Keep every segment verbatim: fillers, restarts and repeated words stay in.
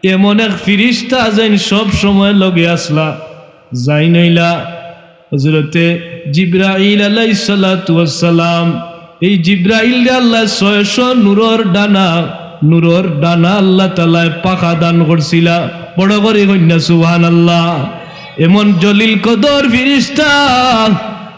এমন এক ফিরিস্তা যেইন সব সময় লগে আছলা, যেইন অইলা হযরতে জিব্রাইল আলাইহিস সালাতু ওয়াস সালাম। এই জিব্রাইলরে আল্লায় ছয়শ নূরর ডানা, নূরর ডানা আল্লাহ তাআলায় পাখা দান করছিলা। বড় করি কইন না সুবহানাল্লাহ। এমন জলিল কদর ফিরিস্তা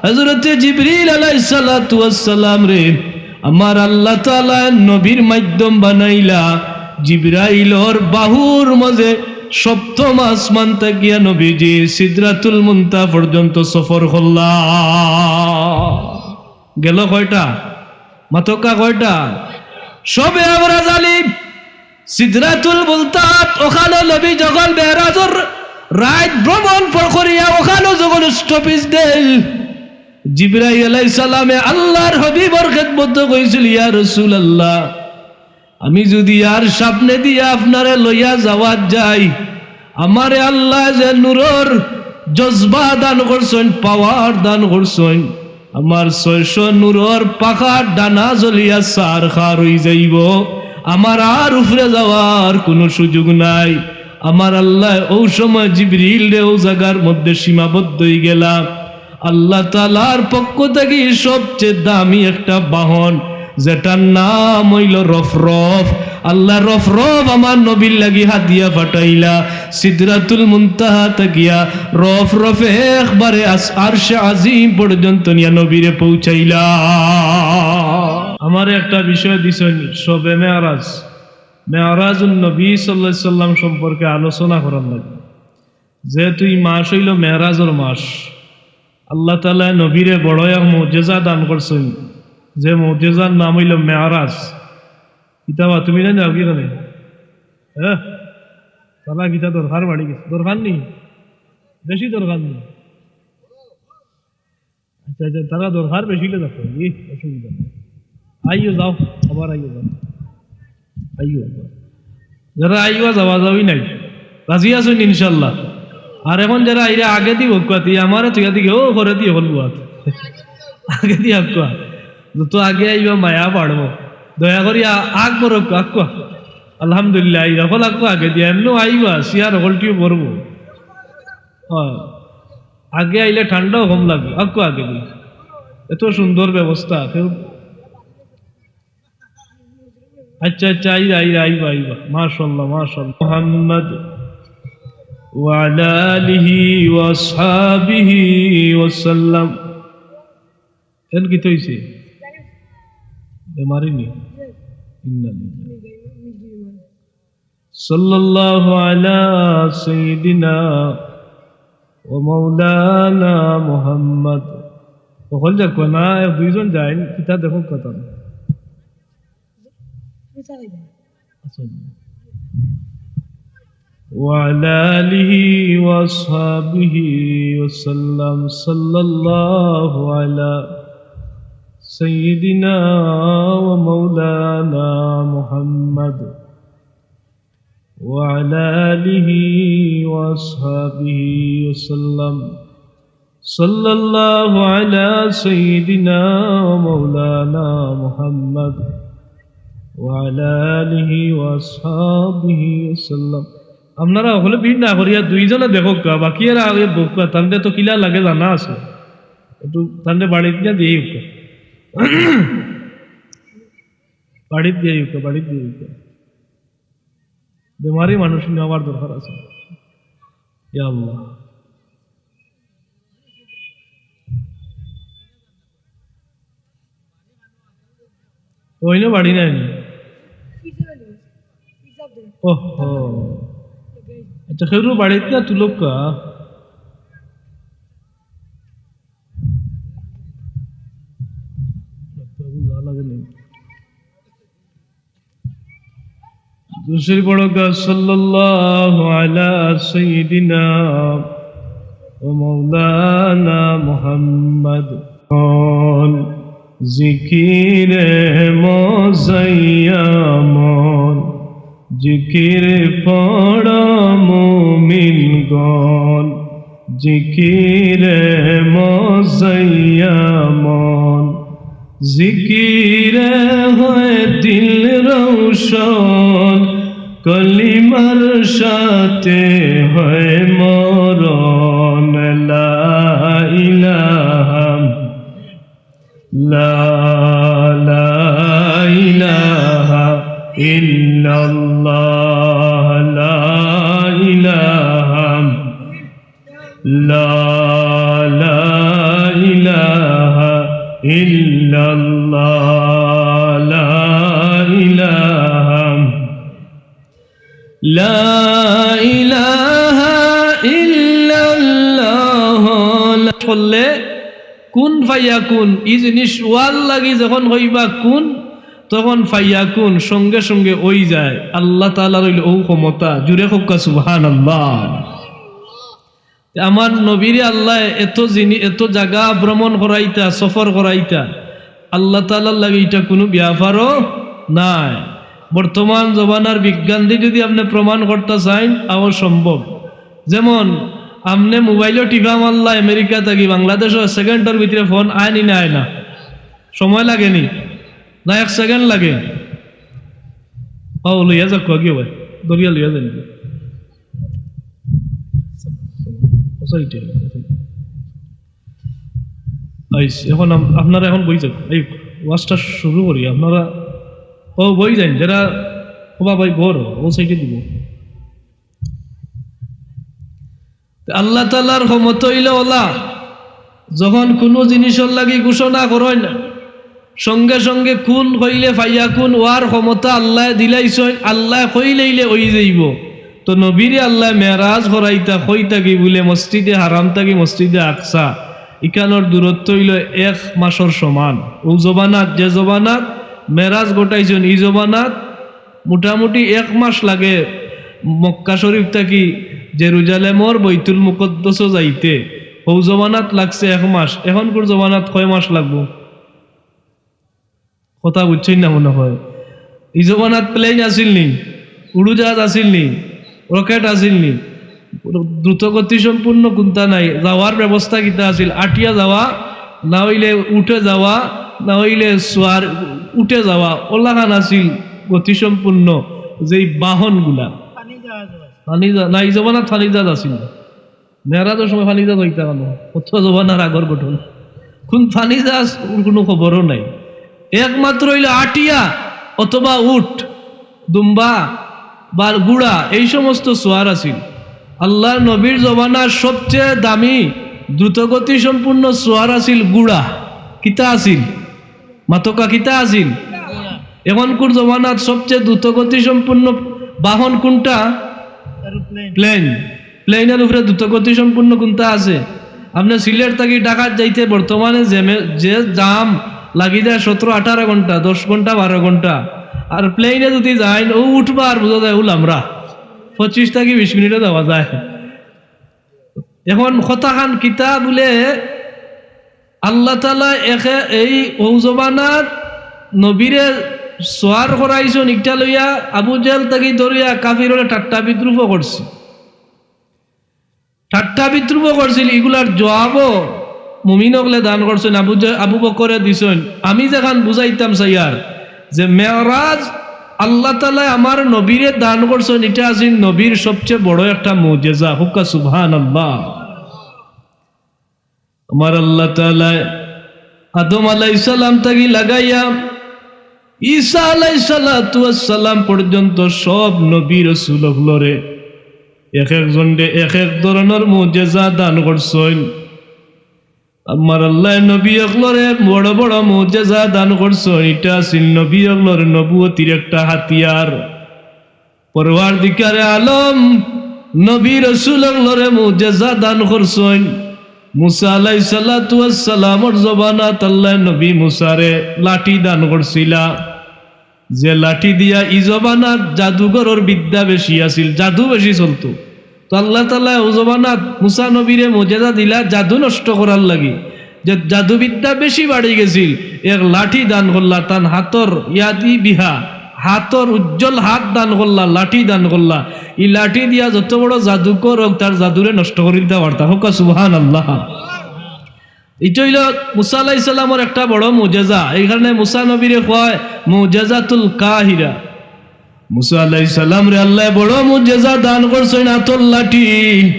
হযরতে জিব্রাইল আলাইহিস সালাতু ওয়াস সালামরে আমার আল্লাহ তাআলায় নবীর মাধ্যম বানাইলা। জিব্রাইলর বাহুর মাঝে সপ্তম আসমান থাকিয়া নবীজি সিদরাতুল মুনতাহা পর্যন্ত সফর করলা। গেল কয়টা? মাতকা কয়টা? সবে আমরা জানি সিদরাতুল মুনতাহাত, ওখানো নবী যখন মেরাজর রাইত ভ্রমণ পর করিয়া ওখানো যখন স্টপেজ দেইন, জিব্রাইল আলাইহিস সালামে আল্লাহর হাবিবর খেদমতো কইছিল, "ইয়া রাসূলুল্লাহ, আমি যুদি আর সামনে দিয়া আপনারে লইয়া যাওয়াত যাই, আমারে আল্লায় যে নূরর জজবা দান করছইন, পাওয়ার দান করছইন, আমার ছয়শ নূরর পাখার ডানা জ্বলিয়া ছারখার অইযাইবো, আমার আর উপরে যাওয়ার কুনু সুযোগ নাই।" আমার আল্লায় অউ সময় জিব্রাইলরে অউ জাগার মধ্যে সীমাবদ্ধ অইগেলা। আল্লাহ তাআলার পক্ষ থাকি সবচেয়ে দামি একটা বাহন, যেটার নাম অইলো রফরফ। আল্লায় রফরফ আমার নবীর লাগি হাদিয়া পাঠাইলা। সিদরাতুল মুনতাহা থাকিয়া রফরফে একবারে আস-, আরশে আজিম পর্যন্ত নিয়া নবীরে পৌঁছাইলা। আমারে একটা বিষয় দিছইন, শবে মেরাজ, মেরাজুন নবী সাল্লাল্লাহু আলাইহি ওয়াসাল্লাম সম্পর্কে আলোচনা করার লাগি। যেহেতু ই মাস অইলো মেরাজর মাস, আল্লাহ তাআলায় নবীরে বড় এক মুজেজা দান করছইন, যে মুজেজার নাম অইলো মেরাজ। কিতা বা তুমি জানো কি জানো? হ্যাঁ, তারা কিতা দরকার বাড়ি গেছে, দরকার নি, বেশি দরকার নি। আচ্ছা, আচ্ছা, তারা দরকার বেশি অইলে দেখো, ই অসুবিধা নাই। আইও যাও, আবার আইও যাও, আইও আবার। যারা আইবা যাওয়া যাওয়ি নাই, রাজি আছইন ইনশাআল্লাহ? আর এখন যারা আইরা আগেদি বউক্কা, তে আমারে থইয়া দিকে, ও করে দিয়ে হল বুয়াত। আগেদি আউক্কা, যত আগে আইবা মায়া বাড়বো। দয়া করি আ-, আগ বড় আউক্কা। আলহামদুলিল্লাহ, আইরা হল আউক্কা আগেদি, এমনেও আইবা, চেয়ার হকলটিও ভরবো। হ্যাঁ। আগে আইলে ঠান্ডাও কম লাগবো। আউক্কা আগেদি। এত সুন্দর ব্যবস্থা। কেউ, আচ্ছা, আচ্ছা, আইবা, আইবা, আইবা, আইবা। মাশাআল্লাহ, মাশাআল্লাহ। মুহাম্মদ ওয়া আলা আলিহি ওয়া আসহাবিহি ওয়া সাল্লাম। এন কিতা অইছে? বেমারি নি? ইন্না লিল্লাহি। সাল্লাল্লাহু আলা সাইয়্যিদিনা ওয়া মাওলানা মুহাম্মদ। হকল যাউক্কা না, এক দুইজন যাইন, কিতা দেখো কথা। আচ্ছা। وعلى آله وأصحابه وسلم. صلى الله على سيدنا ومولانا محمد وعلى آله وأصحابه وسلم. صلى الله على سيدنا ومولانا محمد وعلى آله وأصحابه وسلم. আপনারা হকলে ভিড় না করিয়া দুইজনে দেখউক্কা, বাকি এরা আগে বউক্কা, তানরে তো কিলা লাগে জানা আছে। একটু তানরে বাড়িত দিয়া দিয়াউক্কা। বাড়িত দিয়াউক্কা, বাড়িত দিয়াউক্কা। বেমারি মানুষ নেওয়ার দরকার আছে। ইয়া আল্লাহ। ওইনে বাড়ি নাই নি? ওহ, ও। আচ্ছা, কেউর বাড়িত না তুলউক্কা। লাগে নি। দুরুদ শরিফ পড়উক্কা, সাল্লাল্লাহু আলা সাইয়্যিদিনা ওয়া মাওলানা মুহাম্মদ। মন, জিকিরে মজাইয়া মন, জিকির পড়ো মুমিনগণ। জিকিরে মজাইয়া মন, জিকিরে হয় দিল রৌশন, কলিমার সাথে হয় মরণ, লা ইলাহা, লা, লা ইলাহা ইল্লাল্লাহ, লা ইলাহা, লা, লা ইলাহা ইল্লাল্লাহ, লা ইলাহা, লা ইলাহা ইল্লাল্লাহ। করলে কুন ফায়াকুন, ই জিনিস অওয়ার লাগি যখন কইবা কুন, তখন ফায়াকুন, সঙ্গে সঙ্গে অই যায়। আল্লাহ তাআলার অইলো অউ ক্ষমতা। জুরে কউক্কা সুবহানাল্লাহ। তে আমার নবীরে আল্লায় এত জিনি-, এত জাগা ভ্রমণ করাইতা, সফর করাইতা, আল্লাহ তাআলার লাগি ইটা কুনু ব্যাপারও নায়। বর্তমান জমানার বিজ্ঞান দি যুদি আপনে প্রমাণ করতা চাইন, তাও সম্ভব। যেমন, আপনে মোবাইলো টিপা মারলা আমেরিকা থাকি, বাংলাদেশো সেকেন্ডর ভিতরে ফোন আয় নি না আয় না? সময় লাগে নি? না এক সেকেন্ড লাগে? ও, লইয়া যাউক্কা, কিও ভাই, ধরিয়া লইয়া যাইন। আইস, এখন আম-, আপনারা এখন বই যান। এই ওয়াজটা শুরু করি, আপনারা, ও, বই যান, যারা, ও বাবা, এই বড়, ও সাইডে দিব। তে আল্লাহ তাআলার ক্ষমতা অইলো অলা, যখন কুনু জিনিসর লাগি ঘোষণা করইন, সঙ্গে সঙ্গে কুন কইলে ফায়াকুন অওয়ার ক্ষমতা আল্লায় দিলাইছইন, আল্লায় কইলাইলে অই যাইবো। তো নবীরে আল্লায় মেরাজ করাইতা কই থাকি বুলে মসজিদে হারাম থাকি মসজিদে আকসা, ইখানর দূরত্ব অইলো এক মাসর সমান। অউ জমানাত, যে জমানাত মেরাজ ঘটাইছইন, ই জমানাত মোটামুটি এক মাস লাগে মক্কা শরীফ থাকি জেরুজালেমর বৈতুল মুকদ্দসো যাইতে। অউ জমানাত লাগছে এক মাস, এখনকুর জমানাত কয় মাস লাগবো? কথা বুঝছইন না মনে হয়। ই জমানাত প্লেন আছিল নি? উড়োজাহাজ আছিল নি? রকেট আছিল নি? দ্রুতগতি সম্পূর্ণ কুনটা নাই? যাওয়ার ব্যবস্থা কিতা আছিল? আটিয়া যাওয়া, না অইলে উটে যাওয়া, না অইলে সোয়ার, উটে যাওয়া, অলাখান আছিল গতিসম্পূর্ণ যেই বাহনগুলা। পানি জাহাজ আছে। পানি জা-, না, ই জমানাত পানি জাহাজ আছিল না। মেরাজর সময় পানি জাহাজ অইতা কেনে? অত জমানার আগর ঘটনা। কুন পানি জাহাজ, অর কুনু খবরও নাই। একমাত্র অইলো আটিয়া অথবা উট, দুম্বা বা ঘুড়া, এই সমস্ত সোয়ার আছিল। আল্লাহর নবীর জমানার সবচেয়ে দামি দ্রুতগতি সম্পূর্ণ সোয়ার আছিল ঘুড়া। কিতা আছিল? মাতকা কিতা আছিল? এখনকুর জমানাত সবচেয়ে দ্রুতগতি সম্পূর্ণ বাহন কুনটা? এরোপ্লেন। প্লেন। প্লেনর উপরে দ্রুতগতি সম্পূর্ণ কুনটা আছে? আপনে সিলেট থাকি ঢাকাত যাইতে বর্তমানে যে মে-, যে জাম লাগি যায় সতেরো আঠারো ঘন্টা, দশ ঘন্টা, বারো ঘন্টা, আর প্লেনে যুদি যাইন, অউ উঠবা আর বুঝা যায় অউ লামরা, পঁচিশ থাকি বিশ মিনিটে যাওয়া যায়। এখন কথাখান কিতা বুলে, আল্লাহ তাআলা একে এই অউ জমানাত নবীরে সোয়ার করাইছইন, ইকটা লইয়া আবু জেহেল থাকি ধরিয়া কাফির অকলে ঠাট্টা বিদ্রুপও করছে। ঠাট্টা বিদ্রুপও করছিল, ইগুলার জবাবও মুমিন অকলে দান করছইন, আবু জে-, আবু বকরে দিছইন। আমি যেখান বুঝাইতাম চাইয়ার যে মেরাজ আল্লাহ তাআলায় আমার নবীরে দান করছইন, ইটা আছিল নবীর সবচেয়ে বড় একটা মুজেজা। কউক্কা সুবহানাল্লাহ। আমার আল্লাহ তাআলায় আদম আলাইহিস সালাম থাকি লাগাইয়া ঈসা আলাইহিস সালাতু ওয়াস সালাম পর্যন্ত সব নবী রসুল অকলরে এক একজনরে এক এক ধরনর মুজেজা দান করছইন। আমার আল্লায় নবী অকলরে বড় বড় মুজেজা দান করছইন। ইটা আছিল নবী অকলর নবুয়তির একটা হাতিয়ার। পরওয়ারদিগারে আলম নবী রসুল অকলরে মুজেজা দান করছইন। মুসা আলাইহিস সালাতু ওয়াস সালামর জমানাত আল্লায় নবী মুসারে লাঠি দান করছিলা, যে লাঠি দিয়া ই জমানাত জাদুঘরর বিদ্যা বেশি আছিল, জাদু বেশি চলতো। তো আল্লাহ তাআলায় অউ জমানাত মুসা নবীরে মুজেজা দিলা জাদু নষ্ট করার লাগি, যে জাদুবিদ্যা বেশি বাড়ি গেছিল। এক লাঠি দান করলা, তান হাতর ইয়াদি বিহা, হাতর উজ্জ্বল হাত দান করলা, লাঠি দান করলা। ই লাঠি দিয়া যত বড় জাদুকর অউক, তার জাদুরে নষ্ট করি দিতা পারতা। কউক্কা সুবহানাল্লাহ। ইটা অইলো মুসা আলাইহিস সালামর একটা বড় মুজেজা। এই কারণে মুসা নবীরে কয় মুজেজাতুল কাহিরা। মুসা আলাইহিস সালামরে আল্লায় বড় মুজেজা দান করছইন, আতর লাঠি।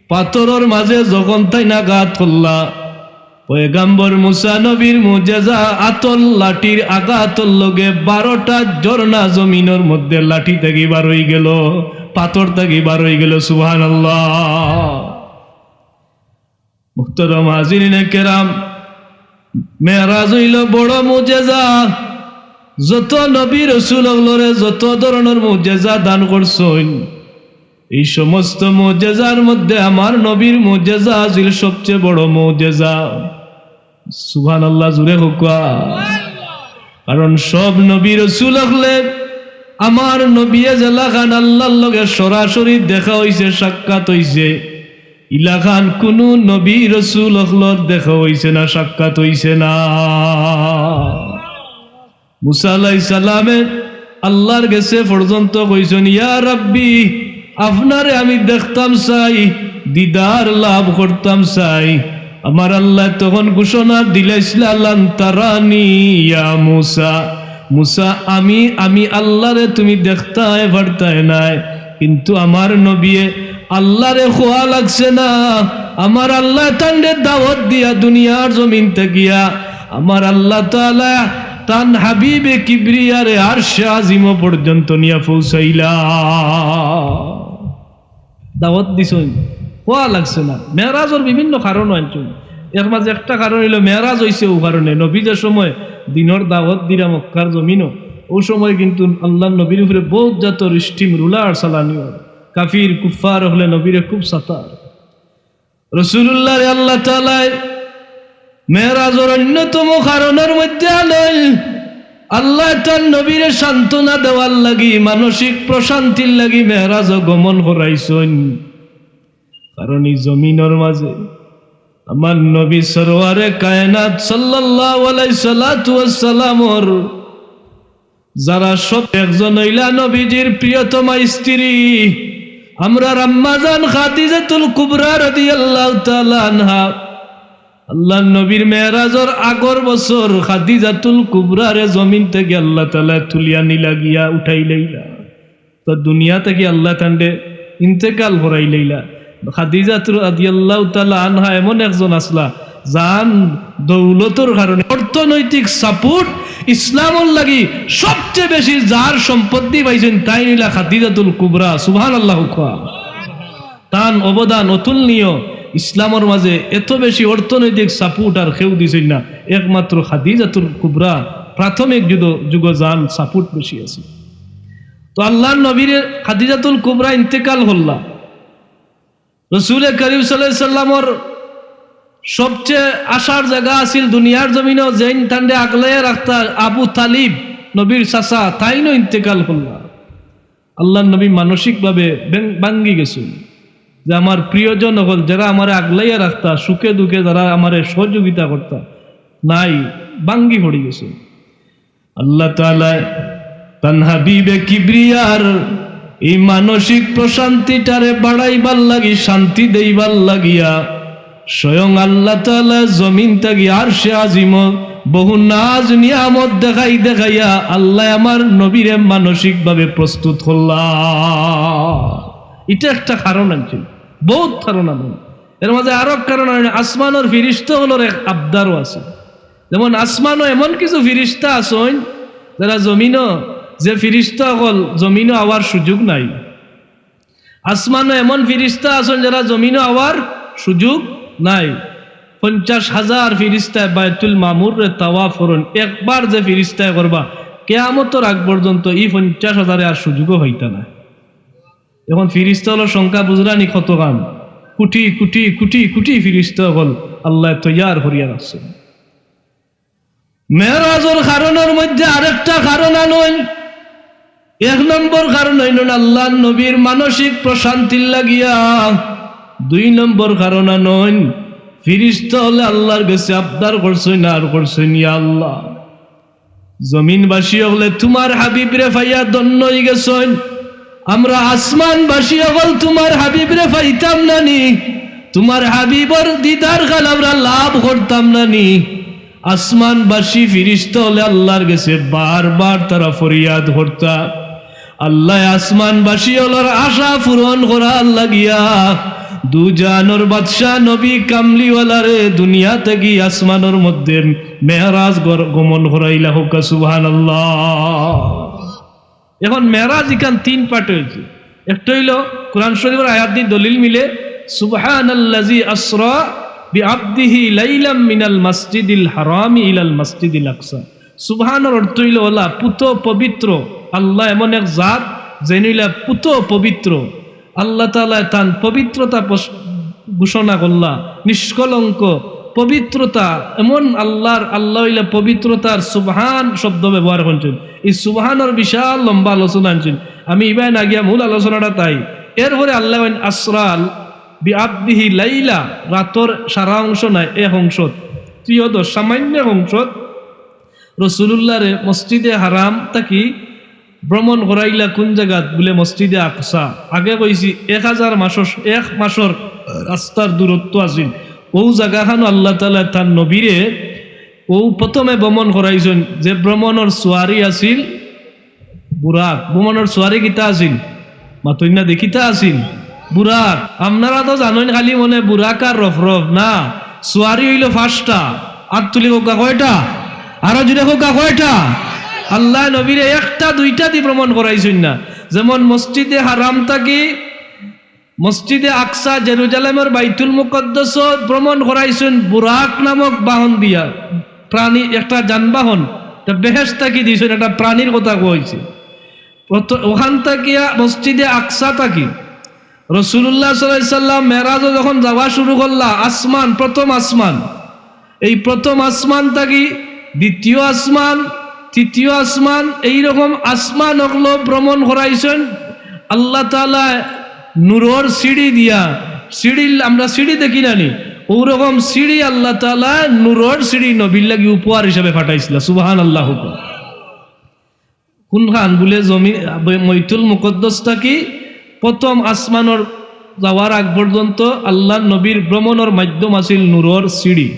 পাথরর মাঝে যখন তাইন আঘাত করলা, পয়গাম্বর মুসা নবীর মুজেজা, আতর লাঠির আঘাতর লগে বারোটা ঝর্ণা জমিনর মধ্যে লাঠি থাকি বার অইগেল, পাথর থাকি বার অইগেল। সুবহানাল্লাহ। মুহতারাম হাজিরিনে কেরাম, মেরাজ অইলো বড় মুজেজা। যত নবী রসুল অকলরে যত ধরনর মুজেজা দান করছইন, এই সমস্ত মুজেজার মধ্যে আমার নবীর মুজেজা আছিল সবচেয়ে বড় মুজেজা। সুবহানাল্লাহ, জুরে কউক্কা। কারণ সব নবী রসুল অকলে আমার নবিয়ে যেলাখান আল্লার লগে সরাসরি দেখা অইছে, সাক্ষাৎ অইছে, ইলাখান কুনু নবী রসুল অকলর দেখা অইছে না, সাক্ষাৎ অইছে না। মুসা আলাইহিস সালামে আল্লার গেছে পর্যন্ত কইছইন, "ইয়া রাব্বি, আপনারে আমি দেখতাম চাই, দিদার লাভ করতাম চাই।" আমার আল্লায় তখন ঘোষণা দিলাইছলা, "লান তারানি ইয়া মুসা।" মুসা, আমি, আমি আল্লারে তুমি দেখতায় পারতায় নায়, কিন্তু আমার নবিয়ে আল্লারে কওয়া লাগছে না। আমার আল্লায় তানরে দাওয়াত দিয়া দুনিয়ার জমিন থাকিয়া আমার আল্লাহ তাআলা তান হাবিবে কিবরিয়ারে আরশে আজিম পর্যন্ত নিয়া পৌঁছাইলা। দাওয়াত দিছইন, কওয়া লাগছে না। মেরাজর বিভিন্ন কারণ আনছইন। এর মাঝে একটা কারণ অইলো মেরাজ অইছে অউ কারণে, নবী যে সময় দিনর দাওয়াত দিরা মক্কার জমিনো, অউ সময় কিন্তু আল্লার নবীর উপরে বউত জাতর steam roller চালানি অয়। কাফির কুফফার অকলে নবীরে খুব সাতার। রসুলুল্লাহরে আল্লাহ তাআলায় মেরাজর অন্যতম কারণর মধ্যে আনইন, আল্লায় তান নবীরে সান্ত্বনা দেওয়ার লাগি, মানসিক প্রশান্তির লাগি মেরাজ গমন করাইছইন। কারণ ই জমিনর মাঝে আমার নবী সরওয়ারে কায়নাত সাল্লাল্লাহু আলাইহি সালাতু ওয়াসসালামর যারা সব একজন অইলা নবীজির প্রিয়তমা স্ত্রী, আমরার আম্মাজান খাদিজাতুল কুবরা রাদিয়াল্লাহু তাআলা আনহা। আল্লার নবীর মেরাজর আগর বছর খাদিজাতুল কুবরারে জমিন থাকি আল্লাহ তাআলায় তুলিয়া নিলা গিয়া, উঠাইলাইলা। তো দুনিয়া থাকি আল্লায় তানরে ইন্তেকাল করাইলাইলা। খাদিজাতুর রাদিয়াল্লাহু তাআলা আনহা এমন একজন আছলা, যান দৌলতর কারণে, অর্থনৈতিক support, ইসলামর লাগি সবচেয়ে বেশি যার সম্পত্তি পাইছইন, তাইন অইলা খাদিজাতুল কুবরা। সুবহানাল্লাহ কউক্কা। তান অবদান অতুলনীয়। ইসলামর মাঝে এত বেশি অর্থনৈতিক support আর কেউ দিছইন না, একমাত্র খাদিজাতুল কুবরা প্রাথমিক যুগ, যুগ যান support বেশি আছে। তো আল্লার নবীরে খাদিজাতুল কুবরা ইন্তেকাল করলা। রসুলে করিম সাল্লাল্লাহু আলাইহি সাল্লামর সবচেয়ে আশার জাগা আছিল দুনিয়ার জমিনো যেইন তানরে আগলাইয়া রাখতা, আবু তালিব, নবীর চাচা, তাইনও ইন্তেকাল করলা। আল্লার নবী মানসিকভাবে ভেং-, ভাঙ্গি গেছইন যে আমার প্রিয়জন অকল, যারা আমারে আগলাইয়া রাখতা, সুখে দুঃখে যারা আমারে সহযোগিতা করতা, নাই, ভাঙ্গি পড়ি গেছইন। আল্লাহ তাআলায় তান হাবিবে কিবরিয়ার এই মানসিক প্রশান্তিটারে বাড়াইবার লাগি, শান্তি দেইবার লাগিয়া স্বয়ং আল্লাহ তাআলায় জমিন থাকি আরশে আজিমো বহু নাজ নিয়ামত দেখাই দেখাইয়া আল্লায় আমার নবীরে মানসিকভাবে প্রস্তুত করলা। ইটা একটা কারণ আনছিল, বউত কারণ আনইন। এর মাঝে আরো এক কারণ আনইন, আসমানর ফিরিস্তা অকলর এক আবদারও আছে। যেমন আসমানো এমন কিছু ফিরিস্তা আছইন, যারা জমিনো যে ফিরিস্তা অকল জমিনো আওয়ার সুযোগ নাই। আসমানো এমন ফিরিস্তা আছইন, যারা জমিনো আওয়ার সুযোগ নাই। পঞ্চাশ হাজার ফিরিস্তায় বায়তুল মামুররে তাওয়াফ করইন। একবার যে ফিরিস্তায় করবা, কিয়ামতর আগ পর্যন্ত ই পঞ্চাশ হাজারে আর সুযোগও পাইতা না। এখন ফিরিস্তা অকলর সংখ্যা বুঝরানি কতখান? কুটি কুটি কুটি কুটি ফিরিস্তা অকল আল্লায় তৈয়ার করিয়া রাখছইন। মেরাজর কারণর মধ্যে আরেকটা কারণ আনইন। এক নম্বর কারণ আনইন আল্লার নবীর মানসিক প্রশান্তির লাগিয়া। দুই নম্বর কারণ আনইন, ফিরিস্তা অকলে আল্লার গেছে আবদার করছইন আর করছইন, ইয়া আল্লাহ, জমিনবাসী অকলে তুমার হাবিবরে পাইয়া ধন্য অইগেছইন। আমরা আসমানবাসী অকল তুমার হাবিবরে পাইতাম না নি? তুমার হাবিবর দিদার খান আমরা লাভ করতাম না নি? আসমানবাসী ফিরিস্তা অকলে আল্লার গেছে বারবার তারা ফরিয়াদ করতা। আল্লায় আসমানবাসী অকলর আশা পূরণ করার লাগিয়া দুজাহানর বাদশা নবী কামলিওয়ালারে দুনিয়া থাকি আসমানর মধ্যে মেরাজ গর-, গমন করাইলা। হক্কা সুবহানাল্লাহ। এখন মেরাজ ইখান তিন পার্ট অইছে। একটা অইলো কোরআন শরীফর আয়াত দি দলিল মিলে, "সুবহানাল্লাযী আসরা বিআবদিহি লাইলাম মিনাল মাসজিদিল হারামি ইলাল মাসজিদিল আকসা।" সুবহানর অর্থ অইলো অলা পুত পবিত্র। আল্লাহ এমন এক জাত, যেইন অইলা পুত পবিত্র। আল্লাহ তাআলায় তান পবিত্রতা পস-, ঘোষণা করলা, নিষ্কলঙ্ক পবিত্রতা। এমন আল্লাহর, আল্লাহ অইলা পবিত্রতার সুবহান শব্দ ব্যবহার করছইন। এই সুবহানর বিশাল লম্বা আলোচনা আনছইন। আমি ইবায় না গিয়া মূল আলোচনাটা তাই। এরপরে আল্লাহ কইন আসরাল বিআবদিহি লাইলা, রাতর সারা অংশ নায়, এক অংশ, ত্রিয়দশ, সামান্য এক অংশ। রসুলুল্লাহরে মসজিদে হারাম থাকি ভ্রমণ করাইলা কোন জাগাত? বুলে মসজিদে আকসা। আগে কইছি এক হাজার মাসর, এক মাসর রাস্তার দূরত্ব আছিল। অউ জাগাখানো আল্লাহ তাআলায় তান নবীরে, অউ প্রথমে ভ্রমণ করাইছইন, যে ভ্রমণর সুয়ারি আছিল বুরাক। ভ্রমণর সুয়ারি কিতা আছিল? মাতইন না দে, কিতা আছিল? বুরাক। আপনারা তো জানইন খালি মনে বুরাক আর রফরফ না, সুয়ারি অইলো পাঁচটা। আত তুলি কউক্কা কয়টা? আরো জোরে কউক্কা কয়টা? আল্লায় নবীরে একটা দুইটা দি ভ্রমণ করাইছইন না। যেমন মসজিদে হারাম থাকি মসজিদে আকসা, জেরুজালেমর বাইতুল মুকাদ্দাসো ভ্রমণ করাইছইন বুরাক নামক বাহন দিয়া, প্রাণী, একটা যানবাহন, একটা বেহেশত থাকি দিছইন, একটা প্রাণীর কথা কইছে। অত-, অখান থাকিয়া মসজিদে আকসা থাকি রসুলুল্লাহ সাল্লাল্লাহু আলাইহি ওয়াসাল্লাম মেরাজো যখন যাওয়া শুরু করলা, আসমান, প্রথম আসমান, এই প্রথম আসমান থাকি দ্বিতীয় আসমান, তৃতীয় আসমান, এইরকম আসমান অকলো ভ্রমণ করাইছইন আল্লাহ তাআলায় নূরর সিঁড়ি দিয়া। সিঁড়ি, আমরা সিঁড়ি দেখি না নি, অউরকম সিঁড়ি আল্লাহ তাআলায় নূরর সিঁড়ি নবীর লাগি উপহার হিসাবে পাঠাইছিলা। সুবহানাল্লাহ। কোনখান বুলে জমিন, বাইতুল মুকাদ্দাস থাকি প্রথম আসমানর যাওয়ার আগ পর্যন্ত আল্লাহর নবীর ভ্রমণর মাধ্যম আছিল নূরর সিঁড়ি।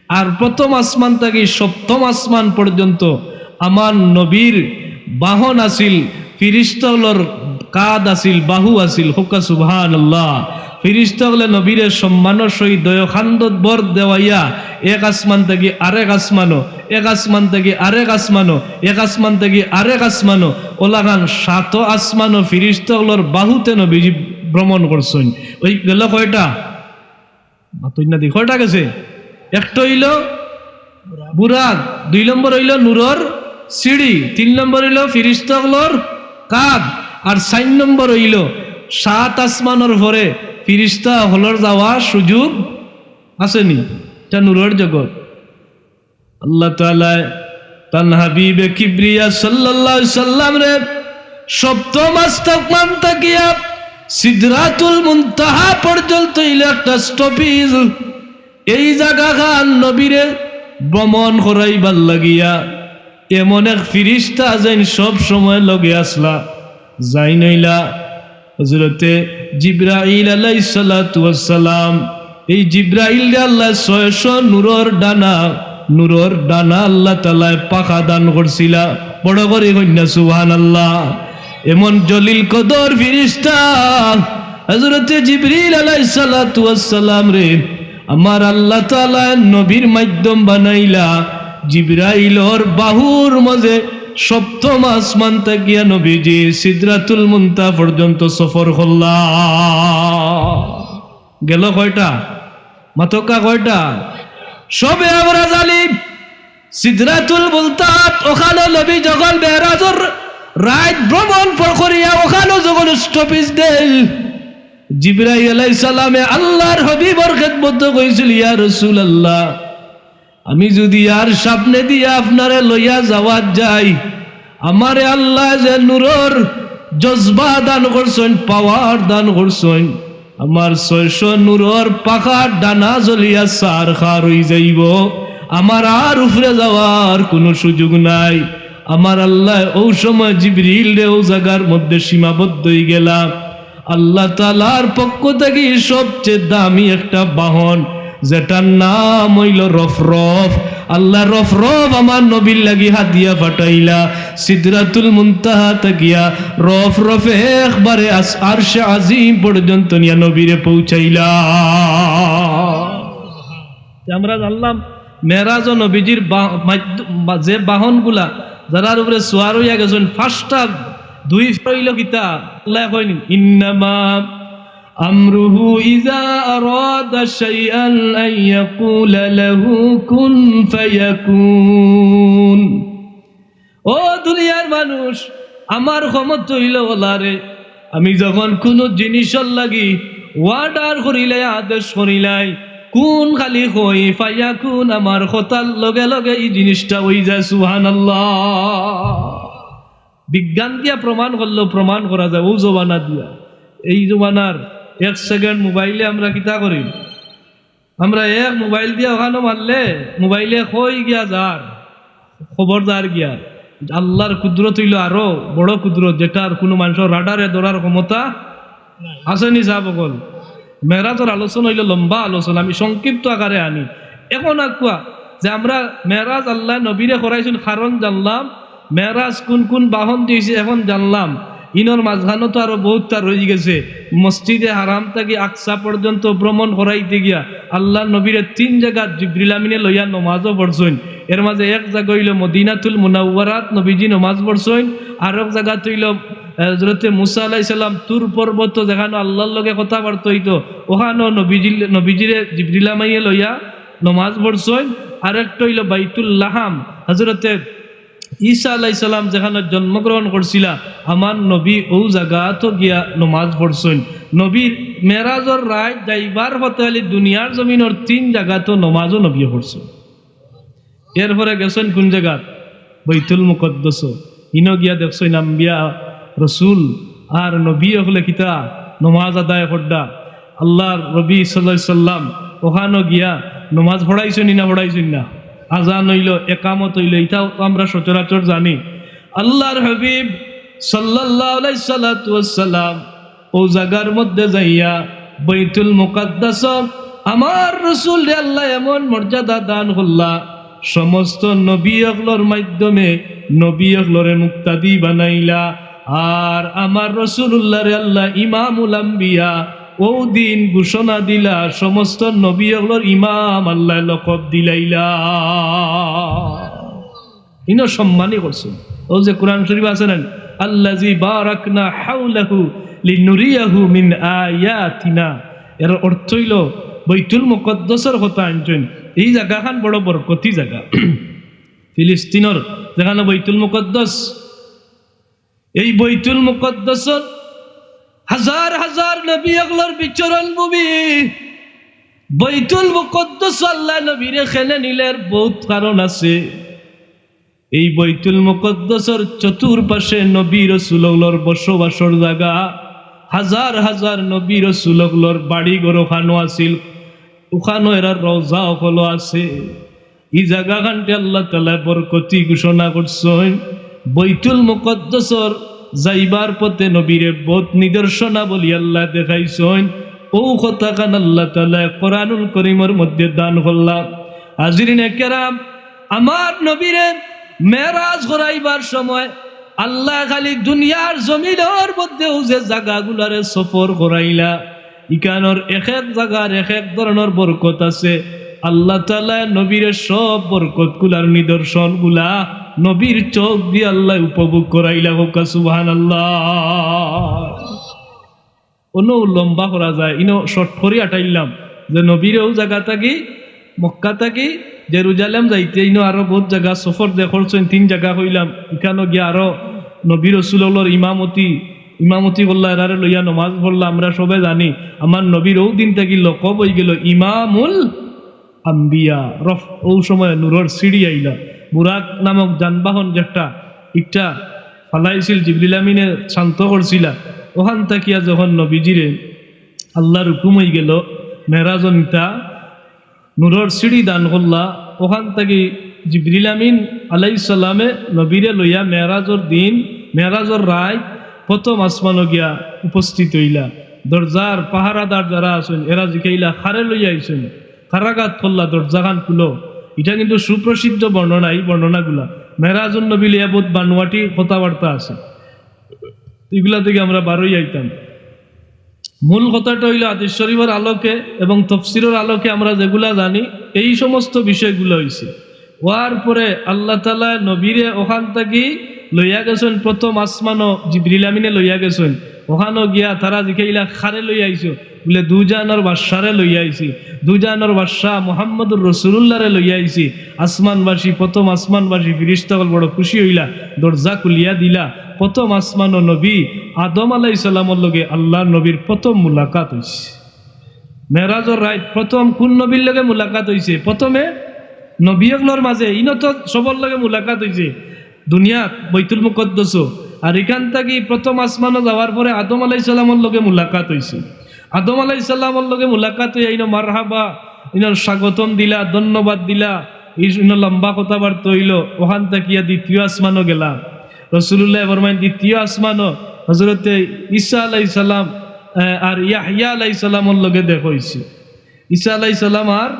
আর প্রথম আসমান থাকি সপ্তম আসমান পর্যন্ত আমার নবীর বাহন আছিল, ফিরিস্তা অকলর কাঁধ আছিল, বাহু আছিল। হক্কা সুবহানাল্লাহ। ফিরিস্তা অকলে নবীরে সম্মানর সহিত দয় খান্দত ভর দেওয়াইয়া এক আসমান থাকি আরেক আসমানো, এক আসমান থাকি আরেক আসমানো, এক আসমান থাকি আরেক আসমানো, অলাখান সাত আসমানো ফিরিস্তা অকলর বাহুতে নবীজি ভ্রমণ করছইন। অই গেল কয়টা? মাতইন না দি, কয়টা গেছে? একটা অইলো বুরাক, দুই নম্বর অইলো নূরর সিঁড়ি, তিন নম্বর অইলো ফিরিস্তা অকলর কাঁধ, আর চাইর নম্বর অইলো সাত আসমানর পরে ফিরিস্তা অকলর যাওয়ার সুযোগ আছে নি। ইটা নূরর জগৎ। আল্লাহ তাআলায় তান হাবিবে কিবরিয়া সাল্লাল্লাহু আলাইহি সাল্লামরে সপ্তম আসমান থাকিয়া সিদরাতুল মুনতাহা পর্যন্ত অইলো একটা স্টপেজ। এই জাগাখান নবীরে ভ্রমণ করাইবার লাগিয়া এমন এক ফিরিস্তা যেইন সব সময় লগে আছলা, যেইন অইলা হযরতে জিব্রাইল আলাইহিস সালাতু ওয়াস সালাম। এই জিব্রাইলরে আল্লায় ছয়শ নূরর ডানা, নূরর ডানা আল্লাহ তাআলায় পাখা দান করছিলা। বড় করি কইন না সুবহানাল্লাহ। এমন জলিল কদর ফিরিস্তা হযরতে জিব্রাইল আলাইহিস সালাতু ওয়াস সালামরে আমার আল্লাহ তাআলায় নবীর মাধ্যম বানাইলা। জিব্রাইলর বাহুর মাঝে সপ্তম আসমান থাকিয়া নবীজি সিদরাতুল মুনতাহা পর্যন্ত সফর করলা। গেল কয়টা? মাতউক্কা কয়টা? সবে আমরা জানি সিদরাতুল মুনতাহাত, অখানো নবী যখন মেরাজর রাইত ভ্রমণ করিয়া অখানো যখন স্টপেজ দেইন, জিব্রাইল আলাইহিস সালামে আল্লাহর হাবিবর খেদমতো কইছিল, "ইয়া রাসূলুল্লাহ, আমি যুদি আর সামনেদি আপনারে লইয়া যাওয়াত যাই, আমারে আল্লায় যে নূরর জজবা দান করছইন, পাওয়ার দান করছইন, আমার ছয়শ নূরর পাখার ডানা জ্বলিয়া ছারখার অইযাইবো, আমার আর উপরে যাওয়ার কুনু সুযোগ নাই।" আমার আল্লায় অউ সময় জিব্রাইলরে অউ জাগার মধ্যে সীমাবদ্ধ অইগেলা। আল্লাহ তাআলার পক্ষ থাকি সবচেয়ে দামি একটা বাহন, যেটার নাম অইলো রফরফ। আল্লায় রফ রফ আমার নবীর লাগি হাদিয়া পাঠাইলা, সিদরাতুল মুনতাহা থাকিয়া রফ রফে একবারে আস-, আরশে আজিম পর্যন্ত নিয়া নবীরে পৌঁছাইলা। তে আমরা জানলাম মেরাজ ও নবীজির বা-, মাধ্য-, বা-, যে বাহনগুলা যারার উপরে সোয়ার অইয়া গেছইন, পাঁচটা দুই ফরইল কিতা? আল্লায় কইন, "ইন্নামা আমরুহু ইজা আরাদা শাইআন আন ইয়াকুলা লাহু কুন ফায়াকুন।" ও দুনিয়ার মানুষ, আমার ক্ষমতা অইল ওলারে, আমি যখন কুনু জিনিসর লাগি অর্ডার করিলাই, আদেশ করিলাই, কুন খালি কই, ফায়াকুন, আমার কথার লগে লগে ই জিনিসটা অই যায়। সুবহানাল্লাহ। বিজ্ঞান দিয়া প্রমাণ করলেও প্রমাণ করা যায় অউ জমানা দিয়া। এই জমানার এক সেকেন্ড মোবাইলে আমরা কিতা করি? আমরা এক মোবাইল দিয়া ওখানো মারলে মোবাইলে কই গিয়া যার, খবর যার গিয়া। আল্লাহর কুদরত অইল আরো বড় কুদরত, যেটার কুনু মানষর রাডারে ধরার ক্ষমতা আছে নি সাব অকল? মেরাজর আলোচনা অইল লম্বা আলোচনা, আমি সংক্ষিপ্ত আকারে আনি। এখন আকুয়া যে আমরা মেরাজ আল্লায় নবীরে করাইছইন কারণ জানলাম, মেরাজ কুন কুন বাহন দিয়া অইছে এখন জানলাম। ইনর মাঝখানো তো আরো বউততা রই গেছে। মসজিদে হারাম থাকি আকসা পর্যন্ত ভ্রমণ করাইতে গিয়া আল্লাহর নবীরে তিন জাগাত জিবরিল আমিনে লইয়া নমাজও পড়ছইন। এর মাঝে এক জাগা অইল মদিনাতুল মুনাওয়ারাত নবীজি নমাজ পড়ছইন, আরক জাগাত অইল, আহ, হযরতে মুসা আলাইহিস সালাম তুর পর্বত যেখানো আল্লাহর লগে কথাবার্তা অইতো, ওখানো নবীজি, নবীজিরে জিবরিল আমিনে লইয়া নমাজ পড়ছইন। আরেকটা অইল বাইতুল লাহাম, হযরতে ঈসা আলাইহিস সালাম যেখানো জন্মগ্রহণ করছিলা, আমার নবী অউ জাগাত গিয়া নমাজ পড়ছইন। নবীর মেরাজর রাইত যাইবার পথে আলি দুনিয়ার জমিনর তিন জাগাত নমাজও নবীয়ে পড়ছইন। এরপরে গেছইন কুন জাগাত? বাইতুল মুকাদ্দাস। ইনো গিয়া দেখছইন আম্বিয়া, রসুল আর নবী অকলে কিতা নমাজ আদায় কররা। আল্লাহর নবী সাল্লাল্লাহু আলাইহি সাল্লাম ওখানো গিয়া নমাজ পড়াইছইন না পড়াইছইন না? আজান অইল, একামত অইল, ইটাও তো আমরা সচরাচর জানি। আল্লাহর হাবিব সাল্লাল্লাহু আলাইহি সাল্লাতু ওয়াসসালাম অউ জাগার মধ্যে যাইয়া বাইতুল মুকাদ্দাসর আমার রসুলরে আল্লায় এমন মর্যাদা দান করলা, সমস্ত নবী অকলর মাধ্যমে নবী অকলরে মুক্তাদি বানাইলা। আর আমার রসুলুল্লাহরে আল্লায় ইমামুল আম্বিয়া অউ দিন ঘোষণা দিলা, সমস্ত নবী অকলর ইমাম আল্লায় লকব দিলাইলা। ইনো সম্মানী করছইন। অউ যে কোরআন শরীফ আছে না, "আল্লাযী বারাকনা হাওলাহু লিনুরিয়াহু মিন আয়াতিনা।" এর অর্থ অইল বাইতুল মুকাদ্দাসর কথা আনছইন। এই জাগাখান বড় বরকতি জাগা। ফিলিস্তিনর যেখানো বাইতুল মুকাদ্দাস, এই বাইতুল মুকাদ্দাসর হাজার হাজার নবী অকলর বিচরণ ভূমি। বাইতুল মুকাদ্দাস আল্লায় নবীরে কেনে নিলার বউত কারণ আছে। এই বাইতুল মুকাদ্দাসর চতুর্পাশে নবী রসুল অকলর বসবাসর জাগা। হাজার হাজার নবী রসুল অকলর বাড়ি ঘর ওখানো আছিল, ওখানো এরার রওজা অকলও আছে। ই জাগাখানরে আল্লাহ তাআলায় বরকতি ঘোষণা করছইন। বাইতুল মুকাদ্দাসর যাইবার পথে নবীরে বউত নিদর্শনাবলী আল্লায় দেখাইছইন। অউ কথাখান আল্লাহ তাআলায় কোরআনুল করিমর মধ্যে দান করলা। হাজিরিনে কেরাম, আমার নবীরে মেরাজ করাইবার সময় আল্লায় খালি দুনিয়ার জমিনর মধ্যে অউ যে জাগাগুলারে সফর করাইলা, ইখানর এক এক জাগার এক এক ধরনর বরকত আছে। আল্লাহ তাআলায় নবীরে সব বরকতগুলার নিদর্শনগুলা নবীর চউখ দি আল্লায় উপভোগ করাইলা। কউক্কা সুবহানাল্লাহ। অনো লম্বা করা যায়, ইনো শর্ট করি আটাইলাম যে নবীরে অউ জাগা থাকি, মক্কা থাকি জেরুজালেম যাইতে ইনো আরো বউত জাগা সফর যে করছইন, তিন জাগা কইলাম, ইখানো গিয়া আরো নবী রসুল অকলর ইমামতি, ইমামতি করলা, এরারে লইয়া নমাজ পড়লা। আমরা সবে জানি আমার নবীর অউ দিন থাকি লকব অইগেলো ইমামুল আম্বিয়া। রফ, অউ সময় নূরর সিঁড়ি আইলা, বুরাক নামক যানবাহন যেটা, ইটা ফালাইছিল, জিবরিল আমিনে শান্ত করছিলা। ওখান থাকিয়া যখন নবীজিরে আল্লাহর হুকুম অইগেলো মেরাজো নিতা, নূরর সিঁড়ি দান করলা, ওখান থাকি জিবরিল আমিন আলাইহিস সালামে নবীরে লইয়া মেরাজর দিন, মেরাজর রাইত প্রথম আসমানো গিয়া উপস্থিত অইলা। দরজার পাহারাদার যারা আছইন, এরা জিকাইলা, "কারে লইয়া আইছইন? কারাগাত করলা, দরজাখান খুলো।" ইটা কিন্তু সুপ্রসিদ্ধ বর্ণনা। এই বর্ণনাগুলা মেরাজুন নবী লইয়া বহুত বানোয়াটি কথাবার্তা আছে, ইগুলা থাকি আমরা বারই আইতাম। মূল কথাটা অইলো হাদিস শরীফর আলোকে এবং তফসিরর আলোকে আমরা যেগুলা জানি, এই সমস্ত বিষয়গুলা অইছে। অওয়ার পরে আল্লাহ তাআলা নবীরে অখান থাকি লইয়া গেছইন, প্রথম আসমানো জিবরিল আমিনে লইয়া গেছইন। অখানো গিয়া তারা জিকাইলা, "কারে লইয়া আইছো?" বুলে, "দুজাহানর বাদশারে লইয়া আইছি, দুজাহানর বাদশা মুহাম্মদুর রাসূলুল্লাহরে লইয়া আইছি।" আসমানবাসী, প্রথম আসমানবাসী ফিরিস্তা অকল বড় খুশি অইলা, দরজা খুলিয়া দিলা। প্রথম আসমানো নবী আদম আলাইহিস সালামর লগে আল্লাহর নবীর প্রথম মুলাকাত অইছে। মেরাজর রাইত প্রথম কুন নবীর লগে মুলাকাত অইছে? প্রথমে নবী অকলর মাঝে, ইনো তো সবর লগে মুলাকাত অইছে দুনিয়াত, বাইতুল মুকাদ্দাসো। আর ইখান থাকি প্রথম আসমানো যাওয়ার পরে আদম আলাইহিস সালামর লগে মুলাকাত অইছে। আদম আলাইহিস সালামর লগে মুলাকাত অইয়া ইনো মারহাবা, ইনো স্বাগতম দিলা, ধন্যবাদ দিলা, ই-, ইনো লম্বা কথাবার্তা অইলো। অখান থাকিয়া দ্বিতীয় আসমানো গেলা। রাসূলুল্লাহ ফরমাইন, দ্বিতীয় আসমানো হযরতে ঈসা আলাইহিস সালাম, আহ, আর ইয়াহইয়া আলাইহিস সালামর লগে দেখা অইছে। ঈসা আলাইহিস সালাম আর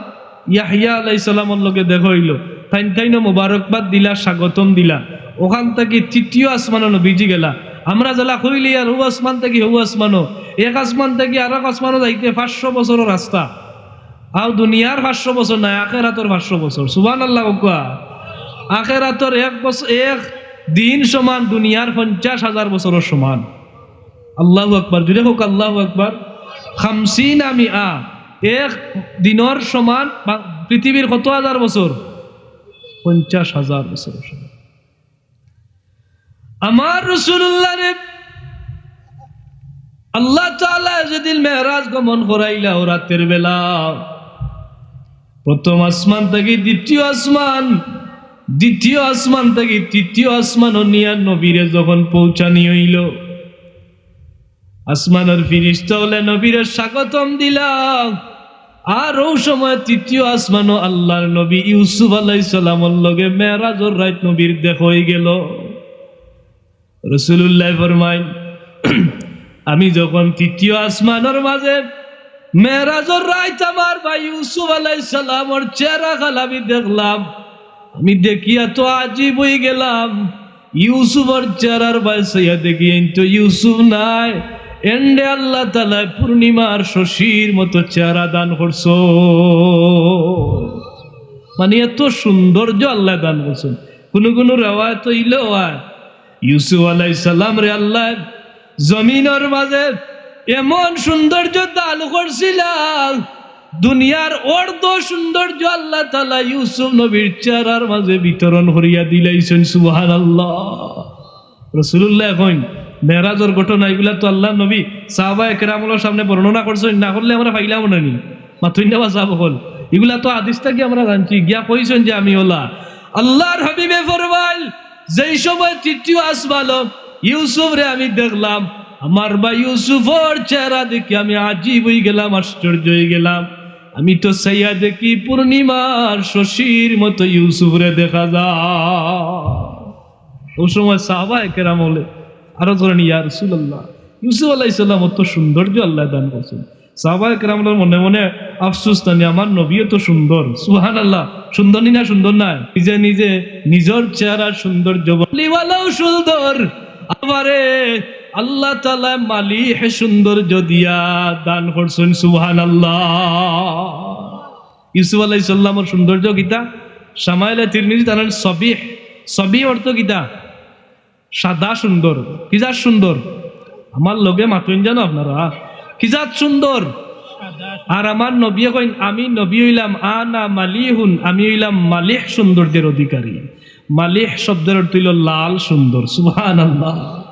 ইয়াহইয়া আলাইহিস সালামর লগে দেখা অইলো। তাইন তাইনও মোবারকবাদ দিলা, স্বাগতম দিলা। অখান থাকি তৃতীয় আসমানো নবীজি গেলা। আমরা যেলা কইলিয়ার হউ আসমান থাকি হউ আসমানো, এক আসমান থাকি আরক আসমানো যাইতে পাঁচশো বছরর রাস্তা। আও দুনিয়ার পাঁচশো বছর নায়, আখেরাতর পাঁচশো বছর। সুবহানাল্লাহ কউক্কা। আখেরাতর এক বছর, এক দিন সমান দুনিয়ার পঞ্চাশ হাজার বছরর সমান। আল্লাহু আকবার, জুরে কউক্কা আল্লাহু আকবার। খামসিনা মিআ, এক দিনর সমান বা-, পৃথিবীর কত হাজার বছর? পঞ্চাশ হাজার বছরর সমান। আমার রাসূলুল্লাহরে আল্লাহ তাআলা যেদিন মেরাজ গমন করাইলা, অউ রাইতর বেলা প্রথম আসমান থাকি দ্বিতীয় আসমান, দ্বিতীয় আসমান থাকি তৃতীয় আসমানো নিয়া নবীরে যখন পৌঁছানি অইলো, আসমানর ফিরিস্তা অকলে নবীরে স্বাগতম দিলা। আর অউ সময় তৃতীয় আসমানো আল্লাহর নবী ইউসুফ আলাইহিস সালামর লগে মেরাজর রাইত নবীর দেখা অইগেলো। রাসূলুল্লাহ ফরমাইন, "আমি যখন তৃতীয় আসমানর মাঝে মেরাজর রাইত আমার ভাই ইউসুফ আলাইহিস সালামর চেহারা খান আমি দেখলাম, আমি দেখিয়া তো আজিব অইগেলাম।" ইউসুফর চেহারার বায় চাইয়া দেখি, এইন তো ইউসুফ নায়, এনরে আল্লাহ তাআলায় পূর্ণিমার শশীর মতো চেহারা দান করছইন। মানে, এত সৌন্দর্য আল্লায় দান করছইন। কুনু কুনু রেওয়ায়েত অইলো অয়, ইউসুফ আলাইহিস সালামরে আল্লায় জমিনর মাঝে এমন সৌন্দর্য দান করছিলা, দুনিয়ার অর্ধ সৌন্দর্য আল্লাহ তাআলা ইউসুফ নবীর চেহারার মাঝে বিতরণ করিয়া দিলাইছইন। সুবহানাল্লাহ। রাসূলুল্লাহ কইন, মেরাজর ঘটনা ইগুলা তো আল্লাহর নবী সাহাবায়ে কেরামর সামনে বর্ণনা করছইন, না করলে আমরা পাইলাম না নি। মাতইন না বা সাহাবা অকল, ইগুলা তো হাদিস থাকি আমরা জানছি, গিয়া কইছইন যে আমি অলা। আল্লাহর হাবিবে ফরমাইল, যেই সময় তৃতীয় আসমানো ইউসুফরে আমি দেখলাম, আমার ভাই ইউসুফর চেহারা দেখি আমি আজিব অইগেলাম, আশ্চর্য অইগেলাম। আমি তো চাইয়া দেখি পূর্ণিমার শশীর মতো ইউসুফরে দেখা যায়। অউ সময় সাহাবায়ে কেরাম অকলে আরজ করইন, "ইয়া রাসূলুল্লাহ, ইউসুফ আলাইহিস সালাম অত সৌন্দর্য আল্লায় দান করছইন।" সাহাবায়ে কেরাম অকলর মনে মনে আফসোস, "তানি আমার নবীও তো সুন্দর।" সুবহানাল্লাহ, সুন্দর নি না, সুন্দর নায়? নিজে নিজে নিজর চেহারার সৌন্দর্য বলিওয়ালাও সুন্দর, আমারে আল্লাহ তাআলায় মালিহ সৌন্দর্য দিয়া দান করছইন। সুবহানাল্লাহ। ইউসুফ আলাইহিস সালামর সৌন্দর্য কিতা? শামাইলে তিরমিজিত আনইন সবিহ। সবিহ অর্থ কিতা? সাদা সুন্দর। কি জাত সুন্দর? আমার লগে মাতইন জানো আপনারা? কি জাত সুন্দর? আর আমার নবীয়ে কইন, "আমি নবী অইলাম, আনা মালিহুন, আমি অইলাম মালিহ সৌন্দর্যের অধিকারী।" মালিহ শব্দর অর্থ অইলো লাল সুন্দর। সুবহানাল্লাহ।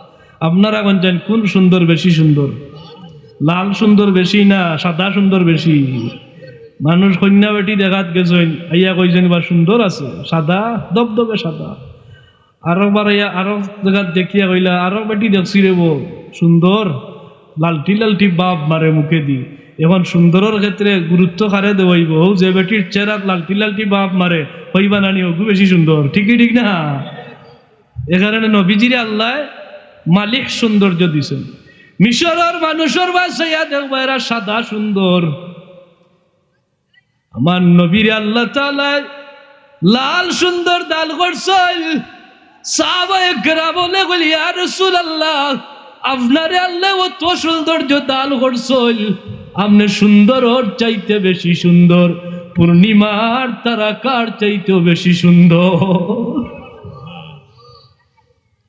আপনারা কইন চাইন, কুন সুন্দর বেশি সুন্দর? লাল সুন্দর বেশি না সাদা সুন্দর বেশি? মানুষ কইন্যা বেটি দেখাত গেছইন, আইয়া কইছইন, "বা সুন্দর আছে, সাদা, ধবধবে সাদা।" আরো বারাইয়া আরো জাগাত দেখিয়া কইলা, "আরো বেটি দেখছি রে বো, সুন্দর, লালটি লালটি বাপ মারে মুখেদি।" এখন সুন্দরর ক্ষেত্রে গুরুত্ব কারে দেওয়াইবো? অউ যে বেটির চেহারাত লালটি লালটি বাপ মারে, কইবা নানি, "অগু বেশি সুন্দর।" ঠিক কি ঠিক না? এ কারণে নবীজিরে আল্লায় মালিহ সৌন্দর্য দিছইন। মিশরর মানুষর বায় চাইয়া দেখবা, এরা সাদা সুন্দর। আমার নবীরে আল্লাহ তাআলায় লাল সুন্দর দান করছইল। সাহাবায়ে কেরাম অকলে কইলা, "ইয়া রাসূলুল্লাহ, আপনারে আল্লায় অত সৌন্দর্য দান করছইল, আপনে সুন্দরর চাইতে বেশি সুন্দর, পূর্ণিমার তারকার চাইতেও বেশি সুন্দর।"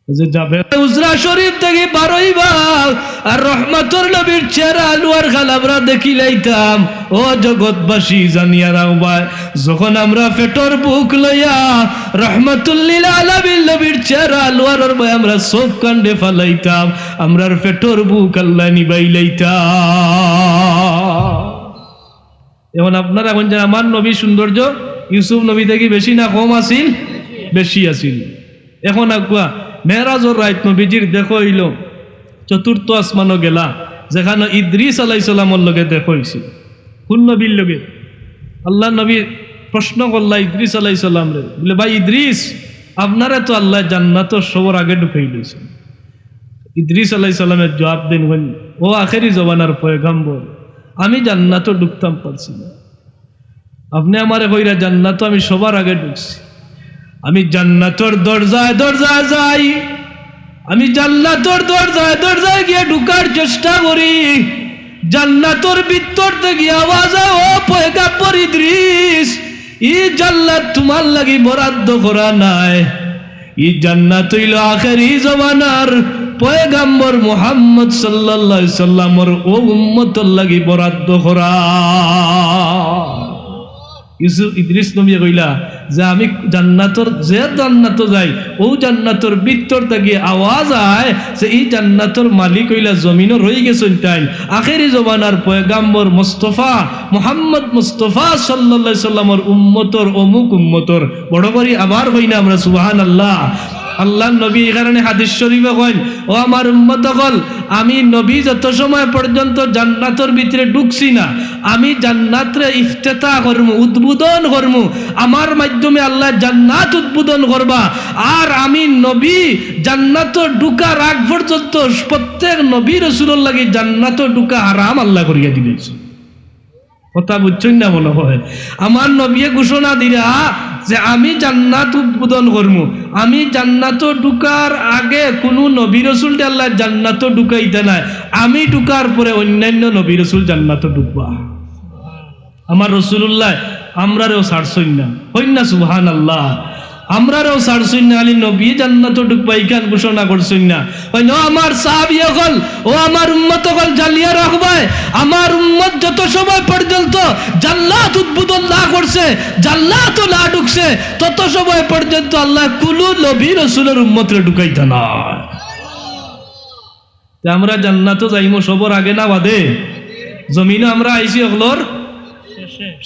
যে যাবে হুজরা শরীফ থাকি বারইবা, আর রহমতর নবীর চেহারা আনোয়ার খান আমরা দেখিলাইতাম। ও জগৎবাসী, জানিয়া রাখবায়, যখন আমরা পেটর ভুক লইয়া রহমতুল্লিল আলামিন নবীর চেহারা আনোয়ারর বায় আমরা চউখ কান্ডে ফালাইতাম, আমরার পেটর ভুক আল্লায় নিবাইলাইতা। এখন আপনারা কইন যে আমার নবীর সৌন্দর্য ইউসুফ নবী থাকি বেশি না কম আছিল? বেশি আছিল। এখন আগুয়া মেরাজর রাইত নবীজির দেখা অইলো, চতুর্থ আসমানো গেলা, যেখানো ইদ্রিস আলাইহিস সালামর লগে দেখা অইছে। কোন নবীর লগে? আল্লার নবী প্রশ্ন করলা ইদ্রিস আলাইহিস সালামরে, বলে, "ভাই ইদ্রিস, আপনারে তো আল্লায় জান্নাতো সবর আগে ঢুকাইলাইছে।" ইদ্রিস আলাইহিস সালামে জবাব দেইন, কইন, "ও আখেরি জমানার পয়গাম্বর, আমি জান্নাতো ঢুকতাম পারছি না। আপনে আমারে কইরা জান্নাতো আমি সবার আগে ঢুকছি। আমি জান্নাতর দরজায় দরজায় যাই, আমি জান্নাতর দরজায় দরজায় গিয়া ঢুকার চেষ্টা করি। জান্নাতর ভিতর থাকি আওয়াজ আয়, 'ও পয়গাম্বর ইদ্রিস, ই জান্নাত তুমার লাগি বরাদ্দ করা নায়। ই জান্নাত অইলো আখেরি জমানার পয়গাম্বর মুহাম্মদ সাল্লাল্লাহু আলাইহি সাল্লামর অউ উম্মতর লাগি বরাদ্দ করা।'" ইউসুফ ইদ্রিস নবীয়ে কইলা যে, "আমি জান্নাতর, যে জান্নাতো যাই, অউ জান্নাতর ভিতর থাকি আওয়াজ আয় যে ই জান্নাতর মালিক অইলা জমিনো রইগেছইন তাইন, আখেরি জমানার পয়গাম্বর মুস্তফা, মুহাম্মদ মুস্তফা সাল্লাল্লাহু আলাইহি সাল্লামর উম্মতর, অমুক উম্মতর।" বড় করি আবার কই না আমরা সুবহানাল্লাহ। আল্লার নবী ই কারণে হাদিস শরীফো কইন, "ও আমার উম্মত অকল, আমি নবী যত সময় পর্যন্ত জান্নাতর ভিতরে ঢুকছি না, আমি জান্নাতরে ইফতেতাহ করমু, উদ্বোধন করমু। আমার মাধ্যমে আল্লায় জান্নাত উদ্বোধন করবা। আর আমি নবী জান্নাতো ঢুকার আগ পর্যন্ত প্রত্যেক নবী রসুলর লাগি জান্নাতো ঢুকা হারাম আল্লায় করিয়া দিলাইছে।" কথা বুঝছইন না মনে হয়? আমার নবীয়ে ঘোষণা দিরা যে আমি জান্নাত উদ্বোধন করমু। আমি জান্নাতো ঢুকার আগে কুনু নবী রসুলরে আল্লায় জান্নাতো ঢুকাইতা নায়, আমি ঢুকার পরে অইন্যান্য নবী রসুল জান্নাতো ঢুকবা। আমার রসুলুল্লায় আমরারেও ছাড়ছইন না, কইন না সুবহানাল্লাহ। আমরারেও ছাড়ছইন না, খালি নবী জান্নাতো ঢুকবা ইখান ঘোষণা করছইন না। কইন, ও আমার সাহাবী অকল, ও আমার উম্মত অকল, জানিয়া রাখবায়, আমার উম্মত যত সময় পর্যন্ত জান্নাত উদ্বোধন না করছে, জান্নাতো না ঢুকছে, তত সময় পর্যন্ত আল্লায় কুনু নবী রসুলর উম্মতরে ঢুকাইতা নায়। তে আমরা জান্নাতো যাইমু সবর আগে না বাদে? জমিনো আমরা আইছি অকলর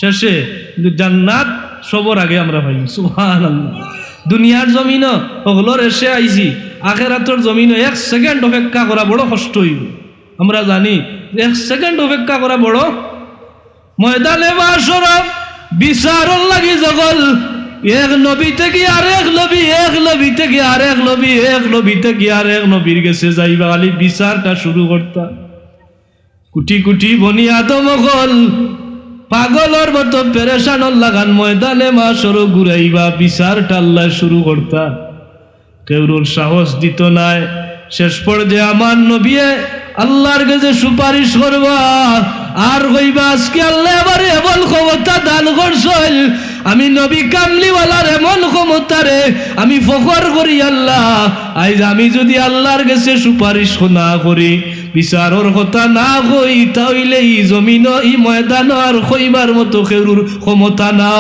শেষে, কিন্তু জান্নাত সবর আগে আমরা পাইমু। সুবহানাল্লাহ। দুনিয়ার জমিনো অকলর শেষে আইছি, আখেরাতর জমিনো এক সেকেন্ড অপেক্ষা করা বড় কষ্ট অইবো। আমরা জানি যে এক সেকেন্ড অপেক্ষা করা বড় ময়দানে মাশরো বিচারর লাগি যখন এক নবী থাকি আরেক নবী, এক নবী থাকি আরেক নবী, এক নবী থাকি আরেক নবীর গেছে যাইবা, খালি বিচারটা শুরু করতা। কুটি কুটি বনি আদম অকল পাগলর মতো পেরেশানর লাখান ময়দানে মাশরো ঘুরাইবা, বিচারটা আল্লায় শুরু করতা। কেউরুর সাহস দিতো নায়। শেষ পর্যায়ে আমার নবিয়ে আল্লার গেছে সুপারিশ করবা, আর কইবা, "আজকে আল্লায় আমারে এমন ক্ষমতা দান করছইন, আমি নবী কামলিওয়ালার এমন ক্ষমতারে আমি ফখর করি আল্লাহ, আইজ আমি যুদি আল্লার গেছে সুপারিশ না করি, বিচারর কথা না কই, তা অইলে ই জমিনো, ই ময়দানো আর কইবার মতো কেউরুর ক্ষমতা না।"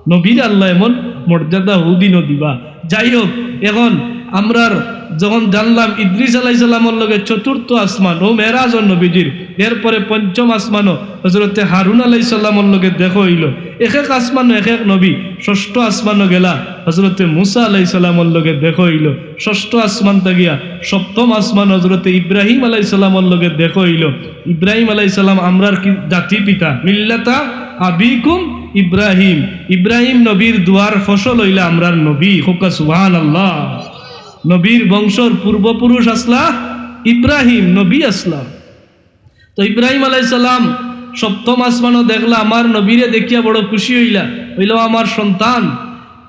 নবীর আল্লায় এমন মর্যাদা হুদিনও দিবা। যাই হোক, এখন আমরার যখন জানলাম ইদ্রিস আলাইহিস সালামর লগে চতুর্থ আসমান, অউ মেরাজর নবীজির, এরপরে পঞ্চম আসমানও হজরতে হারুন আলাইহিস সালামর লগে দেখা অইলো। এক এক আসমানও এক এক নবী, ষষ্ঠ আসমানও গেলা হজরতে মুসা আলাইহিস সালামর লগে দেখা অইলো। ষষ্ঠ আসমান থাকিয়া সপ্তম আসমান হজরতে ইব্রাহিম আলাইহিস সালামর লগে দেখা অইলো। ইব্রাহিম আলাইহিস সালাম আমরার কি জাতি পিতা, মিল্লাতা আবিকুম ইব্রাহিম। ইব্রাহিম নবীর দোয়ার ফসল অইলা আমরার নবী। কউক্কা সুবহানাল্লাহ। নবীর বংশর পূর্বপুরুষ আছলা ইব্রাহিম, নবী আছলা। তো ইব্রাহিম আলাইহিস সালাম সপ্তম আসমানো দেখলা, আমার নবীরে দেখিয়া বড় খুশি অইলা, কইলা, "ও আমার সন্তান।"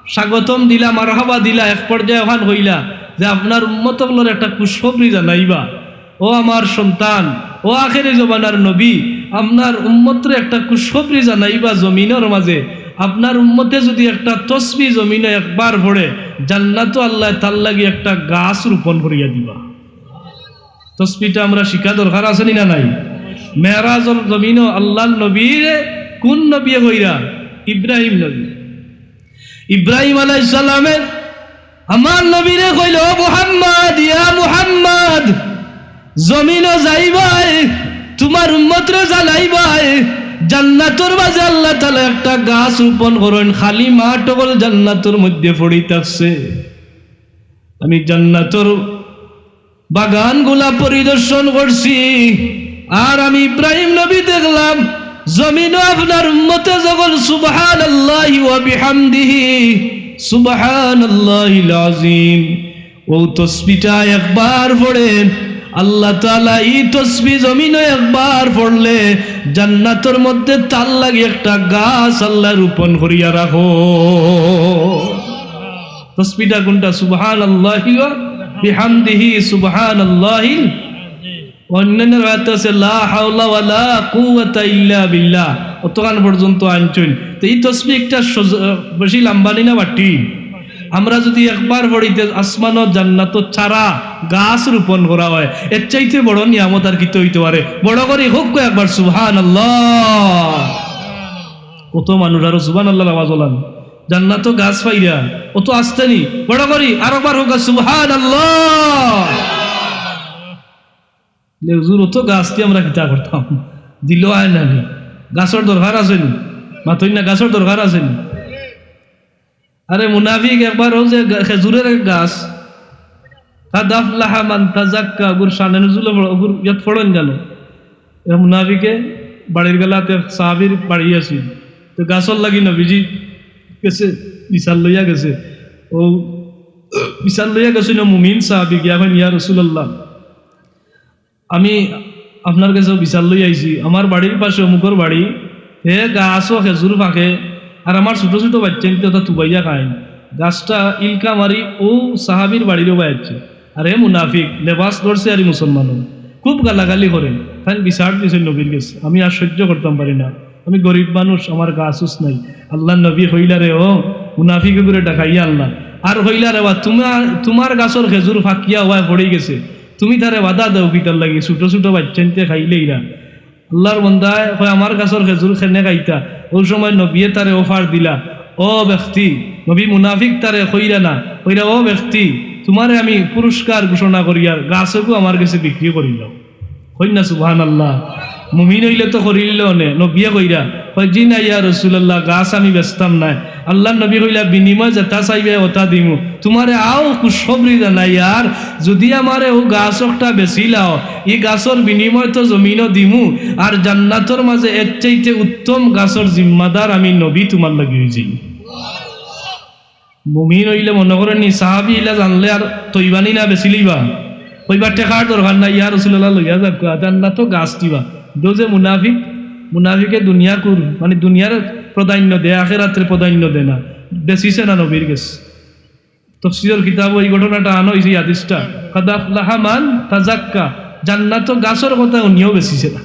স্বাগতম দিলা, মারহাবা দিলা, এক পর্যায়ে অখান কইলা যে, "আপনার উম্মত অকলর একটা খুশখবরি জানাইবা।" ও আমার সন্তান, ও আখেরি জমানার নবী, আপনার উম্মতরে একটা খুশখবরি জানাইবা জমিনর মাঝে, আপনার উম্মতে যুদি একটা তসবি জমিনো একবার পড়ে, জান্নাতো আল্লায় তার লাগি একটা গাছ রোপণ করিয়া দিবা। তসবিটা আমরা শিখা দরকার আছে নি না নাই? মেরাজর জমিনো আল্লাহর নবীরে কুন নবীয়ে কইরা? ইব্রাহিম নবী। ইব্রাহিম আলাইহিস সালামে আমার নবীরে কইল, "ও মুহাম্মদ, ইয়া মুহাম্মদ, জমিনো যাইবায়, তুমার উম্মতরে জানাইবায়, জান্নাতর মাঝে আল্লাহ তাআলা একটা গাছ রোপণ করইন, খালি মাঠ অকল জান্নাতর মধ্যে পড়ি থাকছে।" আমি জান্নাতর বাগানগুলা পরিদর্শন করছি, আর আমি ইব্রাহিম নবী দেখলাম, জমিনো আপনার উম্মতে যখন সুবহানাল্লাহি ওয়া বিহামদিহি, সুবহানাল্লাহিল আযীম, ও তসবিটা একবার পড়ে, আল্লাহ তাআলা ই তসবি জমিনো একবার পড়লে জান্নাতর মধ্যে তার লাগি একটা গাছ আল্লাহ রোপণ করিয়া রাখো। তসবিটা কুনটা? সুবহানাল্লাহি ওয়া বিহামদিহি, সুবহানাল্লাহিল। অন্যান্য রেওয়ায়েত আছে, "লা হাওলা ওয়ালা কুওয়াতা ইল্লা বিল্লাহ।" অতখান পর্যন্ত আনছইন। তো ই তসবি একটা সজ-, বেশি লম্বা নি না বাটি? আমরা যুদি একবার পড়িতে আসমানো জান্নাতো চারা গাছ রোপণ করা হয়, এর চাইতে বড় নিয়ামত আর কিতা অইতে পারে? বড় করি কউক্কা একবার সুবহানাল্লাহ। কত মানুষ আরো সুবহানাল্লাহর আওয়াজ ওলান। জান্নাতো গাছ পাইরা, অত আস্তে নি। বড় করি আরোবার কউক্কা সুবহানাল্লাহ। লে হুজুর, অত গাছ দি আমরা কিতা করতাম? দিল আয় না নি? গাছর দরকার আছে নি? মাতইন না, গাছর দরকার আছে নি? আরে মুনাফিক, একবার অউ যে গা-, খেজুরের এক গাছ, "কাদ আফলাহা মান তাজাক্কা", অগুর শানে নুজুলো পড়-, অগুর ইয়াত পড়ইন গেল। এ মুনাফিকে বাড়ির গেলাত এক সাহাবীর বাড়ি আছিল। তো গাছর লাগি নবীজি গেছে, বিচার লইয়া গেছে। অউ বিচার লইয়া গেছে না মুমিন সাহাবী গিয়া কইন, "ইয়া রাসূলুল্লাহ, আমি আপনার গেছে বিচার লইয়া আইছি, আমার বাড়ির পাশে অমুকর বাড়ি, হে গাছো খেজুর ফাকে, আর আমার ছোট ছোট বাইচ্চাইন্তে অতা তুবাইয়া খাইন।" গাছটা ইলকা মারি অউ সাহাবীর বাড়ির অবায় আইছে। আর হে মুনাফিক, লেবাস ধরছে আর ই মুসলমান, খুব গালাগালি করে। তাইন বিচার দিছে নবীর গেছে, "আমি আর সহ্য করতাম পারি না, আমি গরিব মানুষ, আমার গাছ উছ নাই।" আল্লাহর নবী কইলা রে, "ও মুনাফিক, অগুরে ডাকাইয়া আনলা।" আর কইলা রে, "বা তুমার, তুমার গাছর খেজুর ফাকিয়া অবায় পড়ি গেছে, তুমি তারে বাধা দেও কিতার লাগি? ছোট ছোট বাইচ্চাইন্তে খাইলে ইরা।" আল্লাহর বন্দায় কয়, "আমার গাছর খেজুর কেনে খাইতা?" অউ সময় নবীয়ে তারে offer দিলা, "ও ব্যক্তি", নবী মুনাফিক তারে কইরা না, কইরা, "ও ব্যক্তি, তুমারে আমি পুরস্কার ঘোষণা করিয়ার, গাছগু আমার গেছে বিক্রি করিলাও।" কইন না সুবহানাল্লাহ। মুমিন অইলে তো করিলিলো অনে, নবীয়ে কইরা, কয়, "জি না ইয়া রাসূলুল্লাহ, গাছ আমি বেচতাম নায়।" আল্লাহর নবী কইলা, "বিনিময় যেতা চাইবায় অতা দিমু। তুমারে আও খুশখবরি জানাইয়ার, যুদি আমারে অউ গাছ একটা বেচিলাও, ই গাছর বিনিময় তো জমিনো দিমু, আর জান্নাতর মাঝে এর চাইতে উত্তম গাছর জিম্মাদার আমি নবী তুমার লাগি অইযাইমু।" মুমিন অইলে মনো করইন নি, সাহাবী ইলা জানলে আর থইবা নি না বেচিলিবা? কইবা, "টেকার দরকার নাই, ইয়া রাসূলুল্লাহ, লইয়া যাউক্কা, জান্নাতো গাছ দিবা।" দো যে মুনাফিক, মুনাফিকে দুনিয়া কুর, মানে দুনিয়ার প্রাধান্য দেয়, আখেরাতরে প্রাধান্য দেয় না, বেচিছে না নবীর গেছে। তফসিরর কিতাবো ই ঘটনাটা আনা অইছে, ই হাদিসটা, "কাদ আফলাহা মান তাজাক্কা", জান্নাতো গাছর কথা হুনিয়াও বেচিছে না।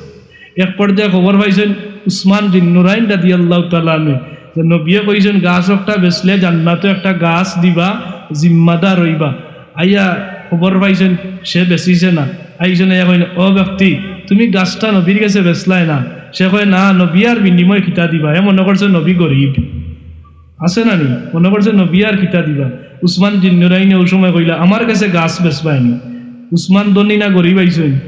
এক পর্যায়ে খবর পাইছইন উসমান জিন্নুরাইন রাদিয়াল্লাহু তাআলা আনহু, যে নবীয়ে কইছইন, "গাছ একটা বেচলে জান্নাতো একটা গাছ দিবা, জিম্মাদার অইবা।" আইয়া খবর পাইছইন সে বেচিছে না। আইছইন আইয়া কইন, "ও ব্যক্তি, তুমি গাছটা নবীর গেছে বেচলায় না?" সে কয়, "না, নবী আর বিনিময় কিতা দিবা?" হে মনো করছে নবী গরিব। আছে না নি? মনো করছে নবী আর কিতা দিবা। উসমান জিন্নুরাইনে অউ সময় কইলা, "আমার গেছে গাছ বেচবায় নি।" উসমান ধনী না গরিব আইছইন?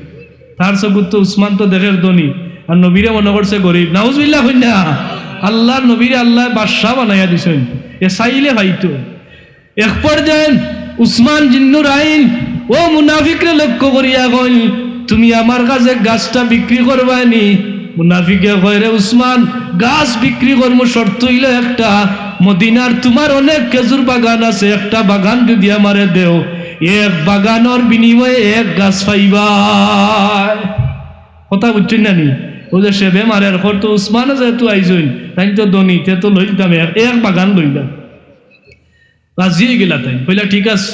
তার চকুত তো উসমান তো দেখের ধনী, আর নবীরে মনো করছে গরিব। নাউজুবিল্লাহ কইন না। আল্লাহর নবীরে আল্লায় বাদশা বানাইয়া দিছইন, এ চাইলে পাইতো। এক পর্যায়ে উসমান জিন্নুরাইন অউ মুনাফিকরে লক্ষ্য করিয়া কইন, "তুমি আমার গেছে গাছটা বিক্রি করবায় নি?" মুনাফিকে কয়, "রে উসমান, গাছ বিক্রি করমু, শর্ত অইলো একটা, মদিনার তুমার অনেক খেজুর বাগান আছে, একটা বাগান যুদি আমারে দেও, এক বাগানর বিনিময়ে এক গাছ পাইবায়।" কথা বুঝছইন না নি? অউ যে সেবে মারের, কর তো উসমানে যেহেতু আইছইন, তাইন তো ধনী, তে তো লইতাম, এক, এক বাগান লইলাম। রাজি অইগেলা তাইন, কইলা, "ঠিক আছে,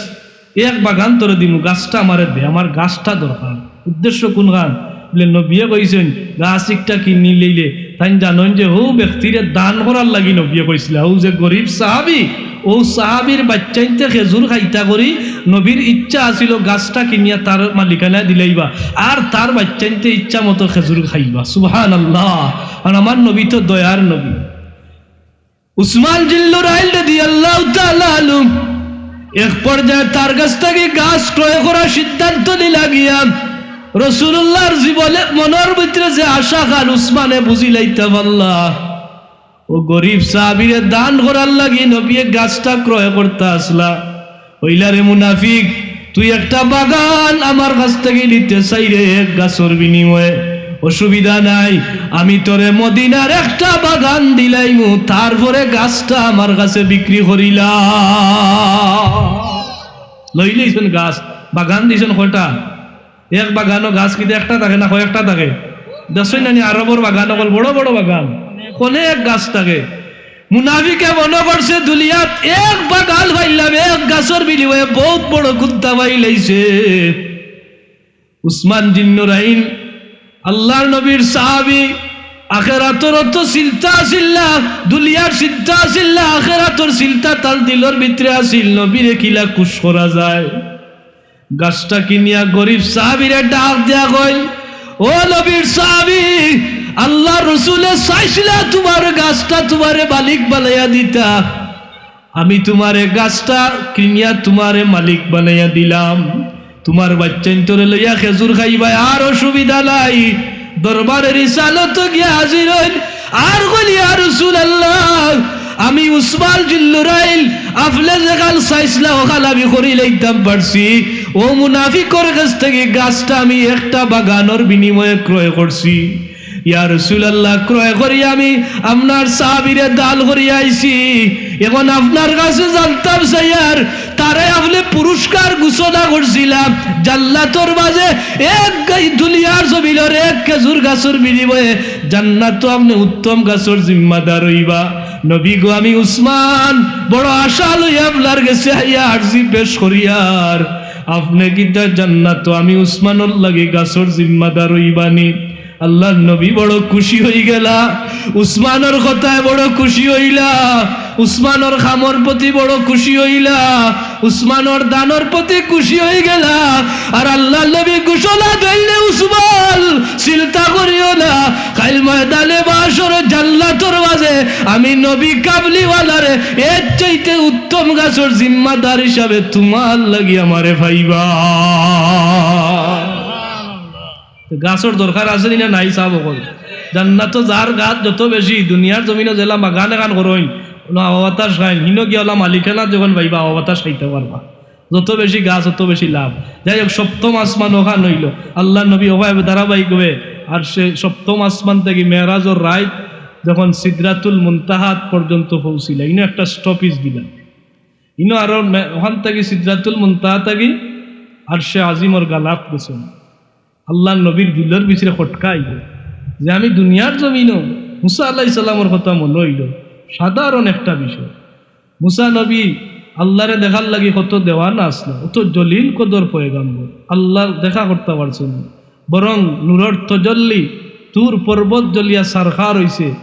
এক বাগান তোরে দিমু, গাছটা আমারে দে, আমার গাছটা দরকার।" উদ্দেশ্য কুনখান? বুলে, নবিয়ে কইছইন, গাছ একটা কিনিলাইলে, তাইন জানইন যে হউ ব্যক্তিরে দান করার লাগি নবিয়ে কইছিলা, হউ যে গরিব সাহাবি, অউ সাহাবির বাইচ্চাইন্তে খেজুর খাইতা করি, নবীর ইচ্ছা আছিল গাছটা কিনিয়া তার মালিকানায় দিলাইবা, আর তার বাইচ্চাইন্তে ইচ্ছা মতো খেজুর খাইবা। সুবহানাল্লাহ। আর আমার নবী তো দয়ার নবী। উসমান জিল্লুরাইল রাদিয়াল্লাহু তাআলা আনহু এক পর্যায়ে তার কাছ থাকি গাছ ক্রয় করার সিদ্ধান্ত নিলা গিয়া। রাসূলুল্লাহর জীবনে মনর ভিতরে যে আশা খান উসমানে বুঝিলাইতা পারলা, অউ গরিব সাহাবিরে দান করার লাগি নবিয়ে গাছটা ক্রয় করতা আছলা। কইলা, "রে মুনাফিক, তুই একটা বাগান আমার কাছ থাকি নিতে চাইরে এক গাছর বিনিময়ে। অসুবিধা নাই, আমি তোরে মদিনার একটা বাগান দিলাইমু, তারপরে গাছটা আমার কাছে বিক্রি করিলা।" লইলাইছইন গাছ, বাগান দিছইন কয়টা? এক বাগানো গাছ কিতা একটা থাকে না, কয়েকটা থাকে? দেখছইন না নি, আরবর বাগান অকল, বড় বড় বাগান, অনেক গাছ থাকে। মুনাফিকে মনো করছে দুনিয়াত এক বাগান পাইলাম, এক গাছর বিনিময়ে বউত বড় কুন্তা পাইলাইছে। উসমান জিন্নুরাইন, আল্লাহর নবীর সাহাবী, আখেরাতর অত চিন্তা আছিল না, দুনিয়ার চিন্তা আছিল না, আখেরাতর চিন্তা তার দিলর ভিতরে আছিল, নবীরে কিলা খুশ করা যায়। গাছটা কিনিয়া গরিব সাহাবীরে ডাক দিয়া কইল, "ও নবীর সাহাবী, আল্লাহর রসুলে চাইছিলা তুমার গাছটা তুমারে মালিক বানাইয়া দিতা, আমি তুমারে গাছটা কিনিয়া তুমারে মালিক বানাইয়া দিলাম, তুমার বাইচ্চাইন্তরে লইয়া খেজুর খাইবায়, আর অসুবিধা নাই।" দরবারে রিসালত গিয়া হাজির অইল, আর কইল, "ইয়া রাসূলুল্লাহ, আমি উসমান জিল্লুরাইল, আপনে যেখান চাইছিলা অখান আমি করিলাইতাম পারছি।" অউ মুনাফিকর কাছ থাকি গাছটা আমি একটা বাগানর বিনিময়ে ক্রয় করছি। ইয়া রাসূলুল্লাহ, ক্রয় করি আমি আপনার সাহাবীরে দান করি আইছি। এখন আপনার কাছে জানতাম চাইয়ার, তারে আপনে পুরস্কার ঘোষণা করছিলা জান্নাতর মাঝে এক গাই-, দুনিয়ার জমিনর এক খেজুর গাছর বিনিময়ে জান্নাতো আপনে উত্তম গাছর জিম্মাদার অইবা। নবী গো, আমি উসমান বড় আশা লইয়া আপনার গেছে আইয়া আরজি পেশ করিয়ার, আপনে কিতা জান্নাতো আমি উসমানর লাগি গাছর জিম্মাদার অইবানি? আল্লাহর নবী বড় খুশি অইগেলা, উসমানর কথায় বড় খুশি অইলা, উসমানর কামর প্রতি বড় খুশি অইলা, উসমানর দানর প্রতি খুশি অইগেলা। আর আল্লাহর নবী ঘোষণা দিলে, "উসমান, চিন্তা করিও না, কাইল ময়দানে মাশরো জান্নাতর মাঝে আমি নবী কামলিওয়ালারে এর চাইতে উত্তম গাছর জিম্মাদার হিসাবে তুমার লাগি আমারে পাইবা।" তো গাছর দরকার আছে নি না নাই, সাব অকল? জান্নাতো যার গাছ যত বেশি, দুনিয়ার জমিনো যেলা বাগান এখান করইন, অলা হাওয়া বাতাস খাইন, হিনো গিয়া অলা মালিকানা যখন পাইবা, হাওয়া বাতাস খাইতা পারবা। যত বেশি গাছ, অত বেশি লাভ। যাই হোক, সপ্তম আসমান অখান অইলো। আল্লাহর নবী অবায় ধারাবাহিক অইয়া আরশে, সপ্তম আসমান থাকি মেরাজর রাইত যখন সিদরাতুল মুনতাহাত পর্যন্ত পৌঁছিলা, ইনো একটা stoppage দিলা। ইনো আরো মে-, অখান থাকি সিদরাতুল মুনতাহা থাকি আরশে আজিমর গালাত গেছইন। আল্লাহর নবীর দিলর ভিতরে খটকা আইলো যে আমি দুনিয়ার জমিনো মুসা আলাইহিস সালামর কথা মনো অইলো, সাধারণ একটা বিষয়। মুসা নবী আল্লাহরে দেখার লাগি কত দেওয়ানা আছলা, অত জলিল কদর পয়গাম্বর, আল্লাহর দেখা করতা পারছইন না, বরং নূরর তজল্লি তুর পর্বত জ্বলিয়া ছারখার অইছে,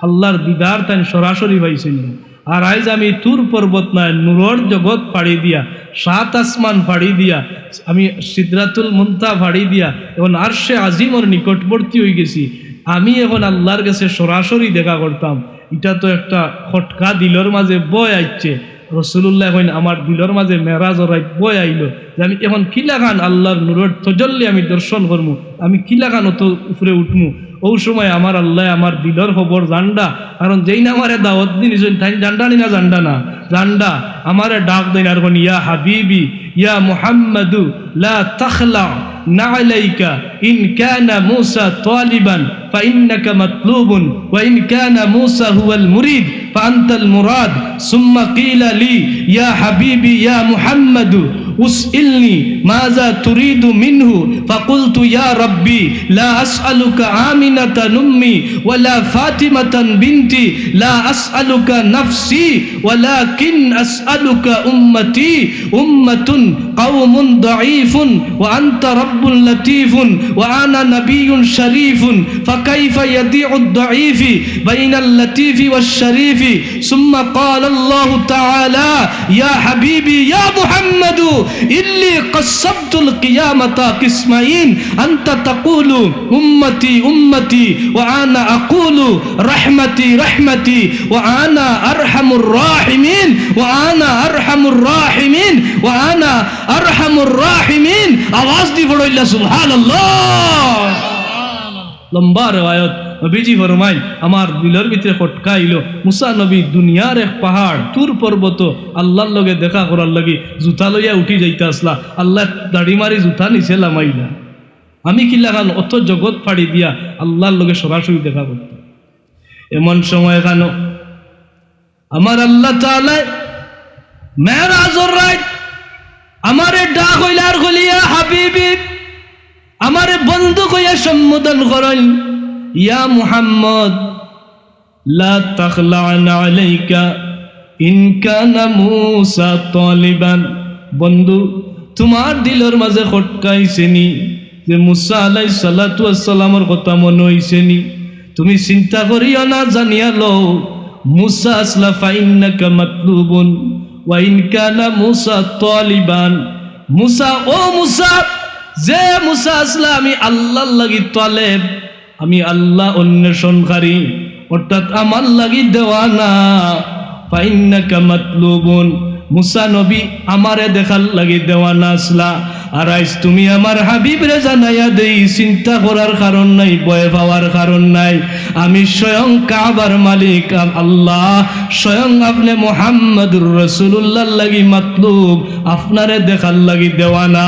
আল্লাহর দিদার তাইন সরাসরি পাইছইন না। আর আইজ আমি তুর পর্বত নায়, নূরর জগৎ ফাড়ি দিয়া, সাত আসমান ফাড়ি দিয়া, আমি সিদরাতুল মুনতাহা ফাড়ি দিয়া এখন আরশে আজিমর নিকটবর্তী অইগেছি। আমি এখন আল্লাহর গেছে সরাসরি দেখা করতাম, ইটা তো একটা খটকা, দিলর মাঝে ভয় আইছে। রাসূলুল্লাহ কইন, "আমার দিলর মাঝে মেরাজর রাইত ভয় আইলো যে আমি এখন কিলাখান আল্লাহর নূরর তজল্লি আমি দর্শন করমু, আমি কিলাখান অত উপরে উঠমু।" অউ সময় আমার আল্লায় আমার দিলর খবর জানরা, কারণ যেইন আমারে দাওয়াত দিছইন, তাইন জানরা নি না জানরা না? জানরা। আমারে ডাক দেইন আর কইন, "ইয়া হাবিবি, ইয়া মুহাম্মাদু, লা তাখলা না'লাইকা, ইন কানা মুসা তালিবান, ফাইন্নাকা মাতলুবুন, ওয়া ইন কানা মুসা হুয়াল মুরিদ, ফাআনতাল মুরাদ।" সুম্মা কিলা লি, ইয়া হাবিবি, ইয়া মুহাম্মাদু, أسألني ماذا تريد منه؟ فقلت: يا ربي، لا أسألك آمنة أمي ولا فاطمة بنتي، لا أسألك نفسي، ولكن أسألك أمتي، أمة، قوم ضعيف، وأنت رب لطيف، وأنا نبي شريف، فكيف يضيع الضعيف بين اللطيف والشريف؟ ثم قال الله تعالى: يا حبيبي يا محمد، إني قسمت القيامة قسمين، أنت تقول: أمتي، أمتي، وأنا أقول: رحمتي، رحمتي، وأنا أرحم الراحمين، وأنا أرحم الراحمين، وأنا أرحم الراحمين. আওয়াজ দি পড়ইলা, সুবহানাল্লাহ। লম্বা রেওয়ায়ত। নবীজি ফরমাইন, আমার দিলর ভিতরে খটকা আইলো, মুসা নবী দুনিয়ার এক পাহাড়, তুর পর্বত, আল্লাহর লগে দেখা করার লাগি জুতা লইয়া উঠি যাইতা আসলা, আল্লায় দাড়ি মারি জুতা নিচে লামাইলা। আমি কিলাখান অত জগৎ ফাড়ি দিয়া আল্লাহর লগে সরাসরি দেখা করতাম। এমন সময় খানো আমার আল্লাহ তাআলায় মেরাজর রাইত আমারে ডাক অইলা আর কইলা, "ইয়া হাবিবি", আমারে বন্ধু কইয়া সম্বোধন করইন, "ইয়া মুহাম্মদ, লা তাখলা'না আলাইকা ইন কানা মুসা তালিবান।" বন্ধু, তুমার দিলর মাঝে খটকা আইছে নি যে মুসা আলাইহিস সালাতু ওয়াস সালামর কথা মনো অইছে নি? তুমি চিন্তা করিও না, জানিয়া লও, মুসা আসলা ফাইন্নাকা মাতলুবুন, ওয়া ইন কানা মুসা তালিবান। মুসা, ও মুসা, যে মুসা আসলা আমি আল্লাহর লাগি তালেব, আমি আল্লাহ অন্বেষণকারী, অর্থাৎ আমার লাগি দেওয়ানা, ফাইন্নাকা মাতলুবুন। মুসা নবী আমারে দেখার লাগি দেওয়ানা আসলা। আর আইজ তুমি আমার হাবিবরে জানাইয়া দেই, চিন্তা করার কারণ নাই, ভয় পাওয়ার কারণ নাই। আমি স্বয়ং কাবার মালিক আম-, আল্লাহ, স্বয়ং আপনে মুহাম্মাদুর রাসূলুল্লাহর লাগি মাতলুব, আপনারে দেখার লাগি দেওয়ানা।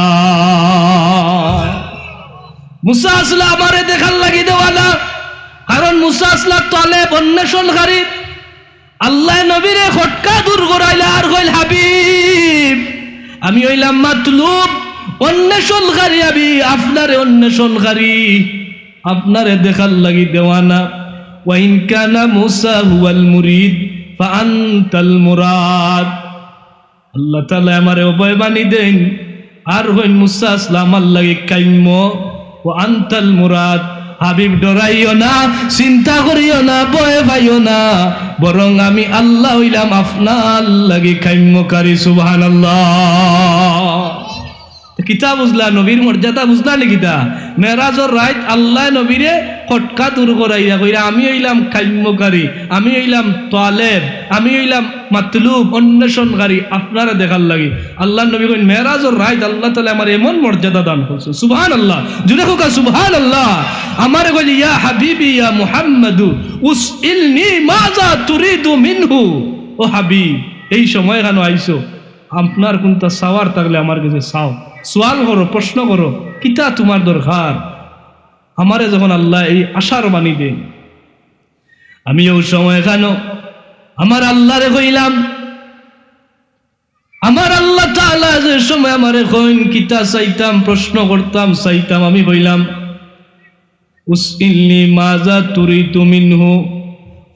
মুসা আসলা আমারে দেখার লাগি দেওয়ানা, কারণ মুসা আসলা তালেব, অন্বেষণকারী। আল্লায় নবীরে খটকা দূর করাইলা আর কইল, "হাবিব, আমি অইলাম মাতলুব, অন্বেষণকারী, আমি আপনারে অন্বেষণকারী, আপনারে দেখার লাগি দেওয়ানা।" ওয়া ইন কানা মুসা হুয়াল মুরিদ ফা আনতাল মুরাদ। আল্লাহ তাআলায় আমারে অভয় বাণী দেইন, আর কইন, "মুসা আসলা আমার লাগি কাম্য, ওয়া আনতাল মুরাদ।" হাবিব, ডরাইও না, চিন্তা করিও না, ভয় পাইও না, বরং আমি আল্লাহ অইলাম আপনার লাগি কাম্যকারী। সুবহানাল্লাহ। তো কিতা বুঝলা, নবীর মর্যাদা বুঝলা নি কিতা? মেরাজর রাইত আল্লায় নবীরে খটকা দূর করাইয়া কইরা, "আমি অইলাম কাম্যকারী, আমি অইলাম তালেব, আমি অইলাম মাতলুব, অন্বেষণকারী, আপনারে দেখার লাগি।" আল্লাহর নবী কইন, "মেরাজর রাইত আল্লাহ তাআলায় আমারে এমন মর্যাদা দান করছইন।" সুবহানাল্লাহ। জুরে কউক্কা, সুবহানাল্লাহ। আমারে কইল, "ইয়া হাবিবি ইয়া মুহাম্মাদু, উসইলনি মাযা তুরিদু মিনহু।" ও হাবিব, এই সময় খানো আইছো, আপনার কুনতা চাওয়ার থাকলে আমার গেছে চাও, সওয়াল করো, প্রশ্ন করো, কিতা তুমার দরকার? আমারে যখন আল্লায় এই আশার বাণী দেইন, আমি অউ সময় খানো আমার আল্লাহরে কইলাম, আমার আল্লাহ তাআলা যে সময় আমারে কইন, কিতা চাইতাম, প্রশ্ন করতাম, চাইতাম, আমি কইলাম, "উসইলনি মাযা তুরিদু মিনহু।"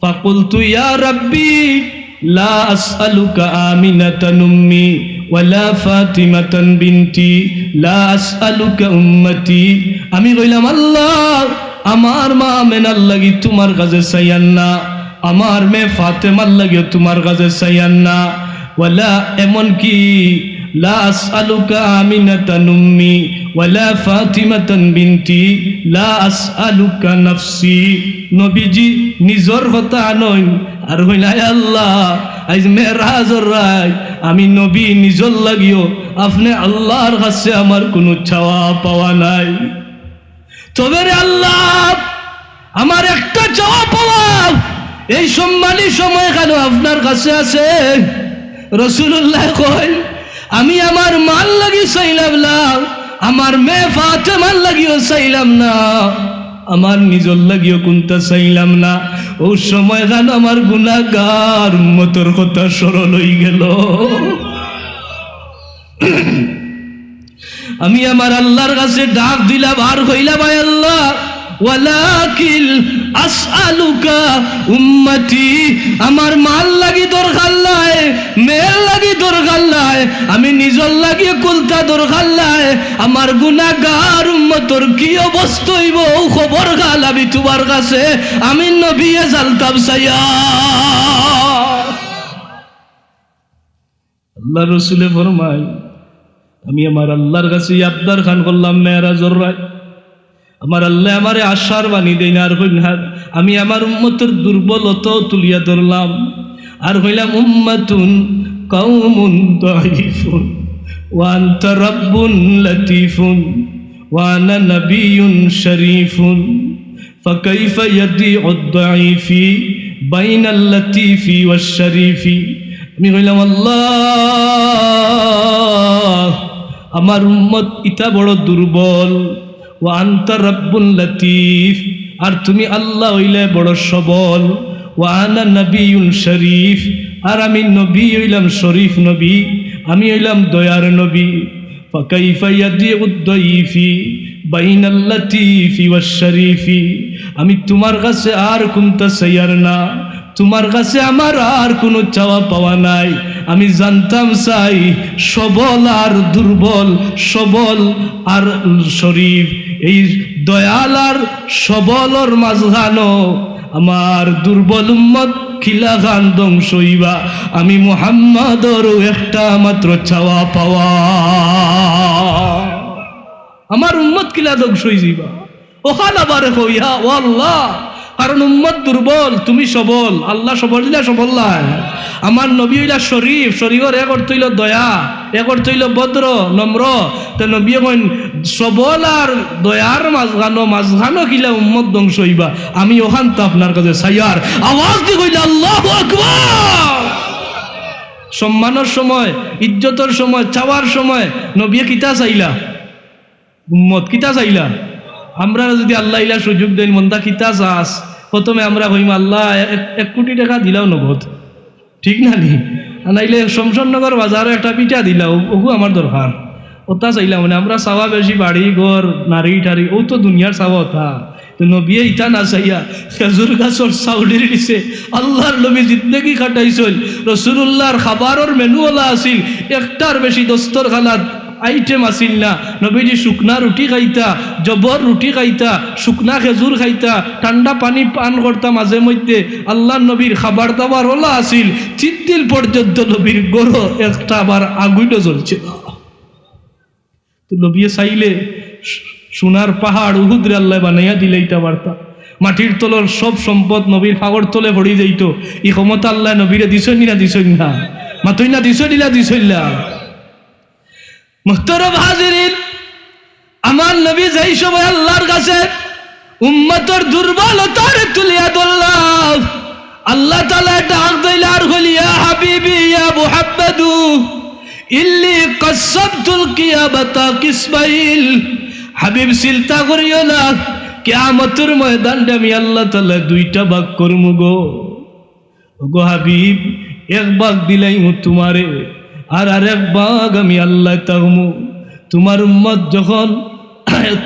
ফাকুলতু, "ইয়া রাব্বি, লা আসআলুকা আমিনাতান উম্মি, ওয়ালা ফাতিমাতান বিনতি, লা আসআলুকা উম্মতি।" আমি কইলাম, "আল্লাহ, আমার মা আমেনার লাগি তুমার কাছে চাইয়ার না, আমার মেয়ে ফাতেমার লাগিও তুমার কাছে চাইয়ার না।" ওয়ালা, এমনকি, লা আসআলুকা আমিনাতান উম্মি, ওয়ালা ফাতিমাতান বিনতি, লা আসআলুকা নাফসি। নবীজি নিজর কথা আনইন, আর কইন, "আয় আল্লাহ, আইজ মেরাজর রাইত আমি নবী নিজর লাগিও আপনে আল্লাহর কাছে আমার কুনু চাওয়া পাওয়া নাই।" তবে রে আল্লাহ, আমার একটা চাওয়া পাওয়া, এই সম্মানী সময় খানো আপনার কাছে আছে। রাসূলুল্লায় কইন, "আমি আমার মার লাগি চাইলাম না, আমার মেয়ে ফাতেমার লাগিও চাইলাম না, আমার নিজর লাগিও কুনতা চাইলাম না।" অউ সময় খানো আমার গুনাহগার উম্মতর কথা স্মরণ অইগেল। আমি আমার আল্লাহর কাছে ডাক দিলাম আর কইলাম, "আয় আল্লাহ, ওয়ালাকিন আসআলুকা উম্মতি, আমার মার লাগি দরকার নাই, মেয়ের লাগি দরকার নাই, আমি নিজর লাগি কুন্তা দরকার নাই, আমার গুনাহগার উম্মতর কি অবস্থা অইবো, অউ খবর খান আমি তুমার কাছে, আমি নবীয়ে জানতাম চাইয়া।" আল্লাহর রসুলে ফরমায়, আমি আমার আল্লাহর কাছে ই আবদার খান করলাম মেরাজর রাইত। আমার আল্লায় আমারে আশার বাণী দেইন, আর কইন, আর আমি আমার উম্মতর দুর্বলতাও তুলিয়া ধরলাম, আর কইলাম, "উম্মাতুন কাউমুন দাঈফুন ওয়া আনতা রাব্বুন লাতীফুন ওয়া আনা নাবিয়্যুন শরীফুন।" فكيف يضيع الضعيف بين اللطيف والشريف؟ আমি কইলাম, "আল্লাহ, আমার উম্মত ইতা বড় দুর্বল, ওয়া আনতা রাব্বুন লাতীফ, আর তুমি আল্লাহ অইলে বড় সবল, ওয়া আনা নাবিয়্যুন শরীফ, আর আমি নবী অইলাম শরীফ নবী, আমি অইলাম দয়ার নবী।" فكيف يضيع الضعيف بين اللطيف والشريف؟ আমি তুমার কাছে আর কুন্তা চাইয়ার না, তুমার কাছে আমার আর কুনু চাওয়া পাওয়া নাই। আমি জানতাম চাই সবল আর দুর্বল, সবল আর শরীফ, এই দয়াল আর সবলর মাঝখানো আমার দুর্বল উম্মত কিলাখান ধ্বংস অইবা, আমি মুহাম্মদরও একটা মাত্র চাওয়া পাওয়া। আমার উম্মত কিলা ধ্বংস অইযিবা, অখান আমারে কইয়া, ও আল্লাহ, কারণ উম্মত দুর্বল, তুমি সবল। আল্লাহ সবল দিলা, সবল নাই। আমার নবী অইলা শরীফ, শরীফর এক অর্থ অইলো দয়া, এক অর্থ অইলো ভদ্র, নম্র। তে নবীয়ে কইন, সবল আর দয়ার মাঝখানো, মাঝখানো কিলা উম্মত ধ্বংস অইবা, আমি অখানতা আপনার কাছে চাইয়ার। আওয়াজ দি কইলা, "আল্লাহু আকবার।" সম্মানর সময়, ইজ্জতর সময়, চাওয়ার সময় নবীয়ে কিতা চাইলা? উম্মত কিতা চাইলা? আমরারে যুদি আল্লায় ইলা সুযোগ দেইন, "বন্দা কিতা চাস?" প্রথমে আমরা কইমু, "আল্লাহ, এক, এক কোটি টেকা দিলাও নগদ।" ঠিক না নি? আর নাইলে শমশেরনগর বাজারো একটা ভিটা দিলাও, অগু আমার দরকার। অতা চাইলাম, মানে, আমরা চাওয়া বেশি বাড়ি, ঘর, নারী, টাড়ি, অউ তো দুনিয়ার চাওয়া অতা। তো নবীয়ে ইতা না চাইয়া খেজুর গাছর ছাউলির নিচে আল্লাহর নবী জিন্দেগি কাটাইছইন। রসুলুল্লাহর খাবারর মেনু অলা আছিল, একটার বেশি দস্তরখানাত আইটেম আছিল না। নবীজি শুকনা রুটি খাইতা, জবর রুটি খাইতা, শুকনা খেজুর খাইতা, ঠান্ডা পানি পান করতা মাঝে মধ্যে। আল্লাহর নবীর খাবার দাবার অলা আছিল, তিন দিন পর্যন্ত নবীর ঘরো একটা বার আগুনও জ্বলছে না। তো নবীয়ে চাইলে সোনার পাহাড় উহুদরে আল্লায় বানাইয়া দিলাইতা পারতা। মাটির তলর সব সম্পদ নবীর পাওর তলে পড়ি যাইতো। ই ক্ষমতা আল্লায় নবীরে দিছইন নি না দিছইন না? মাতইন না, দিছইন নি না দিছইন না? মুহতারাম হাজিরিন, আমার নবী যেই সময় আল্লাহর কাছে উম্মতর দুর্বলতারে তুলিয়া ধরলা, আল্লাহ তাআলায় ডাক দিলা আর কইলা, "ইয়া হাবিবি, ইয়া মুহাম্মাদু, ইন্নী কাসসামতুল কিয়ামাতা কিসমাইন।" হাবিব, চিন্তা করিও না, কিয়ামতর ময়দানরে আমি আল্লাহ তাআলায় দুইটা ভাগ করমু গো। ওগো হাবিব, এক ভাগ দিলাইমু তুমারে, আর আরেক ভাগ আমি আল্লায় থাকমু। তুমার উম্মত যখন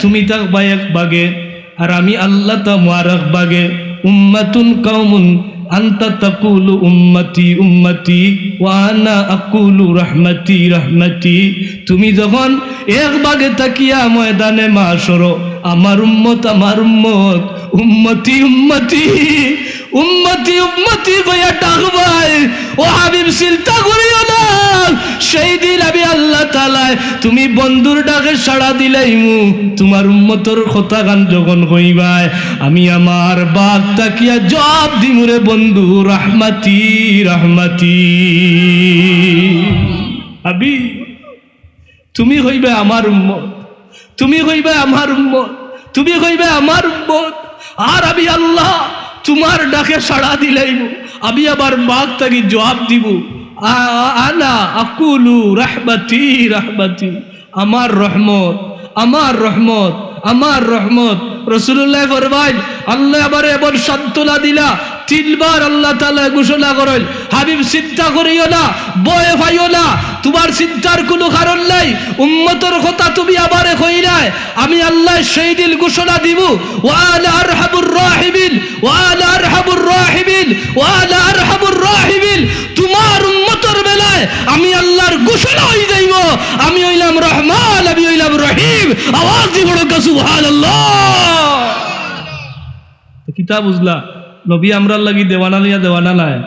তুমি থাকবায় এক ভাগে, আর আমি আল্লাহ থাকমু আরেক ভাগে। উম্মাতুন কাউমুন আনতা তাকুলু উম্মতি উম্মতি ওয়া আনা আকুলু রাহমাতি রাহমাতি। তুমি যখন এক ভাগে থাকিয়া ময়দানে মাশরো আমার উম্মত, আমার উম্মত, উম্মতি উম্মতি, উম্মতি, উম্মতি কইয়া ডাকবায়। ও হাবিব, চিন্তা করিও না, সেই দিন আমি আল্লাহ তাআলায় তুমি বন্ধুর ডাকে সাড়া দিলাইমু। তুমার উম্মতর কথাখান যখন কইবায়, আমি আমার ভাগ থাকিয়া জবাব দিমু, রে বন্ধু, রাহমাতি, রাহমাতি। হাবিব, তুমি কইবায় আমার উম্মত, তুমি কইবায় আমার উম্মত, তুমি কইবায় আমার উম্মত, আর আমি আল্লাহ তুমার ডাকে সাড়া দিলাইমু, আমি আমার ভাগ থাকি জবাব দিমু। আ-, আ-, আনা আকুলু রাহমাতি, রাহমাতি, আমার রহমত, আমার রহমত, আমার রহমত। রাসূলুল্লায় ফরমাইন, আল্লায় আমারে এমন সান্ত্বনা দিলা, তিনবার আল্লাহ তাআলা ঘোষণা করইন, হাবিব, চিন্তা করিও না, ভয় পাইও না, তুমার চিন্তার কুনু কারণ নাই। উম্মতর কথা তুমি আমারে কইলায়, আমি আল্লায় সেই দিন ঘোষণা দিমু, "ওয়া আনা আরহামুর রাহিমিন, ওয়া আনা আরহামুর রাহিমিন, ওয়া আনা আরহামুর রাহিমিন।" তুমার উম্মতর বেলায় আমি আল্লার ঘোষণা অইযাইবো, আমি অইলাম রহমান, আমি অইলাম রহিম। আওয়াজ দি পড়উক্কা সুবহানাল্লাহ। তো কিতা বুঝলা? নবী আমরার লাগি দেওয়ানা নিয়া দেওয়ানা নায়।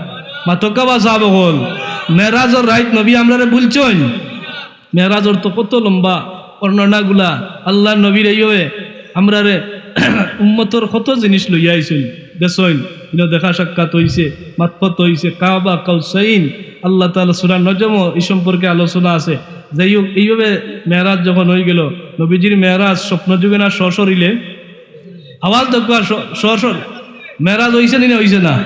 মাতউক্কা বা সাব অকল, মেরাজর রাইত নবী আমরারে ভুলছইন? মেরাজর তো কত লম্বা বর্ণনাগুলা। আল্লার নবীর এইভাবে আমরারে উম্মতর কত জিনিস লইয়া আইছইন, গেছইন, ইনো দেখা সাক্ষাৎ অইছে, মাতফত অইছে, কাবা কাউসাইন, আল্লাহ তাআলা সূরা নজমও ই সম্পর্কে আলোচনা আছে। যাই হোক, এইভাবে মেরাজ যখন অইগেলো, নবীজির মেরাজ স্বপ্ন যুগে না সশরীরে? আওয়াজ দেউক্কা, স-, স-, স-, মেরাজ অইছে নি না অইছে না?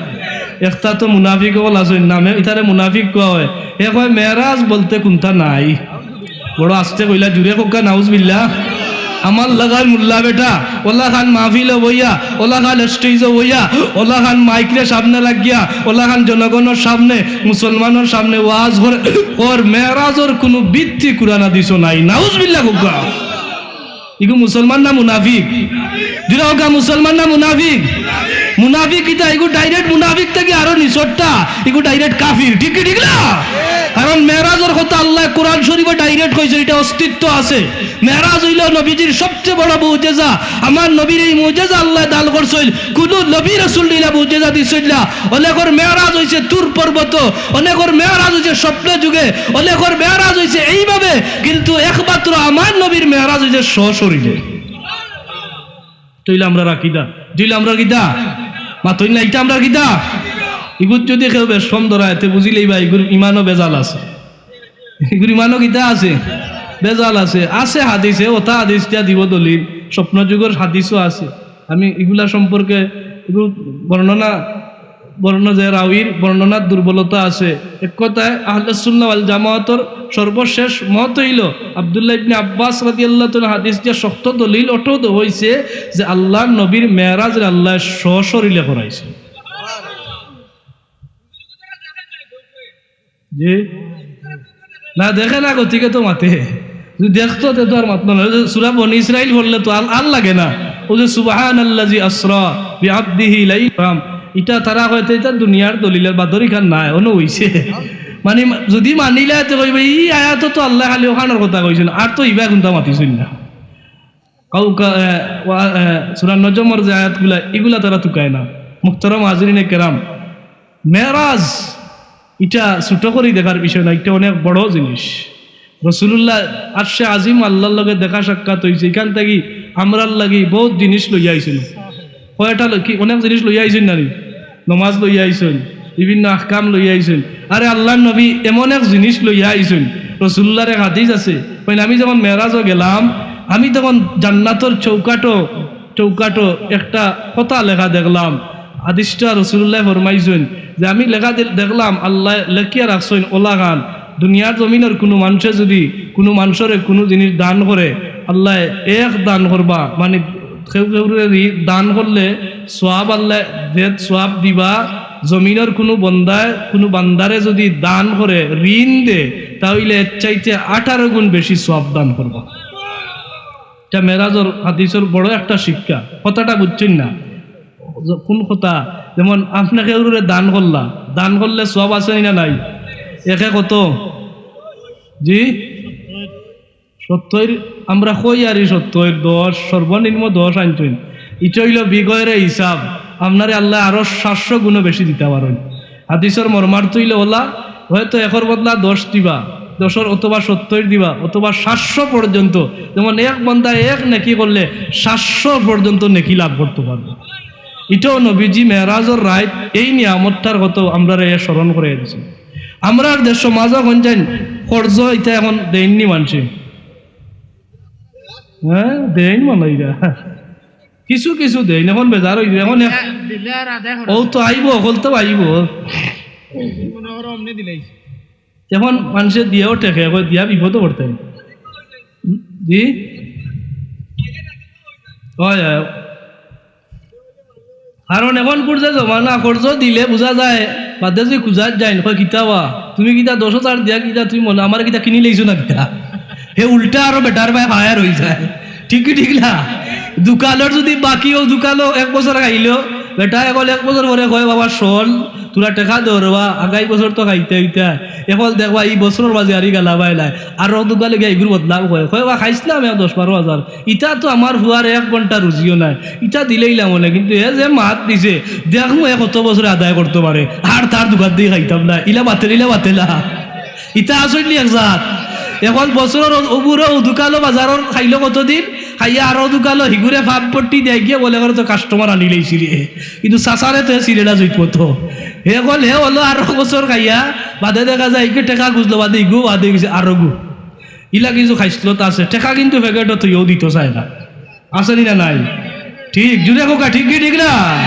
একটা তো মুনাফিক অকল আছইন, নামে ইতারে মুনাফিক কওয়া অয়। হে কয়, "মেরাজ বলতে কুন্তা নাই।" বড় আস্তে কইলা, জুরে কউক্কা, নাউজুবিল্লাহ। আমার লাখান মুল্লা বেটা, অলাখান মাহফিলো বইয়া, অলাখান স্টেজো বইয়া, অলাখান মাইকরে সামনে লাগিয়া, অলাখান জনগণর সামনে, মুসলমানর সামনে ওয়াজ করে, অর মেরাজর কুনু ভিত্তি কুরআন হাদিসো নাই। নাউজুবিল্লাহ কউক্কা। ইগু মুসলমান না মুনাফিক? জুরে কউক্কা, মুসলমান না মুনাফিক? মুনাফিক ইতা, ইগু direct মুনাফিক থাকি আরো নিচরটা, ইগু direct কাফির। ঠিক কি ঠিক না? কারণ মেরাজর কথা আল্লায় কুরআন শরীফো direct কইছে, ইটা অস্তিত্ব আছে। মেরাজ অইলো নবীজির সবচেয়ে বড় মুজেজা। আমার নবীরে ই মুজেজা আল্লায় দান করছইন, কুনু নবী রাসূলরে ইলা মুজেজা দিছইন না। অনেকর মেরাজ অইছে তুর পর্বতো, অনেকর মেরাজ অইছে স্বপ্ন যুগে, অনেকর মেরাজ অইছে এইভাবে, কিন্তু একমাত্র আমার নবীর মেরাজ অইছে সশরীরে। তে অইলে আমরার আকিদা, তে অইলে আমরার কিতা? মাতইন না, ইটা আমরার কিতা? ইগুত যুদি কেউ বেশকম ধরায়, তে বুঝিলাইবা ইগুর ইমানো ভেজাল আছে। ইগুর ইমানো কিতা আছে? ভেজাল আছে। আছে হাদিসে, অতা হাদিস দিয়া দিবো দলিল, স্বপ্ন যুগর হাদিসও আছে। আমি ইগুলা সম্পর্কে ইগু বর্ণনা, বর্ণ-, যে রাউির বর্ণনার দুর্বলতা আছে। এক কথায় আহলে সুন্নাহ ওয়াল জামাতর সর্বশেষ মত অইলো আব্দুল্লাহ ইবনে আব্বাস রাদিয়াল্লাহু তাআলা হাদিস দিয়া শক্ত দলিল অটো অইছে যে আল্লার নবীর মেরাজরে আল্লায় সশরীরে করাইছে। জি? না, দেখে না, গতিকে তো মাতে। যুদি দেখতো, তে তো আর মাতলো না। অউ যে সূরা বনি ইসরাইল পড়লে তো আর, আর লাগে না। অউ যে সুবহানাল্লাযী আসরা বিআবদিহি লাইলাম, ইটা তারা কয় তে ইটা দুনিয়ার দলিলর বাদর ইখান নায়, অনো অইছে। মানে, যুদি মানিলায় তে কইবা, ই আয়াতো তো আল্লায় খালি অখানর কথা কইছইন, আর তো ইবায় কুন্তা মাতিছইন না। কাউকা, এ, ওয়া-, এ, সূরা নজমর যে আয়াতগুলা, ইগুলা তারা তুকায় না। মুহতারাম হাজিরিনে কেরাম, মেরাজ ইটা ছোট করি দেখার বিষয় না, ইটা অনেক বড় জিনিস। রাসূলুল্লাহ আরশে আজিম আল্লার লগে দেখা সাক্ষাৎ অইছে, ইখান থাকি আমরার লাগি বউত জিনিস লইয়া আইছইন। কয়টা লই-, কি অনেক জিনিস লইয়া আইছইন না নি? নমাজ লইয়া আইছইন, বিভিন্ন আহকাম লইয়া আইছইন। আরে আল্লার নবী এমন এক জিনিস লইয়া আইছইন, রাসূলুল্লাহর এক হাদিস আছে, কইন, "আমি যখন মেরাজো গেলাম, আমি তখন জান্নাতর চৌকাঠো, চৌকাঠো একটা কথা লেখা দেখলাম।" হাদিসটা রাসূলুল্লায় ফরমাইছইন যে, "আমি লেখা দে-, দেখলাম আল্লায় লেখিয়া রাখছইন অলাখান, দুনিয়ার জমিনর কুনু মানষে যুদি কুনু মানষরে কুনু জিনিস দান করে, আল্লায় এক দান করবা, মানে কেউ কেউরে ঋ-, দান করলে সওয়াব আল্লায় যে সওয়াব দিবা, জমিনর কুনু বন্দায়, কুনু বান্দারে যুদি দান করে, ঋণ দে, তা অইলে এর চাইতে আঠারো গুণ বেশি সওয়াব দান করবা।" ইটা মেরাজর হাদিসর বড় একটা শিক্ষা। কথাটা বুঝছইন না? য-, কুন কথা? যেমন আপনে কেউরে দান করলা, দান করলে সওয়াব আছে নি না নাই? একে কত? জি? সত্তইর, আমরা কই আর ই সত্তইর, দশ, সর্বনিম্ন দশ আনছইন। ইটা অইলো বিগয়রে হিসাব, আপনারে আল্লায় আরো সাতশো গুণও বেশি দিতা পারইন। হাদিসর মর্মার্থ অইলো অলা, হয়তো একর বদলা দশ দিবা, দশর অথবা সত্তইর দিবা, অথবা সাতশো পর্যন্ত। যেমন এক বান্দায় এক নেকি করলে সাতশো পর্যন্ত নেকি লাভ করতো পারবো। ইটাও নবীজি মেরাজর রাইত এই নিয়ামতটার কথা আমরারে স্মরণ করাইয়া দিছে। আমরার দেশো মাজা গঞ্জাইন কর্জ ইতা এখন দেইন নি মানষে? হ্যাঁ, দেইন মনে অয় ইরা। কিছু কিছু দেইন, এখন বেজার অইযে, এখন এক-, দিলে আর আদায় করে। অউ তো আইবো, অকল তো আইবো। মনে করো অমনে দিলাই। এখন মানষে দিয়াও ঠেকে, কয় দিয়া বিপদো পড়তে। জি? অয়, অয়। কারণ অখনকুর যে জমানা, কর্জ দিলে বুঝা যায়, বাদে যদি খুজাত যাইন, কয়, "কিতা বা, তুমি কিতা দশ হাজার দিয়া কিতা তুমি মনে আমারে কিতা কিনি লইছো না কিতা?" হে উল্টা আরো বেটার বায় ফায়ার অইযায়। ঠিক কি ঠিক না? দুকালর যদি বাকি অউ দুকালো এক বছর খাইলো, বেটা অখন এক বছর পরে কয়, "বাবা, শোন, তোরা টেকা দেও রে বা, আগামী বছর তো খাইতে অইতা।" অখন দেখবা, ই বছরর মাঝে আরি গালা পায় নাই। আরো দুকালো গিয়া ইগুর বদনাম কয়, কয়, "বা, খাইছলাম এক দশ বারো হাজার।" ইতা তো আমার ফুয়ার এক ঘন্টা রুজিও নাই, ইতা দিলাইলাম অনে, কিন্তু হে যে মাত দিছে, দেখমু হে কত বছরে আদায় করতো পারে, আর তার দুকান দিয়া খাইতাম না, ইলা বাতেল, ইলা বাতেলা। ইতা আসল নি এক জাত। অখন বছরর অউ বুড়া অউ দুকালো বাজারর খাইলো কতদিন, খাইয়া আরো দুকালো হিগুরে ফাপ পট্টি দেয় গিয়া বলে, "করে তো কাস্টমার আনি লইছি রে।" কিন্তু চাচারে তো হে চিনে না জুইত মতো। হে অকল হে অইলো আরো বছর খাইয়া, বাদে দেখা যায় ইগু টেকা খুজলো, বাদে ইগু বাদে গেছে আরো গু। ইলা কিছু খাইছলত আছে, টেকা কিন্তু প্যাকেটো থইয়াও দিতো চায় না। আছে নি না নাই? ঠিক, জুরে কউক্কা, ঠিক কি ঠিক না?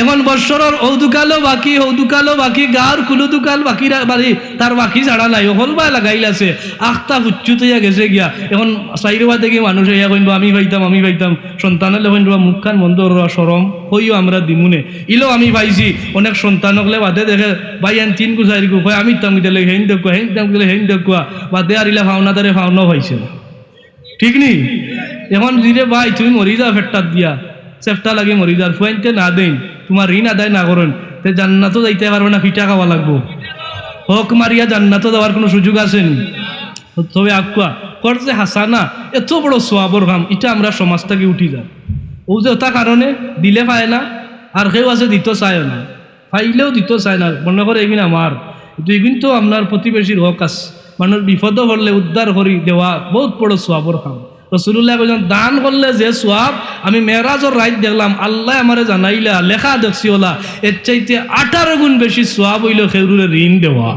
অখন বছরর অউ দুকালো বাকি, হউ দুকালো বাকি, গাঁওর কুনু দুকাল বাকি রা-, বাড়ি, তার বাকি ছাড়া নাই, হকল বায় লাগাইল আছে, আখতা ফুচ্চুত অইয়া গেছে গিয়া। অখন চাইরোবা থাকি মানুষ আইয়া কইন বা, "আমি পাইতাম, আমি পাইতাম।" সন্তান অইলে কইন বা, "মুখখান বন্ধ করো, শরম, কইও আমরা দিমুনে।" ইলো আমি পাইছি, অনেক সন্তান অকলে বাদে দেখে, ভাই, এন তিন গু, চাইর গু, কয়, "আমি দিতাম কিতা লাগি, হেইন দেখুয়া, হেইন দিতাম কিতা লাগি, হেইন দেখুয়া।" বাদে আর ইলা পাওনাদারে পাওনাও পাইছে না। ঠিক নি? অখন জিরে ভাই, তুমি মরি যাও পেটটাত দিয়া, চেষ্টা লাগি মরি যাও, ফুয়াইন্তে না দেইন, তুমার ঋণ আদায় না করইন, তে জান্নাতো যাইতায় পারবা না, পিটা খাওয়া লাগবো। হক মারিয়া জান্নাতো যাওয়ার কুনু সুযোগ আছে নি? তবে আউক্কা, কর্জে হাসানা এত বড় সওয়াবর কাম, ইটা আমরার সমাজ থাকি উঠি যায়। অউ যে অতা কারণে দিলে পায় না, আর কেউ আছে দিতো চায়ও না। পাইলেও দিতো চায় না, মনে করে, "এগুইন আমার।" কিন্তু এগুইন তো আপনার প্রতিবেশীর হক আছে। মানুষ বিপদো পড়লে উদ্ধার করি দেওয়া বউত বড় সওয়াবর কাম। রাসূলুল্লায় কইছইন, "দান করলে যে সওয়াব, আমি মেরাজর রাইত দেখলাম, আল্লায় আমারে জানাইলা, লেখা দেখছি অলা, এর চাইতে আঠারো গুণ বেশি সওয়াব অইলো কেউরুরে ঋণ দেওয়া।"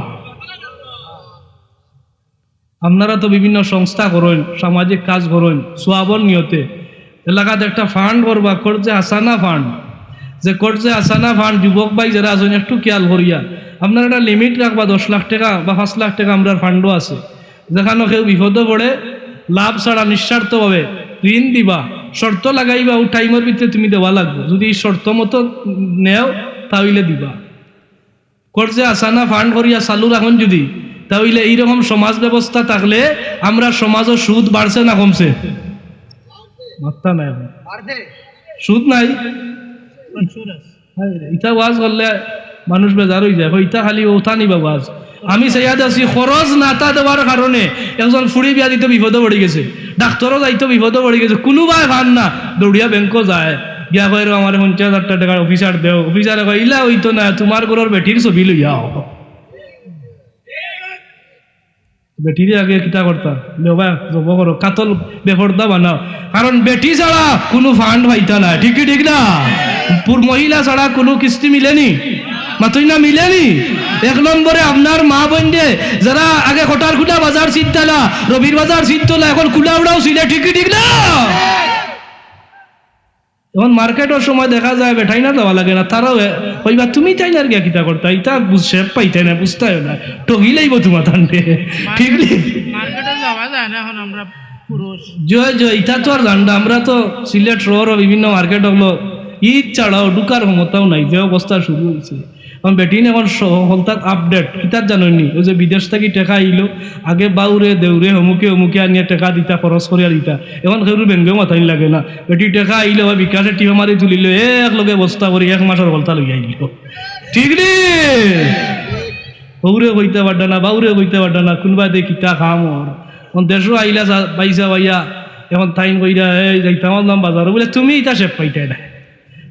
আপনারা তো বিভিন্ন সংস্থা করইন, সামাজিক কাজ করইন, সওয়াবর নিয়তে। এলাকাত একটা ফান্ড করবা, কর্জে হাসানা ফান্ড। যে কর্জে হাসানা ফান্ড, যুবক ভাই যেরা আছইন, একটু খেয়াল করিয়া, আপনারা একটা লিমিট রাখবা, দশ লাখ টেকা বা পাঁচ লাখ টেকা আমরার ফান্ডও আছে। যেখানো কেউ বিপদো পড়ে, লাভ ছাড়া নিঃস্বার্থভাবে ঋণ দিবা, শর্ত লাগাইবা, অউ টাইমর ভিতরে তুমি দেওয়া লাগবো। যদি ই শর্ত মতো নেও, তা অইলে দিবা। কর্জে হাসানা ফান্ড করিয়া চালু রাখইন যদি, তা অইলে ইরকম সমাজ ব্যবস্থা থাকলে আমরার সমাজো সুদ বাড়ছে না কমছে? মাত্তা নাই অখন। সুদ নাই? ইতা ওয়াজ করলে মানুষ বেজার অইযায়, কয়, "ইতা খালি অতা নিবা ওয়াজ।" আমি চাইয়া দেখছি, খরচ না তা দেওয়ার কারণে একজন ফুড়ি বিয়া দিতো বিপদো পড়ি গেছে, ডাক্তরো যাইতো বিপদো পড়ি গেছে, কুনুবায় পার না, দৌড়িয়া ব্যাংকো যায়, গিয়া কয়, "রে, আমারে পঞ্চাশ হাজার টেকা অফিসার দেও।" অফিসারে কয়, "ইলা অইতো না, তুমার ঘরর বেটির ছবি লইয়া আও।" বেটিরে আগে কিতা করতা? লেবা জব করো, কাতল বেপর্দা বানাও। কারণ বেটি ছাড়া কুনু ফান্ড পাইতা না, ঠিক কি ঠিক না? পুর-, মহিলা ছাড়া কুনু কিস্তি মিলেনি, মাতইন না মিলেনি। এক নম্বরে আপনার মা বইনরে, যেরা আগে কটার খুলা বাজার ছিটতালা, রবির বাজার ছিটতলা, অখন খুলা উড়াও ছিলে, ঠিক কি ঠিক না? অখন মার্কেটর সময় দেখা যায় বেটাইন আর যাওয়া লাগে না, তারাও এ-, কইবা, "তুমি তাইন আর গিয়া কিতা করতা? ইতা বুঝ-, শেপ পাইতায় না, বুঝতায়ও না, ঠগি লাইবো তুমার তান্ডে।" ঠিক নি? মার্কেটো যাওয়া যায় না অখন আমরা পুরুষ। জয় জয়, ইতা তো আর জানরা, আমরা তো সিলেট শহরো বিভিন্ন মার্কেট অকলো, ইদ ছাড়াও ঢুকার ক্ষমতাও নাই, যে অবস্থা শুরু অইছে। কারণ বেটিন অখন স-, হকলতাত আপডেট, কিতাত জানইন নি? অউ যে বিদেশ থাকি টেকা আইলো, আগে বাউরে, দেউরে, হমুকে, হমুকে আনিয়া টেকা দিতা, খরচ করিয়া দিতা। অখন কেউরু ব্যাংকেও মাতাইন লাগে না। বেটি টেকা আইলো বা বিকাশে টিপা মারি তুলিলো, এক লগে বস্তা ভরি এক মাসর হকলতা লইয়া আইলো। ঠিক নি? হউরে কইতা পারতা না, বাউরে কইতা পারতা না, কুনবায় দে কিতা কাম অর। অখন দেশো আইলা চা-, পাইছা পাইয়া, অখন তাইন কইরা, "এই যাইতাম আছলাম বাজারো।" বুলে, "তুমি ইতা শেপ পাইতায় না।"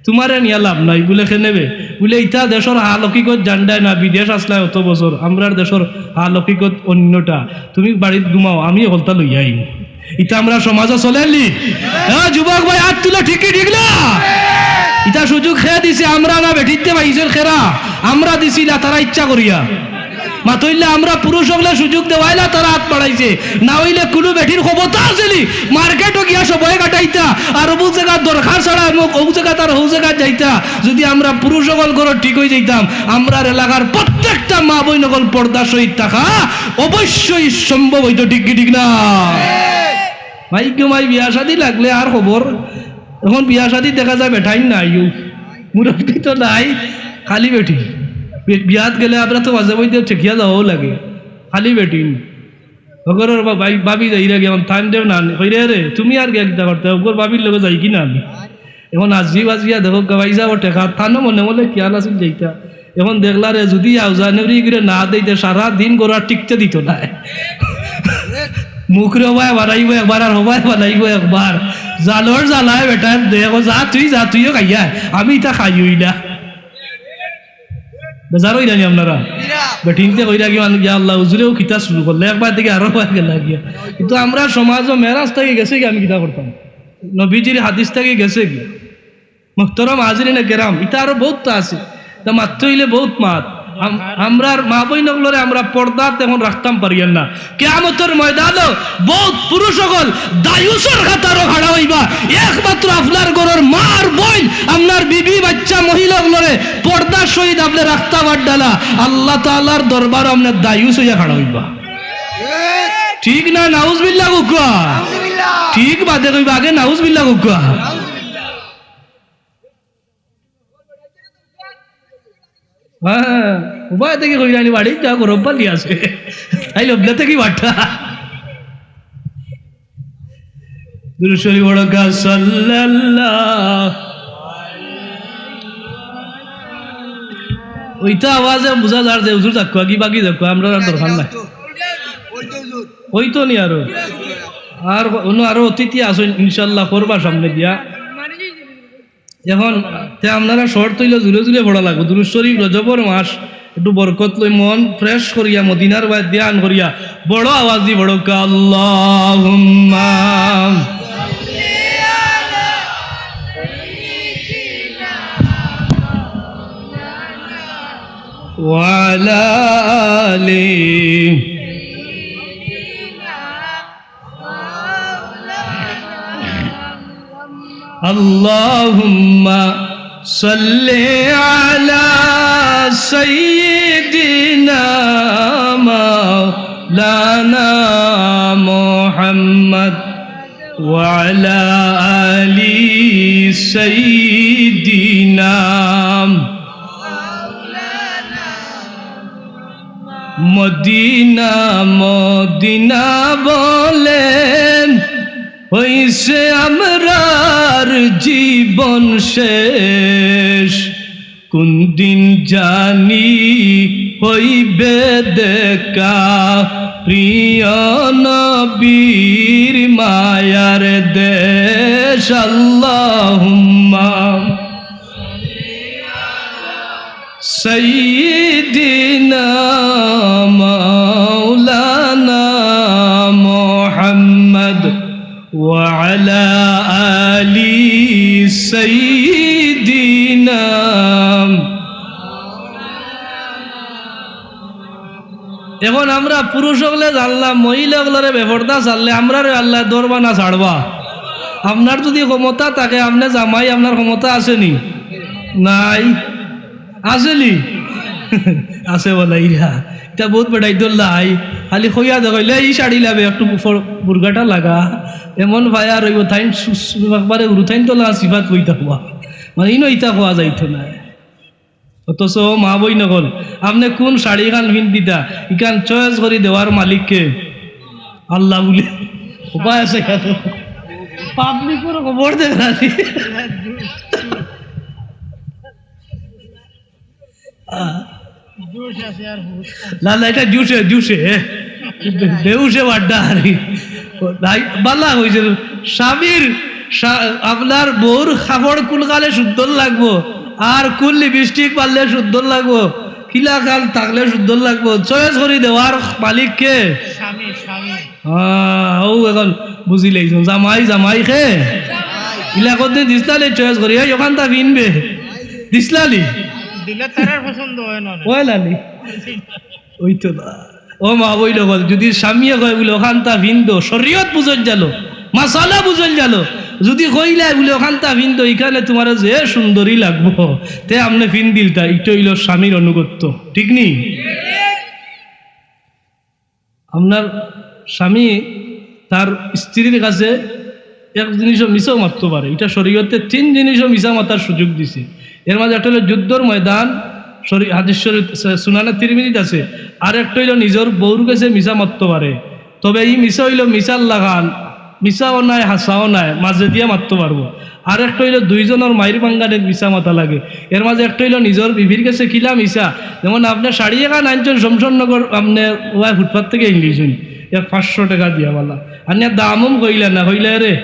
তুমারে নিয়া লাভ নাই। বুলে, "কেনে বে?" বুলে, "ইতা দেশর হাল হকিকত জানরায় না, বিদেশ আছলায় অত বছর, আমরার দেশর হাল হকিকত অইন্যটা। তুমি বাড়িত ঘুমাও, আমি হকলতা লইয়া আইমু।" ইতা আমরার সমাজো চলের নি? এ যুবক ভাই, আত তুলো, ঠিক কি ঠিক না? ইতা সুযোগ কে দিছে? আমরা না, বেটিন্তে পাইছইন কেরা? আমরা দিছি না, তারা ইচ্ছা করিয়া। মাতইন না, আমরা পুরুষ অকলে সুযোগ দেওয়াইলা তারা আত বাড়াইছে, না অইলে কুনু বেটির ক্ষমতা আছে নি মার্কেটো গিয়া সময় কাটাইতা, আর অমুক জাগাত দরকার ছাড়া অমুক, অমুক জাগাত আর হউ জাগাত যাইতা। যদি আমরা পুরুষ অকল ঘরো ঠিক অইযাইতাম, আমরার এলাকার প্রত্যেকটা মা বইন অকল পর্দা সহিত থাকা অবশ্যই সম্ভব অইতো, ঠিক কি ঠিক না? মাইগ্য মাই বিয়া শাদি লাগলে আর খবর, অখন বিয়া শাদি দেখা যায় বেটাইন নাই। মুরব্বি তো নাই, খালি বেটিন। বি-, বিয়াত গেলে আমরা তো মাঝে মধ্যে ঠেকিয়া যাওয়াও লাগে, খালি বেটিন। হগরর বা-, ভাই, ভাবি যাইরা গিয়া, এখন time দেও না, কইরে, "রে, তুমি আর গিয়া কিতা করতে, হগর ভাবির লগে যাই কি না আমি?" এখন আজি বাজিয়া দেখো, গাবাই যাবো টেকা, তানো মনে মনে খেয়াল আছিল যেইটা। এখন দেখলা রে, যদি আউজা নেউরি করে না দেইতে, সারা দিন গোড়া টিকতে দিত না। মুখরে হবায় বানাইবো একবার, আর হবায় বানাইবো একবার। জালর জ্বালায় বেটায় দেখো, "যা তুই, যা তুইও খাইয়া, আমি ইতা খাইওই না।" বেজার হইলানি আপনারা? বেটিনতে কইরা কি, "ইয়া আল্লাহ, হুজুরেও কিতা শুরু করলে, একবার থেকে আরো বার গেলা গিয়া।" কিন্তু আমরা সমাজও মেরাজ থেকে গেছে কি, আমি কিতা করতাম? নবীজির হাদিস থেকে গেছে কি? মুহতারাম হাজিরিনে কেরাম, ইতা আরো বহুত আছে। তা মাততে হইলে বহুত মাত। আম-, আমরার মা বইন অকলরে আমরা পর্দাত এখন রাখতাম পারিয়ার না। কিয়ামতর ময়দানো বহুত পুরুষ অকল দায়ুসর কাতারো খাড়া হইবা। একমাত্র আপনার ঘরর মা আর বইন, আপনার বিবি, বাচ্চা, মহিলা অকলরে পর্দার সহিত আপনে রাখতা পারডা না। আল্লাহ তাআলার দরবারো আপনে দায়ুস হইয়া খাড়া হইবা। ঠিক না? নাউজুবিল্লাহ কউক্কা। ঠিক বাদে কইবা, আগে নাউজুবিল্লাহ কউক্কা। হ্যাঁ, উবায় থেকে কইলানি বাড়িত যা গরম পানি আছে। তাই লবলা থেকে বাটা। দুরূদ শরীফ পড়উক্কা, সাল্লাল্লাহু। ওইটা আওয়াজে বুঝা যার যে হুজুর যাউক্কা, কি বাকি যাউক্কা, আমরার আর দরকার নাই। ওই তো নি আরো। আর অন্য আরো অতিথি আছইন, ইনশাআল্লাহ করবা সামনে দিয়া। এখন তে আপনারা শর্ত অইলো জুরে জুরে পড়া লাগবো। দুরূদ শরীফ, রজবর মাস, একটু বরকত লই, মন fresh করিয়া, মদিনার বায় ধ্যান করিয়া, বড় আওয়াজ দি পড়উক্কা, আল্লাহুম্মা ওয়া আলা আলি। اللهم صل على سيدنا مولانا محمد وعلى آل سيدنا। মদিনা, মদিনা বলেন, হইছে আমরার জীবন শেষ। কোন দিন জানি হইবে দেখা, প্রিয় নবীর মায়ার দেশ। আল্লাহুম্মা سيدنا مولانا محمد وعلى آل سيدنا। এখন আমরা পুরুষ অকলে জানলাম, মহিলা অকলরে বেপর্দা ছাড়লে আমরারে আল্লায় ধরবা না ছাড়বা? আপনার যদি ক্ষমতা থাকে, আপনে জামাই, আপনার ক্ষমতা আছে নি? নাই। আছে নি? আছে বলাইরা। ইতা বহুত বেটাইন্তর লাই। খালি কইয়া দেখইলে, "এই শাড়ি লাবে, একটু ফর-, বুরকাটা লাগা।" এমন ফায়ার অইবো, তাইন সু-, সু-, একবারে উরুতাইন্তর লাগা সিফাত কইতা কওয়া। মানে, ইনো ইতা কওয়া যাইতো নায়। অথচ মা বইন অকল, আপনে কোন শাড়ি খান পিন্দিতা, ইখান choice করি দেওয়ার মালিক কে? আল্লাহ বুলে। উপায় আছে কেন? পাবলিকর খবর দেখানি। না, না, এটা জুসে, জুসে, এ। বেউসে বাড্ডা আরি। নাই, বালা কইছে। স্বামীর, স্বা-, আপনার বউর কাপড় কোন কালে সুন্দর লাগবো, আর কোন lipstick মারলে সুন্দর লাগবো, কিলা খান থাকলে সুন্দর লাগবো, choice করি দেওয়ার মালিক কে? স্বামী, স্বামী। হ্যাঁ, ও এখন বুঝিলাইছো, জামাই, জামাই কে? ইলা করতে দিছলা নি choice করি, এই ওখানটা পিনবে। দিছলা নি? দিলে তারার পছন্দ হয় না। হয় না নি? ওই তো না। ও মা বইন অকল, যদি স্বামীয়ে কয় বুলে, "ওখানটা পিন্দো", শরীয়ত বুঝইন জানো, মাসালা বুঝইন জানো, যদি কইলায় বুলে, "ওখানটা পিন্দো, ইখানে তুমারে যে সুন্দরী লাগবো", তে আপনে পিন্দিলতা, ইটা অইলো স্বামীর আনুগত্য, ঠিক নি? আপনার স্বামী তার স্ত্রীর কাছে এক জিনিসও মিছাও মাততো পারে। ইটা শরীয়তে তিন জিনিসও মিছা মাতার সুযোগ দিছে। এর মাঝে একটা অইলো যুদ্ধর ময়দান, শরী-, হাদিস শরীফ, সু-, সুনানে তিরমিজিত আছে। আর একটা অইলো নিজর বউর গেছে মিছা মাততো পারে। তবে ই মিছা অইলো মিছার লাখান, মিছাও নায়, হাছাও নায়, মাঝে দিয়া মাততো পারবো। আর একটা অইলো দুইজনর মাইর ভাঙ্গানিত মিছা মাতা লাগে। এর মাঝে একটা অইলো নিজর বিবির গেছে কিলা মিছা, যেমন আপনে শাড়ি এখান আনছইন শমশেরনগর, আপনে ওয়াই ফুটপাত থাকি আনলিছইন, এক পাঁচশো টেকা দিয়া বালা, আনিয়া দামও কইলা না, কইলা, "রে,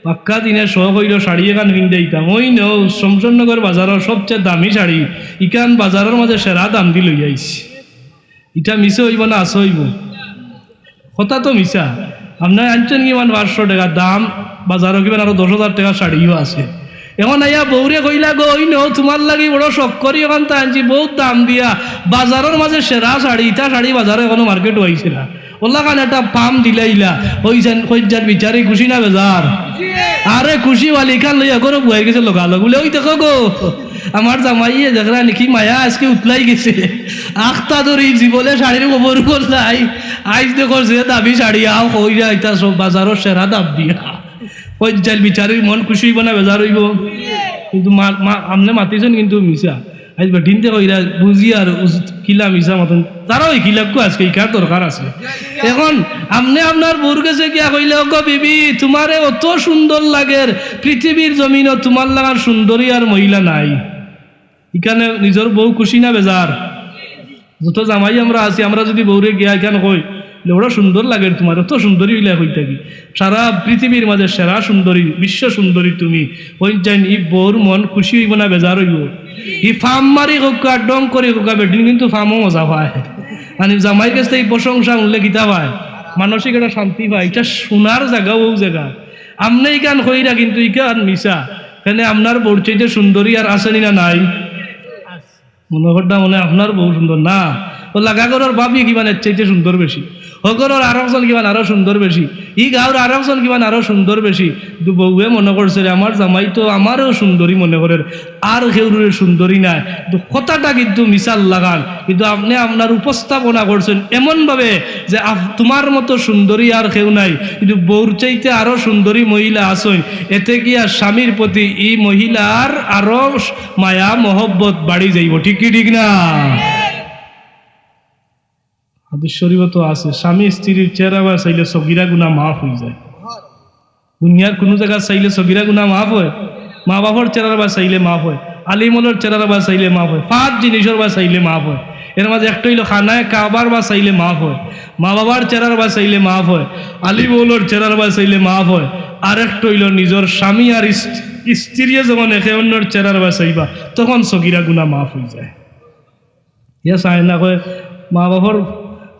পাক্কা দিনে শখ অইলো শাড়ি এখান পিন্দাইতাম, ওই নেও শমশেরনগর বাজারর সবচেয়ে দামি শাড়ি, ইখান বাজারর মাঝে সেরা দাম দি লইয়া আইছি।" ইটা মিছা অইবো না হাছা অইবো? কথা তো মিছা। আপনে আনছইন কিমান পাঁচশো টেকা দাম, বাজারো কিমান আরো দশ হাজার টেকার শাড়িও আছে। এখন আইয়া বউরে কইলা, "গো, ওই নেও, তুমার লাগি বড় শখ করি অখানতা আনছি, বউত দাম দিয়া, বাজারর মাঝে সেরা শাড়ি, ইতা শাড়ি বাজারো এখনো মার্কেটো আইছে না।" অলাখান একটা পাম দিলাইলা, ওই যেন, কইজ্জার বিচারি খুশি না বেজার? আরে খুশি ওয়ালি ইখান লইয়া ঘরো বউয়াইর গেছে লগালগ। বুলে, "ওই দেখো গো, আমার জামাইয়ে দেখরা নি কি মায়া আজকে উতলাই গেছে। আখতা ধরি জীবনে শাড়ির খবর বল নাই। আইজ দেখো যে দামি শাড়ি আও কইরা ইতা সব বাজারর সেরা দাম দিয়া।" কইজ্জার বিচারির মন খুশি অইবো না বেজার অইবো? কিন্তু মা-, মা-, আপনে মাতিছইন কিন্তু মিছা। আইজ বেটিন্তে কইরা বুঝি আর উজ-, কিলা মিছা মাতইন। তারাও এই কিলাক্কু আজকে ইকার দরকার আছে। এখন আপনে আপনার বউর গেছে গিয়া কইলা, "ওগো বিবি, তুমারে অত সুন্দর লাগের, পৃথিবীর জমিনো তুমার লাখান সুন্দরী আর মহিলা নাই।" ইখানে নিজর বউ খুশি না বেজার? যত জামাই আমরা আছি, আমরা যুদি বউরে গিয়া ইখান কই, "লে, বড় সুন্দর লাগের তুমারে, অত সুন্দরী অইলা কই থাকি, সারা পৃথিবীর মাঝে সেরা সুন্দরী, বিশ্ব সুন্দরী তুমি।" কইন চাইন, ই বউর মন খুশি অইবো না বেজার অইবো? ই ফাম মারি কউক্কা, ঢং করি কউক্কা, বেটিন কিন্তু ফামও মজা পায়। মানে জামাইর গেছ থাকি ই প্রশংসা হুনলে কিতা পায়? মানসিক একটা শান্তি পায়। ইটা হুনার জাগা, অউ জাগা। আপনে ইখান কইরা কিন্তু ইখান মিছা। কেনে আপনার বউর চাইতে সুন্দরী আর আছে নি না নাই? মনো কররা মনে আপনার বউ সুন্দর না, ও লাগা ঘরর ভাবি কিমান এর চাইতে সুন্দর বেশি, ও ঘরর আরকজন কিমান আরো সুন্দর বেশি, ই গাঁওর আরকজন কিমান আরো সুন্দর বেশি। কিন্তু বউয়ে মনো করছে রে, আমার জামাই তো আমারেও সুন্দরী মনে করের, আর কেউরে সুন্দরী নায়। কিন্তু কথাটা কিন্তু মিছার লাখান, কিন্তু আপনে আপনার উপস্থাপনা করছইন এমনভাবে যে আপ-, তুমার মতো সুন্দরী আর কেউ নাই, কিন্তু বউর চাইতে আরো সুন্দরী মহিলা আছইন। এতে গিয়া স্বামীর প্রতি ই মহিলার আরো মায়া মহব্বত বাড়ি যাইবো, ঠিক কি ঠিক না? হাদিস শরীফো তো আছে, স্বামী স্ত্রীর চেহারা বা চাইলে সগিরা গুনা মাফ অইযায়। দুনিয়ার কুনু জাগাত চাইলে সগিরা গুনা মাফ অয়? মা বাপর চেহারা বা চাইলে মাফ অয়, আলিম অকলর চেহারা বা চাইলে মাফ অয়, পাঁচ জিনিসর বা চাইলে মাফ অয়। এর মাঝে একটা অইলো খানায়ে কাবার বা চাইলে মাফ অয়, মা বাবার চেহারা বা চাইলে মাফ অয়, আলিম অকলর চেহারা বা চাইলে মাফ অয়। আর একটা অইলো নিজর স্বামী আর ইস-, স্ত্রীয়ে যখন একে অন্যর চেহারা বা চাইবা, তখন সগিরা গুনা মাফ অইযায়। ইয়া চায় না, কয়, "মা বাপর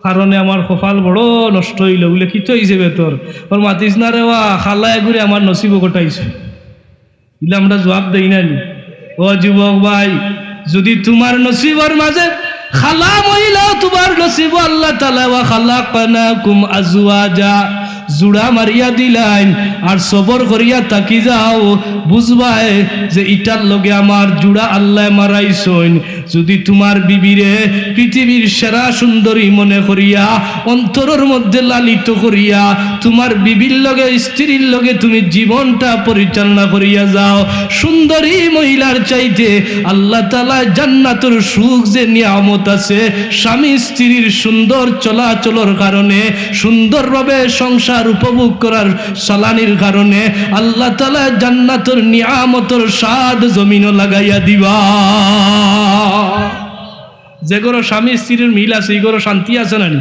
কারণে আমার কপাল বড় নষ্ট অইলো।" বুলে, "কিতা অইছে বে তোর?" "ওর মাতিস না রে বা, খালা এগুরে আমার নসিবো কটাইছে।" ইলা আমরা জবাব দেই না নি? ও যুবক ভাই, যুদি তুমার নসিবর মাঝে খালা মহিলাও তুমার নসিবো আল্লাহ তাআলা, "ওয়া খালাকনাকুম আজওয়াজা", জুড়া মারিয়া দিলাইন, আর সবর করিয়া থাকি যাও, বুঝবায় যে ইটার লগে আমার জুড়া আল্লায় মারাইছইন। যুদি তুমার বিবিরে পৃথিবীর সেরা সুন্দরী মনে করিয়া, অন্তরর মধ্যে লালিত করিয়া, তুমার বিবির লগে, স্ত্রীর লগে তুমি জীবনটা পরিচালনা করিয়া যাও, সুন্দরী মহিলার চাইতে আল্লাহ তাআলা জান্নাতর সুখ যে নিয়ামত আছে, স্বামী স্ত্রীর সুন্দর চলাচলর কারণে, সুন্দরভাবে সংসার উপভোগ করার চালানির কারণে আল্লাহ তাআলা জান্নাতর নিয়ামতর স্বাদ জমিনো লাগাইয়া দিবা। যে ঘরো স্বামী স্ত্রীর মিল আছে, ই ঘরো শান্তি আছে না নি?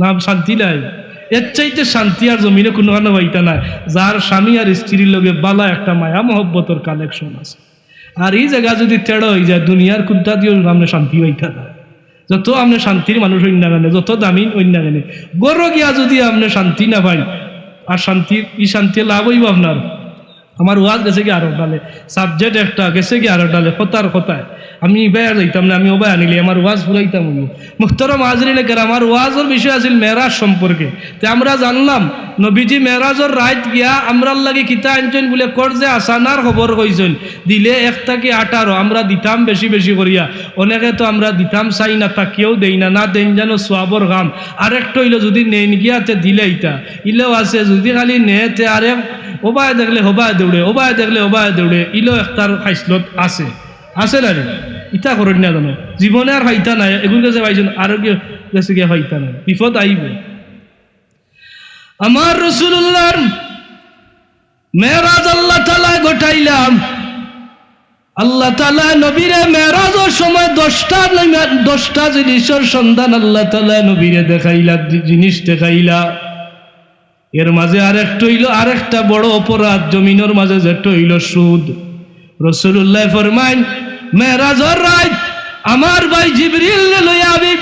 না, শান্তি নাই। এর চাইতে শান্তি আর জমিনো কুনুখানো পাইতা নায়, যার স্বামী আর স্ত্রীর লগে বালা একটা মায়া মহব্বতর connection আছে। আর ই জাগা যুদি তেড়া অইযায়, দুনিয়ার কুন্তা দিও আপনে শান্তি পাইতা নায়। যত আপনে শান্তির মানুষ অইন না কেনে, যত দামি অইন না কেনে, ঘরো গিয়া যুদি আপনে শান্তি না পাইন, আর শান্তি, ই শান্তিয়ে লাভ অইবো আপনার? আমার ওয়াজ গেছে কি আরো ডালে, subject একটা গেছে কি আরো ডালে, কথার কথায়। আমি ইবায় আর যাইতাম না, আমি ওবায় আনিলে আমার ওয়াজ ফুরাইতাম অইবো। মুহতারাম হাজিরিনে কেরাম, আমার ওয়াজর বিষয় আছিল মেরাজ সম্পর্কে। তে আমরা জানলাম, নবীজি মেরাজর রাইত গিয়া আমরার লাগি কিতা আনছইন বুলে, করজে আসানার খবর কইছইন। দিলে এক থাকি আঠারো, আমরা দিতাম বেশি বেশি করিয়া। অনেকে তো আমরা দিতাম চাই না, থাকিয়াও দেই না, না দেইন যেন সওয়াবর কাম। আরেকটা অইলো যুদি নেইন গিয়া তে দিলাইতা, ইলেও আছে, যুদি খালি নে তে আরেক ওবায় দেখলে হবায় দৌড়ে, ওবায় দেখলে হবায় দৌড়ে, ইলো একটার খাইছলত আছে, আছে না নি? ইতা করইন না জানো, জীবনে আর পাইতা নায়, এগুর গেছে পাইছইন, আরো গেছে গিয়া পাইতা নায়, বিপদ আইবো। আমার রাসুলুল্লাহর মেরাজ আল্লাহ তাআলায় ঘটাইলা। আল্লাহ তাআলায় নবীরে মেরাজর সময় দশটা নামে, দশটা জিনিসর সন্ধান আল্লাহ তাআলায় নবীরে দেখাইলা, জি-, জিনিস দেখাইলা। এর মাঝে আরেকটা অইলো, আরেকটা বড় অপরাধ জমিনর মাঝে, যেটা অইলো সুদ। রাসুলুল্লায় ফরমাইন, মেরাজর রাইত আমার ভাই জিবরিলরে লইয়া আমি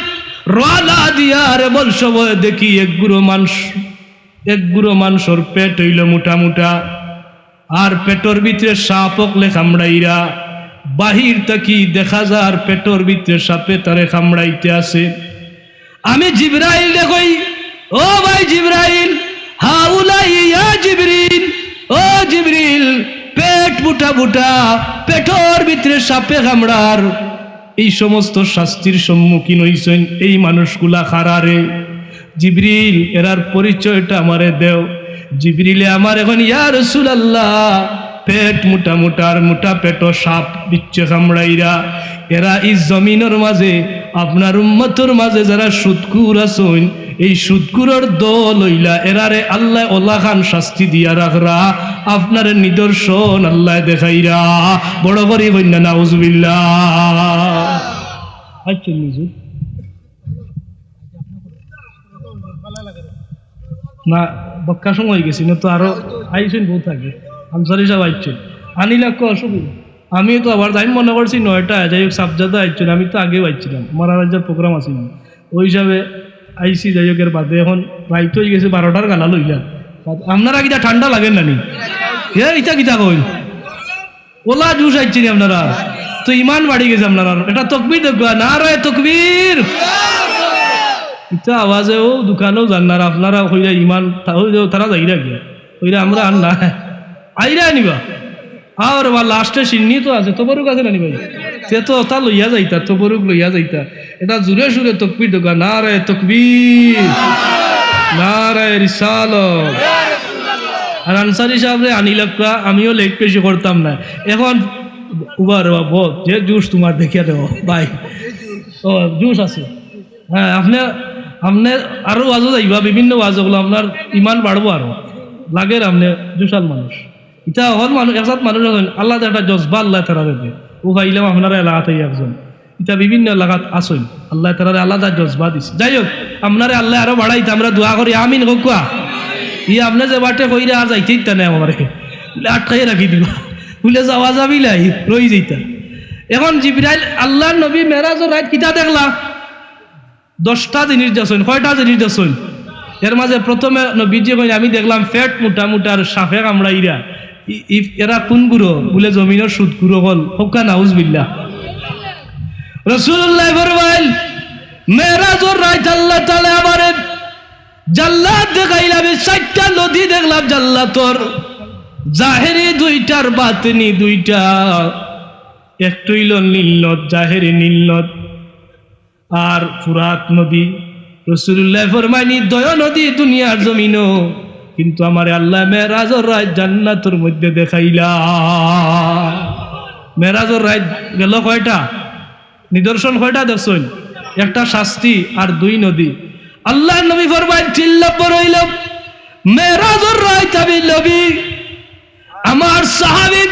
রওয়ানা দিয়ার এমন সময় দেখি এক গুরু মানুষ, এক গুরু মানুষর পেট অইলো মুটা মুটা, আর পেটর ভিতরে সাপ অকলে কামড়াইরা, বাহির থাকি দেখা যার পেটর ভিতরে সাপে তারে কামড়াইতে আছে। আমি জিবরাইলরে কই, "ও ভাই জিবরাইল, হাউলাই ইয়া জিবরিল, ও জিবরিল, পেট মুটা মুটা, পেটর ভিতরে সাপে কামড়ার, এই সমস্ত শাস্তির সম্মুখীন অইছইন, এই মানুষগুলা কারা রে? জিবরিল, এরার পরিচয়টা আমারে দেও।" জিবরিলে আমারে কইন, "ইয়া রাসুলুল্লাহ, পেট মুটা মুটা আর মুটা পেটো সাপ বিচ্ছে কামড়াইরা, এরা ই জমিনর মাঝে আপনার উম্মতর মাঝে যারা সুদখুর আছইন, এই সুদখুরর দল অইলা, এরারে আল্লায় অলাখান শাস্তি দিয়া রাখরা, আপনারে নিদর্শন আল্লায় দেখাইরা।" বড় করি কইন না, নাউজুবিল্লাহ। আচ্ছা, নিজে না, বক্কা সময় অইগেছে না তো, আরো আইছইন বহুত আগে। আনসারি সাব আইছইন, আনিলা কো অসুবিধা। আমি তো আবার যাইম মনে করছি নয়টায়, যাই হোক, সাবজাদা আইছইন, আমি তো আগেউ আইছিলাম, মারা রাজার প্রোগ্রাম আছিল না, ওই হিসাবে আইছি। যাই হোক, এর বাদে এখন রাইত অইগেছে, বারোটার গালা লইলা। আপনারা কিতা ঠান্ডা লাগের না নি? এ, ইতা কিতা কইন? ওলা জুশ আইছে নি আপনারা? তো ইমান বাড়ি গেছে আপনারা। একটা তকবীর দেখবা, নারায়ে তকবীর। ইতা আওয়াজে ও দোকানেও যার না, আর আপনারা কইরা ইমান, তা-, ওই যে তারা যাইরা গিয়া। কইরা আমরা আর না। আইরা নিবা। আর বা লাস্টে সিন্নি তো আছে, তবরুক আছে না নি ভাই? তে তো ওটা লইয়া যাইতা, তবরুক লইয়া যাইতা। এটা জোরে সুরে তকবীর দেখবা, নারায়ে তকবীর, নারায়ে রিসালত। আর আনসারি সাবরে আনিলাক্কা, আমিও লেট বেশি করতাম না। এখন উবা রে বাবা, যে জুশ তুমার দেখিয়া দেও ভাই। ও, জুশ আছে। হ্যাঁ, আপনে, আপনে আরো ওয়াজো যাইবা, বিভিন্ন ওয়াজ অগুলো আপনার ইমান বাড়বো আরো। লাগের আপনে জুশাল মানুষ। ইতা হকল মানুষ, একজাত মানুষ আছইন, আল্লাহ একটা জজবা আল্লাহ তারারে দে। ও পাইলাম আপনারা এলাকাত একজন। ইতা বিভিন্ন এলাকাত আছইন, আল্লাহ তারারে আলাদা জজবা দিছে। যাই হোক, আপনারে আল্লায় আরো বাড়াইতা, আমরা দোয়া করি, আমিন কউক্কা। ই আপনে যে বাটে কইরা আর যাইতে ইচ্ছা নাই আমারে, বুলে আটকাইয়া রাখি দিবা, বুলে যাওয়া যাবি লাই, রই যাইতা। এখন জিবরাইল, আল্লাহর নবী মেরাজর রাইত কিতা দেখলা? দশটা জিনিস দেখছইন, কয়টা জিনিস দেখছইন? এর মাঝে প্রথমে নবীজি কইন, "আমি দেখলাম পেট মুটা মুটার সাপে কামড়াইরা।" ই-, ই-, এরা কুন গুরু? বুলে, "জমিনর সুদখুর অকল।" কউক্কা নাউজুবিল্লাহ। রাসুলুল্লায় ফরমাইন, মেরাজর রাইত আল্লাহ তাআলায় আমারে জান্নাত দেখাইলা, আমি চাইরটা নদী দেখলাম জান্নাতর, জাহেরি দুইটা আর বাতিনি দুইটা। একটা অইলো নীল নদ, জাহেরি নীল নদ। আর ফুরাত নদী। রাসুলুল্লায় ফরমাইন, ই দুইও নদী দুনিয়ার জমিনো, কিন্তু আমারে আল্লায় মেরাজর রাইত জান্নাতর মধ্যে দেখাইলা। মেরাজর রাইত গেল কয়টা? নিদর্শন কয়টা দেখছইন? একটা শাস্তি আর দুই নদী। আল্লাহর নবী ফরমাইন, তিন নম্বর অইলো, মেরাজর রাইত আমি নবী আমার সাহাবী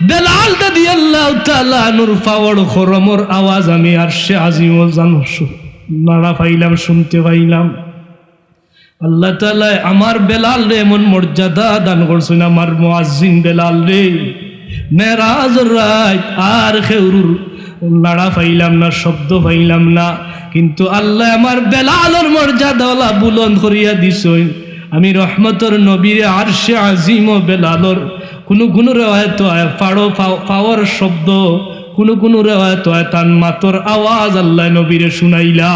বেলাল রাদিয়াল্লাহু তাআলা আনহুর পাওর খরমর আওয়াজ আমি আরশে আজিমো জানো শু-, নাড়া পাইলাম, শুনতে পাইলাম। আল্লাহ তাআলায় আমার বেলালরে এমন মর্যাদা দান করছইন, আমার মুয়াজ্জিন বেলালরে। মেরাজর রাইত আর কেউর নাড়া পাইলাম না, শব্দ পাইলাম না, কিন্তু আল্লায় আমার বেলালর মর্যাদা ওলা বুলন্দ করিয়া দিছইন। আমি রহমতর নবীরে আরশে আজিমো বেলালর, কুনু কুনু রেওয়ায়েত অয় পাড়ো পাও-, পাওর শব্দ, কুনু কুনু রেওয়ায়েত অয় তান মাতর আওয়াজ আল্লায় নবীরে শুনাইলা।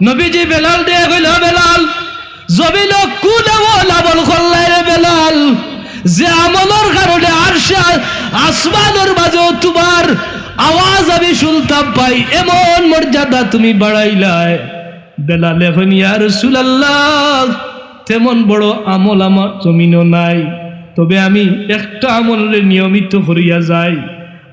নবীজি বেলালরে কইলা, "বেলাল, জমিনো কুন এমন আমল করলায় রে বেলাল, যে আমলর কারণে আরশে আ-, আসমানর মাঝেও তুমার আওয়াজ আমি শুনতাম পাই, এমন মর্যাদা তুমি বাড়াইলায়?" বেলালে কইন, "ইয়া রাসুলাল্লাহ, তেমন বড় আমল আমার জমিনো নাই, তবে আমি একটা আমলরে নিয়মিত করিয়া যাই।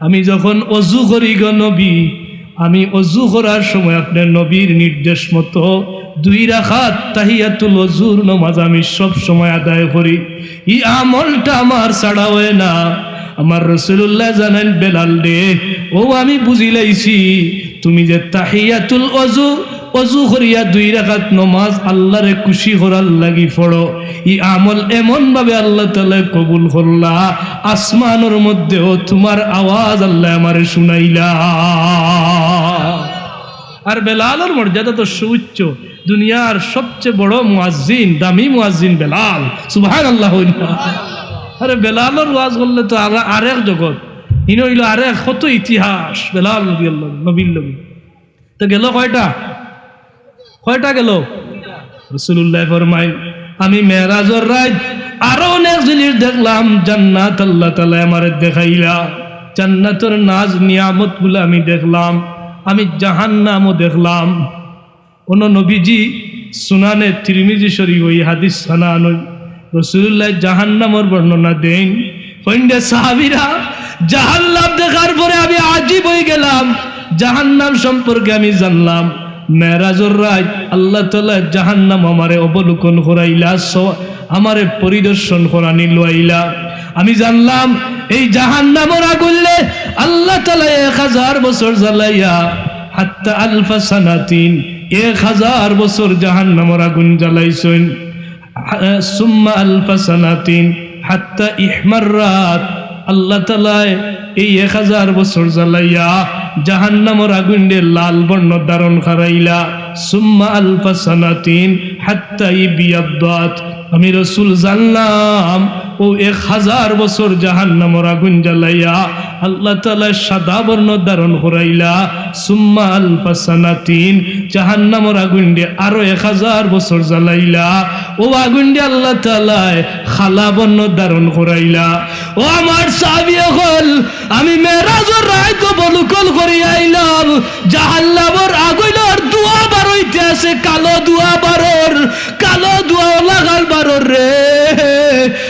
আমি যখন অজু করি গো নবী, আমি অজু করার সময় আপনার নবীর নির্দেশ মতো দুই রাকাত তাহিয়াতুল অজুর নামাজ আমি সব সময় আদায় করি। ই আমলটা আমার ছাড়া অয় না। আমার রাসূলুল্লায় জানাইন, বেলাল রে, অউ আমি বুঝিলাইছি, তুমি যে তাহিয়াতুল অজু, অজু করিয়া দুই রাকাত নামাজ আল্লারে খুশি করার লাগি পড়ো, ই আমল এমন ভাবে আল্লাহ তাআলায় কবুল করলা, আসমানর মধ্যেও তুমার আওয়াজ আল্লায় আমারে শুনাইলা। আর বেলালর মর্যাদা তো সুউচ্চ, দুনিয়ার সবচেয়ে বড় মুয়াজ্জিন, দামি মুয়াজ্জিন বেলাল। সুবহানাল্লাহ অইল না? আরে বেলালর ওয়াজ করলে তো আর, আরেক জগৎ, ইনো অইল আরেক কত ইতিহাস বেলাল রাদিয়াল্লাহু আনহু, নবীর লগে। তো গেল কয়টা? কয়টা গেল? রাসূলুল্লায় ফরমাইন, আমি মেরাজর রাইত আরো অনেক জিনিস দেখলাম, জান্নাত আল্লাহ তাআলায় আমারে দেখাইলা, জান্নাতর নাজ নিয়ামতগুলা আমি দেখলাম, আমি জাহান্নামও দেখলাম। অনো নবীজি সুনানে তিরমিজি শরীফো ই হাদিস হানা আনইন, রাসূলুল্লায় জাহান্নামর বর্ণনা দেইন। কইন দে সাহাবীরা, জাহান্নাম দেখার পরে আমি আজিব অইগেলাম, জাহান্নাম সম্পর্কে আমি জানলাম। মেরাজর রাইত আল্লাহ তাআলায় জাহান্নাম আমারে অবলোকন করাইলা, স-, আমারে পরিদর্শন করানি লইলা। আমি জানলাম এই জাহান্নামর আগুনরে আল্লাহ তাআলায় এক হাজার বছর জ্বালাইয়া, হাত্তা আলফা সানাতিন, এক হাজার বছর জাহান্নামর আগুন জ্বালাইছইন। হা-, সুম্মা আলফা সানাতিন হাত্তা ইহমাররাত, আল্লাহ তাআলায় এই এক হাজার বছর জ্বালাইয়া জাহান্নামর আগুনরে লাল বর্ণ ধারণ করাইলা। সুম্মা আলফা সানাতিন হাত্তা ইবিয়াদ্দাত, আমি রাসূল জানলাম অউ এক হাজার বছর জাহান্নামর আগুন জ্বালাইয়া আল্লাহ তাআলায় সাদা বর্ণ ধারণ করাইলা। সুম্মা আলফা সানাতিন, জাহান্নামর আগুনরে আরো এক হাজার বছর জ্বালাইলা, অউ আগুনরে আল্লাহ তাআলায় কালা বর্ণ ধারণ করাইলা। ও আমার সাহাবী অকল, আমি মেরাজর রাইত অবলোকন করি আইলাম, জাহান্নামর আগুনর ধুয়া বারইতে আছে, কালো ধুয়া বারর, কালো ধুয়া অলাখান বারর রে।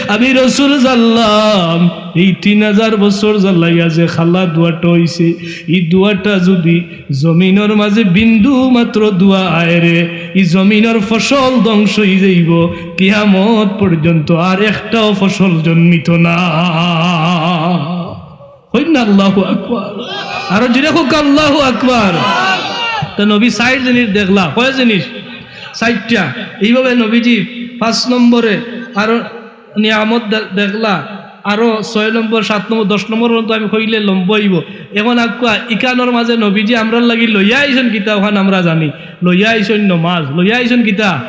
আমি রাসূল জানলাম, এই তিন হাজার বছর জ্বালাইয়া যে কালা ধুয়াটা অইছে, ই ধুয়াটা যুদি জমিনর মাঝে বিন্দু মাত্র ধুয়া আয় রে, ই জমিনর ফসল ধ্বংস অইযাইবো, কিয়ামত পর্যন্ত আর একটাও ফসল জন্মিতো না। কইন না আল্লাহু আকবার। আরো জোরে কউক্কা আল্লাহু আকবার। তো নবী চাইর জিনিস দেখলা, কয় জিনিস? চাইরটা। এইভাবে নবীজি পাঁচ নম্বরে আরো নিয়ামত দে-, দেখলা, আরো ছয় নম্বর, সাত নম্বর, দশ নম্বর পর্যন্ত আমি কইলে লম্বা অইবো। এখন আউক্কা ইখানর মাঝে নবীজি আমরার লাগি লইয়া আইছইন কিতা অখান আমরা জানি। লইয়া আইছইন নমাজ, লইয়া আইছইন কিতা?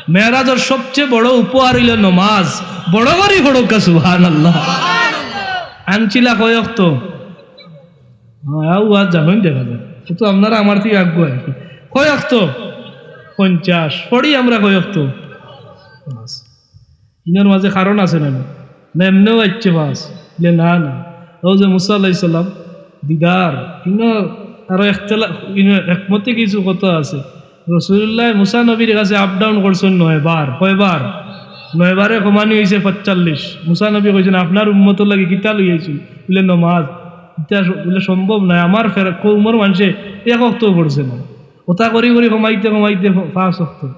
মেরাজর সবচেয়ে বড় উপহার অইলো নমাজ। বড় করি পড়উক্কা সুবহানাল্লাহ। আনছিলা কয় অক্ত? হ্যাঁ, আউ আর জানইন দেখা যায়। অউ তো আপনারা আমার থাকি আগুয়ায়। কয় অক্ত? পঞ্চাশ। পড়ি আমরা কয় অক্ত? পাঁচ। ইনোর মাঝে কারণ আছে না? না এমনেউ আইছে পাঁচ? বলে, "না, না।" অউ যে মুসা আলাইহিস সালাম, দিদার, ইনো আরো একতলা-, ইনো একমতে কিছু কথা আছে। রাসূলুল্লায় মুসা নবীর কাছে up down করছইন নয়বার। কয়বার? নয়বারে কমানি অইছে পাঁচচল্লিশ। মুসা নবী কইছইন, "আপনার উম্মতর লাগি কিতা লইয়া আইছইন?" বলে, "নমাজ।" ইতা স-, বলে, "সম্ভব নায়, আমার ফের-, কওমর মানষে এক অক্তও পড়ছে না।" অতা করি করি কমাইতে কমাইতে ফ-, পাঁচ অক্ত।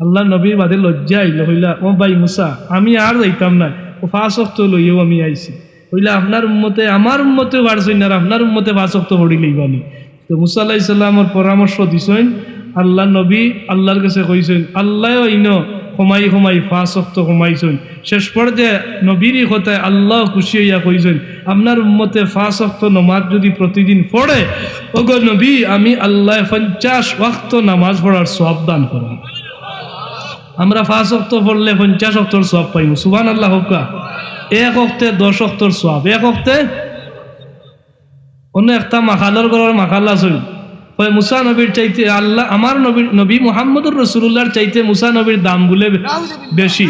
আল্লার নবীর বাদে লজ্জা আইলো, কইলা, "ও ভাই মুসা, আমি আর যাইতাম নায়, অউ পাঁচ অক্ত লইয়াউ আমি আইছি।" কইলা, "আপনার উম্মতে, আমার উম্মতেও পারছইন না, আর আপনার উম্মতে পাঁচ অক্ত পড়িলাইবা নি?" তো মুসা আলাইহিস সালামর পরামর্শ দিছইন, আল্লার নবী আল্লার কাছে কইছইন, আল্লায়ও ইনো কমাই কমাই পাঁচ অক্ত কমাইছইন। শেষ পর্যায়ে নবীর ই কথায় আল্লাহ খুশি অইয়া কইছইন, "আপনার উম্মতে পাঁচ অক্ত নমাজ যুদি প্রতিদিন পড়ে, ওগো নবী, আমি আল্লায় পঞ্চাশ ওয়াক্ত নামাজ পড়ার সওয়াব দান করমু।" আমরা পাঁচ অক্ত পড়লে পঞ্চাশ অক্তর সওয়াব পাইমু। সুবহানাল্লাহ কউক্কা। এক অক্তে দশ অক্তর সওয়াব। এক অক্তে অন্য একটা মাকালর ঘরর মাকাল আছইন। কয়, মুসা নবীর চাইতে আল্লাহ, আমার নবীর, নবী মুহাম্মদুর রাসূলুল্লাহর চাইতে মুসা নবীর দাম বুলে বে-, বেশি।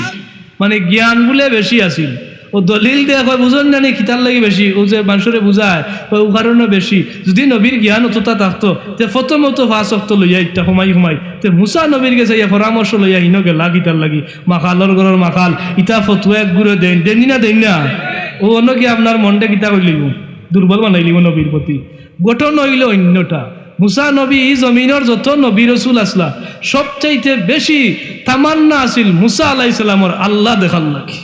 মানে জ্ঞান বুলে বেশি আছিল। ও দলিল দেয়, কয়, "বুঝইন না নি কিতার লাগি বেশি?" ও যে মানষরে বুঝায়, কয়, "ও কারণে বেশি।" যুদি নবীর জ্ঞান অতটা থাকতো, তে প্রথমে তো পাঁচ ওয়াক্ত লইয়া ইটা হুমাই হুমাই, তে মুসা নবীর গেছে ইয়া পরামর্শ লইয়া হিনো গেলা কিতার লাগি? মাখালর ঘরর মাখাল, ইতা ফতুয়া এক গুরে দেইন, দেইন না, দেইন না? ও অনো কি আপনার মনটা কিতা করিলিব? দুর্বল বানাইলিব নবীর প্রতি। ঘটনা অইলো অন্যটা। মুসা নবী, ই জমিনর যত নবী রসুল আছলা, সবচাইতে বেশি তামান্না আছিল মুসা আলাইহিস সালামর আল্লাহ দেখার লাগি।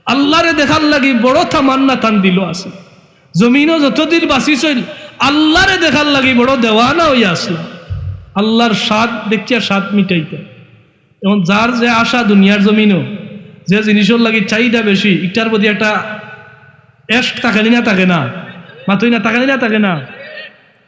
আল্লাহরে দেখার লাগি বড় তামান্না তান দিলো আছিল। জমিনো যতদিন বাঁচিছইন, আল্লাহরে দেখার লাগি বড় দেওয়ানা অইয়া আছলা। আল্লাহর স্বাদ দেখিয়া স্বাদ মিটাইতা। এখন যার যে আশা দুনিয়ার জমিনো, যে জিনিসর লাগি চাহিদা বেশি, ইটার প্রতি একটা এশক থাকে নি না থাকে না? মাতইন না, থাকে নি না থাকে না?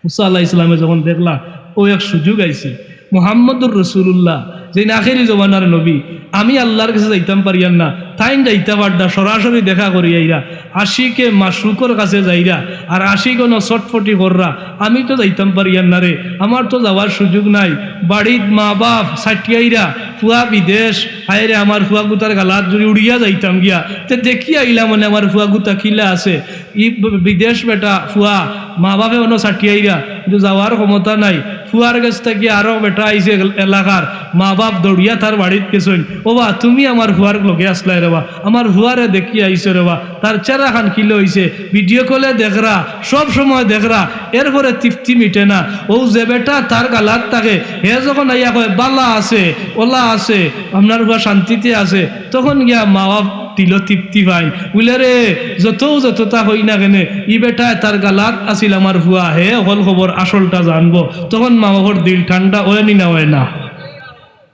মুসা আলাইহিস সালামে যখন দেখলা, ও এক সুযোগ আইছে, মুহাম্মদুর রাসূলুল্লাহ, যেইন আখেরি জমানার নবী, আমি আল্লাহর গেছে যাইতাম পারিয়ার না, তাইন যাইতা পাররা, সরাসরি দেখা করি আইরা, আশিকে মাশুকর কাছে যাইরা, আর আশিক অনো ছটফটি কররা, আমি তো যাইতাম পারিয়ার না রে, আমার তো যাওয়ার সুযোগ নাই, বাড়িত মা বাপ ছাটিয়াইরা, ফুয়া বিদেশ, হায়রে আমার ফুয়া গুতার গালাত জুড়ি উড়িয়া যাইতাম গিয়া, তে দেখিয়া আইলাম মানে আমার ফুয়া গুতা কিলা আছে, ই ব-, বিদেশ বেটা ফুয়া, মা বাপে অনো ছাটিয়াইরা, কিন্তু যাওয়ার ক্ষমতা নাই। ফুয়ার গেছ থাকি আরো বেটা আইছে এল-, এলাকার, মা বাপ দৌড়িয়া তার বাড়িত গেছইন। "ও বা, তুমি আমার ফুয়ার লগে আছলায় রে বা, আমার ফুয়ারে দেখিয়া আইছো রে বা, তার চেহারা খান কিলা অইছে, ভিডিও কলে দেখরা, সব সময় দেখরা, এরপরে তৃপ্তি মিটে না।" ও যে বেটা তার গালাত থাকে, হে যখন আইয়া কয়, "বালা আছে, ওলা আছে, আপনার ফুয়া শান্তিতে আছে", তখন গিয়া মা বাপ দিলো তৃপ্তি পাইন। বুলে, "রে, যতউ যততা কই না কেনে, ই বেটায় তার গালাত আছিল আমার ফুয়া, হে অকল খবর আসলটা জানবো।" তখন মা বাপর দিল ঠান্ডা অয় নি না অয় না?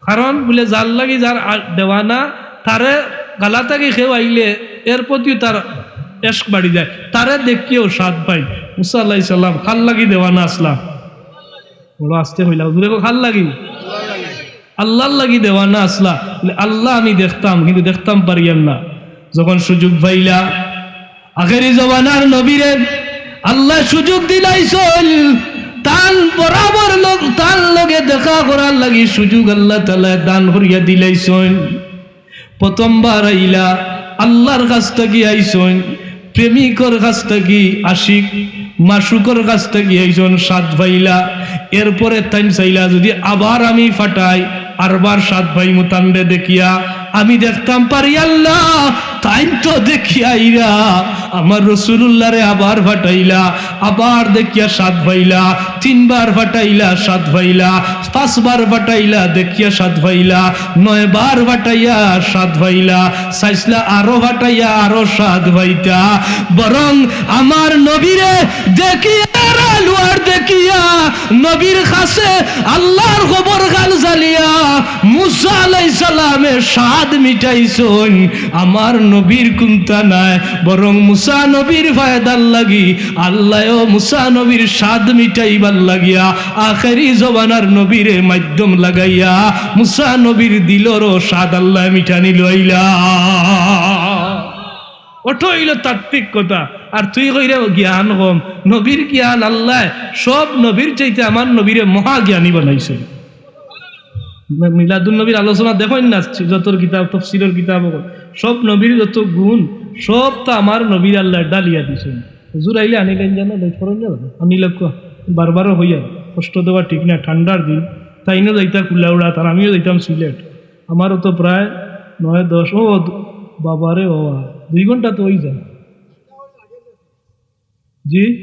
কারণ বুলে, যার লাগি যার আ-, দেওয়ানা, তারে গালাত থাকি কেউ আইলে এর প্রতিও তার এশক বাড়ি যায়, তারে দেখিয়াও স্বাদ পাইন। মুসা আলাইহিস সালাম কার লাগি দেওয়ানা আছলা? বড় আস্তে কইলা, জুরে কও, কার লাগি? আল্লাহর লাগি দেওয়ানা আছলা। বুলে, "আল্লাহ আমি দেখতাম, কিন্তু দেখতাম পারিয়ার না।" যখন সুযোগ পাইলা, আখেরি জমানার নবীরে আল্লায় সুযোগ দিলাইছইন, তান বরাবর লগ-, তান লগে দেখা করার লাগি সুযোগ আল্লাহ তাআলায় দান করিয়া দিলাইছইন। প্রথমবার আইলা, আল্লাহর কাছ থাকি আইছইন, প্রেমিকর কাছ থাকি, আশিক মাশুকর কাছ থাকি আইছইন, স্বাদ পাইলা। এরপরে তাইন চাইলা, "যুদি আবার আমি ফাটাই, আরবার স্বাদ পাইমু তানরে দেখিয়া, আমি দেখতাম পারিয়ার না।" তাইন তো দেখিয়া আইরা, আমার রাসূলুল্লাহরে আবার ফাটাইলা, আবার দেখিয়া স্বাদ পাইলা, তিনবার ফাটাইলা, স্বাদ পাইলা, পাঁচবার ফাটাইলা, দেখিয়া স্বাদ পাইলা, নয়বার ফাটাইয়া স্বাদ পাইলা, চাইছলা আরো ফাটাইয়া আরো স্বাদ পাইতা। বরং আমার নবীরে দেখিয়া, আলুয়ার দেখিয়া, নবীর কাছে আল্লাহর খবর খান জানিয়া মুসা আলাইহিস সালামে স্বাদ মিটাইছইন। আমার নবীর কুন্তা নাই, বরং মুসা নবীর ফায়দার লাগি আল্লায়ও মুসা নবীর স্বাদ মিটাইবার লাগিয়া আখেরি জমানার নবীরে মাধ্যম লাগাইয়া মুসা নবীর দিলরও স্বাদ আল্লায় মিটানি লইলা। ওটা অইলো তাত্ত্বিক কথা। আর তুই কইরে জ্ঞান কম, নবীর জ্ঞান আল্লায় সব নবীর চাইতে আমার নবীরে মহাজ্ঞানী বানাইছে। মি-, মিলাদুন নবীর আলোচনা দেখইন না, যতর কিতাব, তফসিরর কিতাব অকল, সব নবীর যত গুণ, সব তো আমার নবীর আল্লায় ডালিয়া দিছইন। হুজুর আইলে আনিলেন যেন, লেট করেন যেন, আনিলে ক-, বারবারও হইয়া, কষ্ট দেওয়া ঠিক না, ঠান্ডার দিন, তাইনও যাইতা কুলাউড়া, তার আমিও যাইতাম সিলেট। আমারও তো প্রায় নয় দশ, ও দ-, বাবারে বাবা, দুই ঘন্টা তো অই যায়। জি?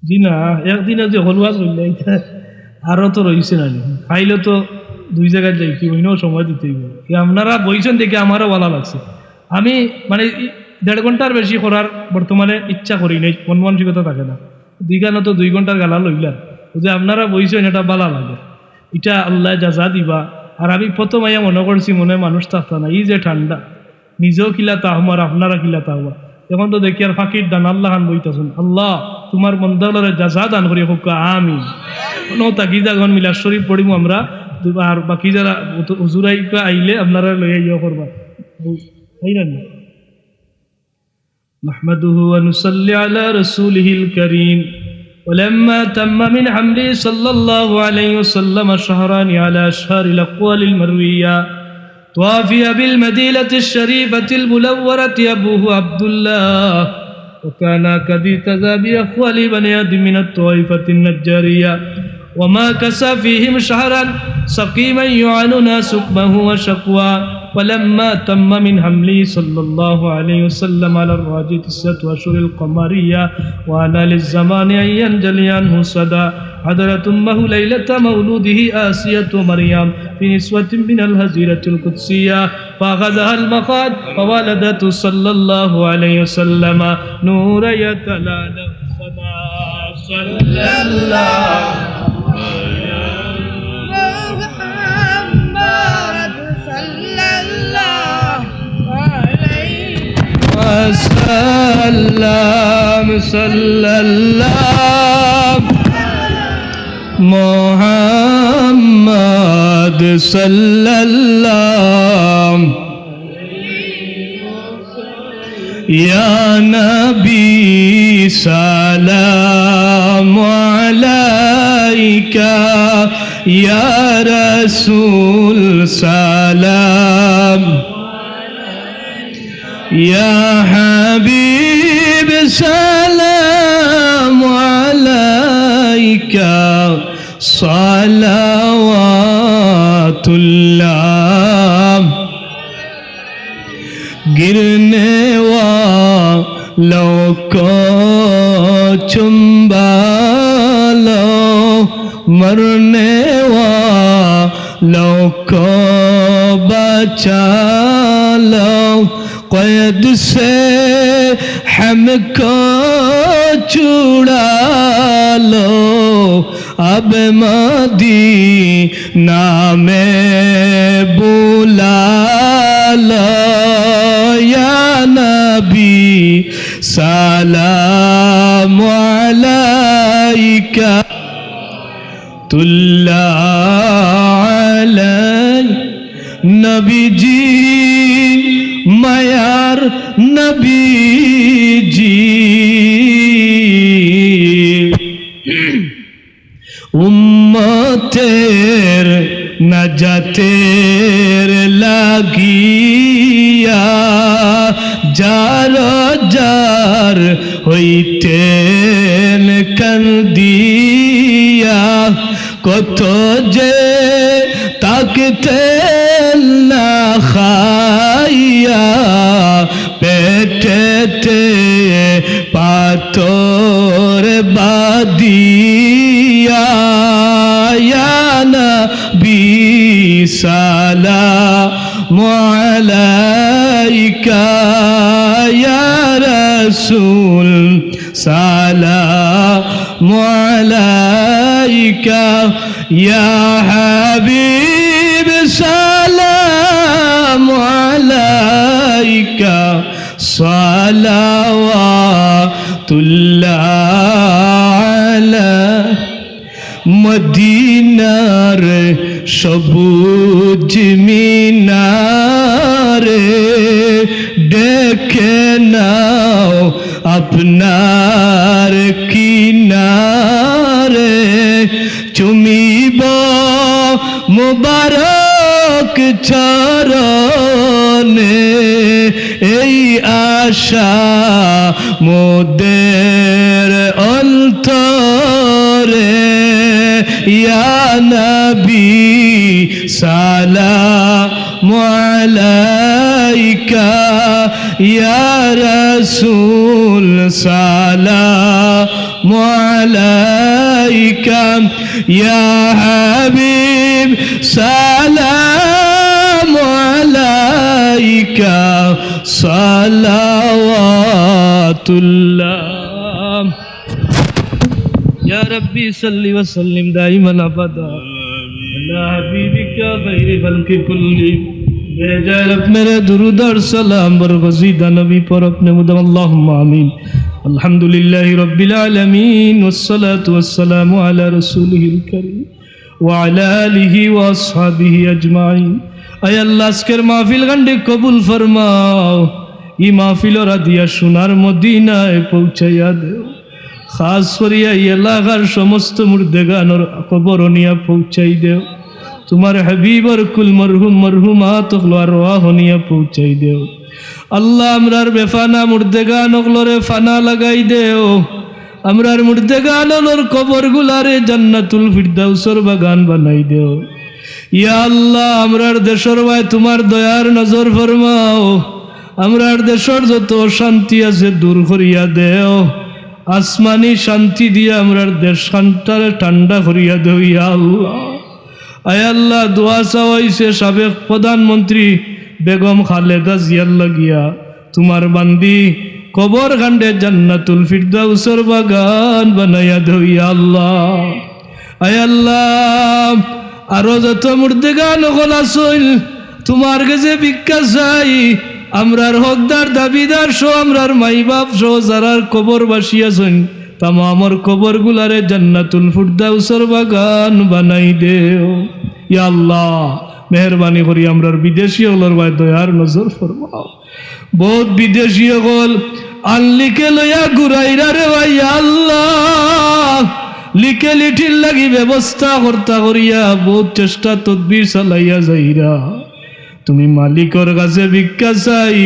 জি না, একদিনে যে হলুয়া চললে, ইটা আরো তো রইছে না নি। খাইলে তো দুই জাগাত যাইতে অইবো, অইন্য সময় দিতে অইবো। এই আপনারা বইছইন দেখি আমারও ভালা লাগছে। আমি মানে ই দেড় ঘন্টার বেশি করার বর্তমানে ইচ্ছা করি নাই, মন মানসিকতা থাকে না। দুইখানো তো দুই ঘন্টার গালা লইলাম। ও যে আপনারা বইছইন, ইটা ভালা লাগে। ইটা আল্লায় জাযা দিবা। আর আমি প্রথম আইয়া মনো করছি মনে মানুষ থাকতা না, ই যে ঠান্ডা। নিজেও কিলা তাহমা আর আপনারা কিলা তাহমা। এখন তো দেখি আর ফাকির দান আল্লাহ খান বইতাছইন। আল্লাহ, তুমার বন্দা অকলরে জাযা দান করি কউক্কা, আমিন। অনো থাকি যাগন, মিলাদ শরীফ পড়িমু আমরা। আর বাকি যারা হুজুর আইবা আইলে আপনারা লইয়া ইয়া করবা। এই না নি? نحمده ونصلي على رسوله الكريم. ولما تم من حمله صلى الله عليه وسلم شهران على أشهر الأقوال المروية، توفي بالمدينة الشريفة المنورة أبوه عبد الله، وكان قد اهتدى بأقوال بني آدم من الطائفة النجارية، ومكث فيهم شهرا سقيما يعانون سقمه وشقواه، فلما تم من حمله صلى الله عليه وسلم على الراجح تسعة أشهر القمرية، وآن للزمان أن ينجلي عنه الصدى، حضرت أمه ليلة مولده آسية مريم في نسوة من الحظيرة القدسية، فأخذها المخاض فولدته صلى الله عليه وسلم نورا يتلألأ. صلى الله على محمد صلى الله عليه وسلم. صلى الله محمد صلى الله. يا نبي سلام عليك، يا رسول سلام، يا حبيب سلام عليك، صلوات الله۔ گرنے والوں کو چنبا لو، مرنے والوں کو بچا لو، قید سے ہم کو چھڑا لو، اب مدینہ میں بلا لو۔ یا نبی سلام علیک، طلع علیک، نبی جی، میار نبی جی۔ امتر نجاتر লাগিয়া যার যার হইতেন কান্দিয়া, কত যে থাকতেন না খাইয়া, পেটেতে পাথর বাঁধিয়া। ইয়া নবী সালাম আলাইকা, ইয়া রাসূল সালাম আলাইকা, ইয়া হাবিব সালাম আলাইকা, সালাওয়াতুল্লাহ আলাইকা। মদিনার সবুজ মিনারে ডেকে নাও আপনার কিনারে, চুমিব মুবারক চরণে, এই আশা মোদের অন্তরে। ইয়া নবী সালাম আলাইকা, ইয়া রাসূল সালাম আলাইকা, ইয়া হাবিব সালাম আলাইকা, সালাওয়াতুল্লাহ। ইয়া রাব্বি সাল্লি ওয়া সাল্লিম দাইমান আবাদা আলা হাবিবিকা খাইরি খালকি কুল্লি। ভেজা রব মেরে দুরুদ আর সালাম বরগজিদা নবী পর আপনে মুদাম, আল্লাহুম্মা আমিন। আলহামদুলিল্লাহি রাব্বিল আলামিন, ওয়াসসালাতু ওয়াসসালামু আলা রাসূলিহিল কারীম ওয়া আলা আলিহি ওয়া আসহাবিহি আজমাইন। আয় আল্লাহ, আজকের মাহফিল গান্ডে কবুল ফরমাও। ই মাহফিলর আদিয়া সোনার মদিনায় পৌঁছাইয়া দেও। খাস করিয়া ই এলাকার সমস্ত মুর্দেগানর কবর নিয়া পৌঁছাই দেও। তুমার হাবিবর কুল মরহুম মরহুমাত অকলর আরওয়াহ নিয়া পৌঁছাই দেও। আল্লাহ, আমরার বেফানা মুর্দেগান অকলরে ফানা লাগাই দেও। আমরার মুর্দেগান অকলর কবরগুলারে জান্নাতুল ফিরদাউসর বাগান বানাই দেও। ইয়া আল্লাহ, আমরার দেশর বায় তুমার দয়ার নজর ফরমাও। আমরার দেশর যত অশান্তি আছে দূর করিয়া দেও। আসমানি শান্তি দিয়া আমরার দেশখানটারে ঠান্ডা করিয়া দেও, ইয়া আল্লাহ। আয় আল্লাহ, দোয়া চাওয়া অইছে সাবেক প্রধানমন্ত্রী বেগম খালেদা জিয়ার লাগিয়া, তুমার বান্দি কবরখানরে জান্নাতুল ফিরদাউসর বাগান বানাইয়া দেও, ইয়া আল্লাহ। আয় আল্লাহ, আরো যত মুর্দেগান অকল আছইন, তুমার গেছে ভিক্ষা চাই, আমরার হকদার দাবিদার সহ, আমরার মাই বাপ সহ যারার কবরবাসী আছইন, তামামর কবরগুলারে জান্নাতুল ফিরদাউসর বাগান বানাই দেও। ইয়া আল্লাহ, মেহেরবানি করি আমরার বিদেশি অকলর বায় দয়ার নজর ফরমাও। বউত বিদেশি অকল আনলিকে লইয়া ঘুরাইরা রে ভাই, ইয়া আল্লাহ, লিকে লিটির লাগি ব্যবস্থা করতা করিয়া বউত চেষ্টা তদবির চালাইয়া যাইরা। তুমি মালিকর কাছে ভিক্ষা চাই,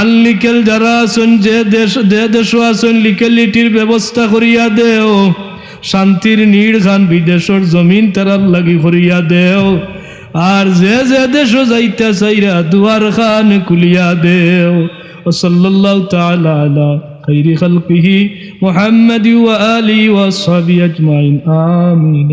আনলিকেল যারা আছইন, যে দেশ, যে দেশো আছইন, লিকে লিটির ব্যবস্থা করিয়া দেও। শান্তির নীড় খান বিদেশর জমিন তারার লাগি করিয়া দেও। আর যে যে দেশো যাইতা চাইরা, দুয়ার খান খুলিয়া দেও। وصلى الله تعالى على خير خلقه محمد وآله وأصحابه أجمعين. آمين.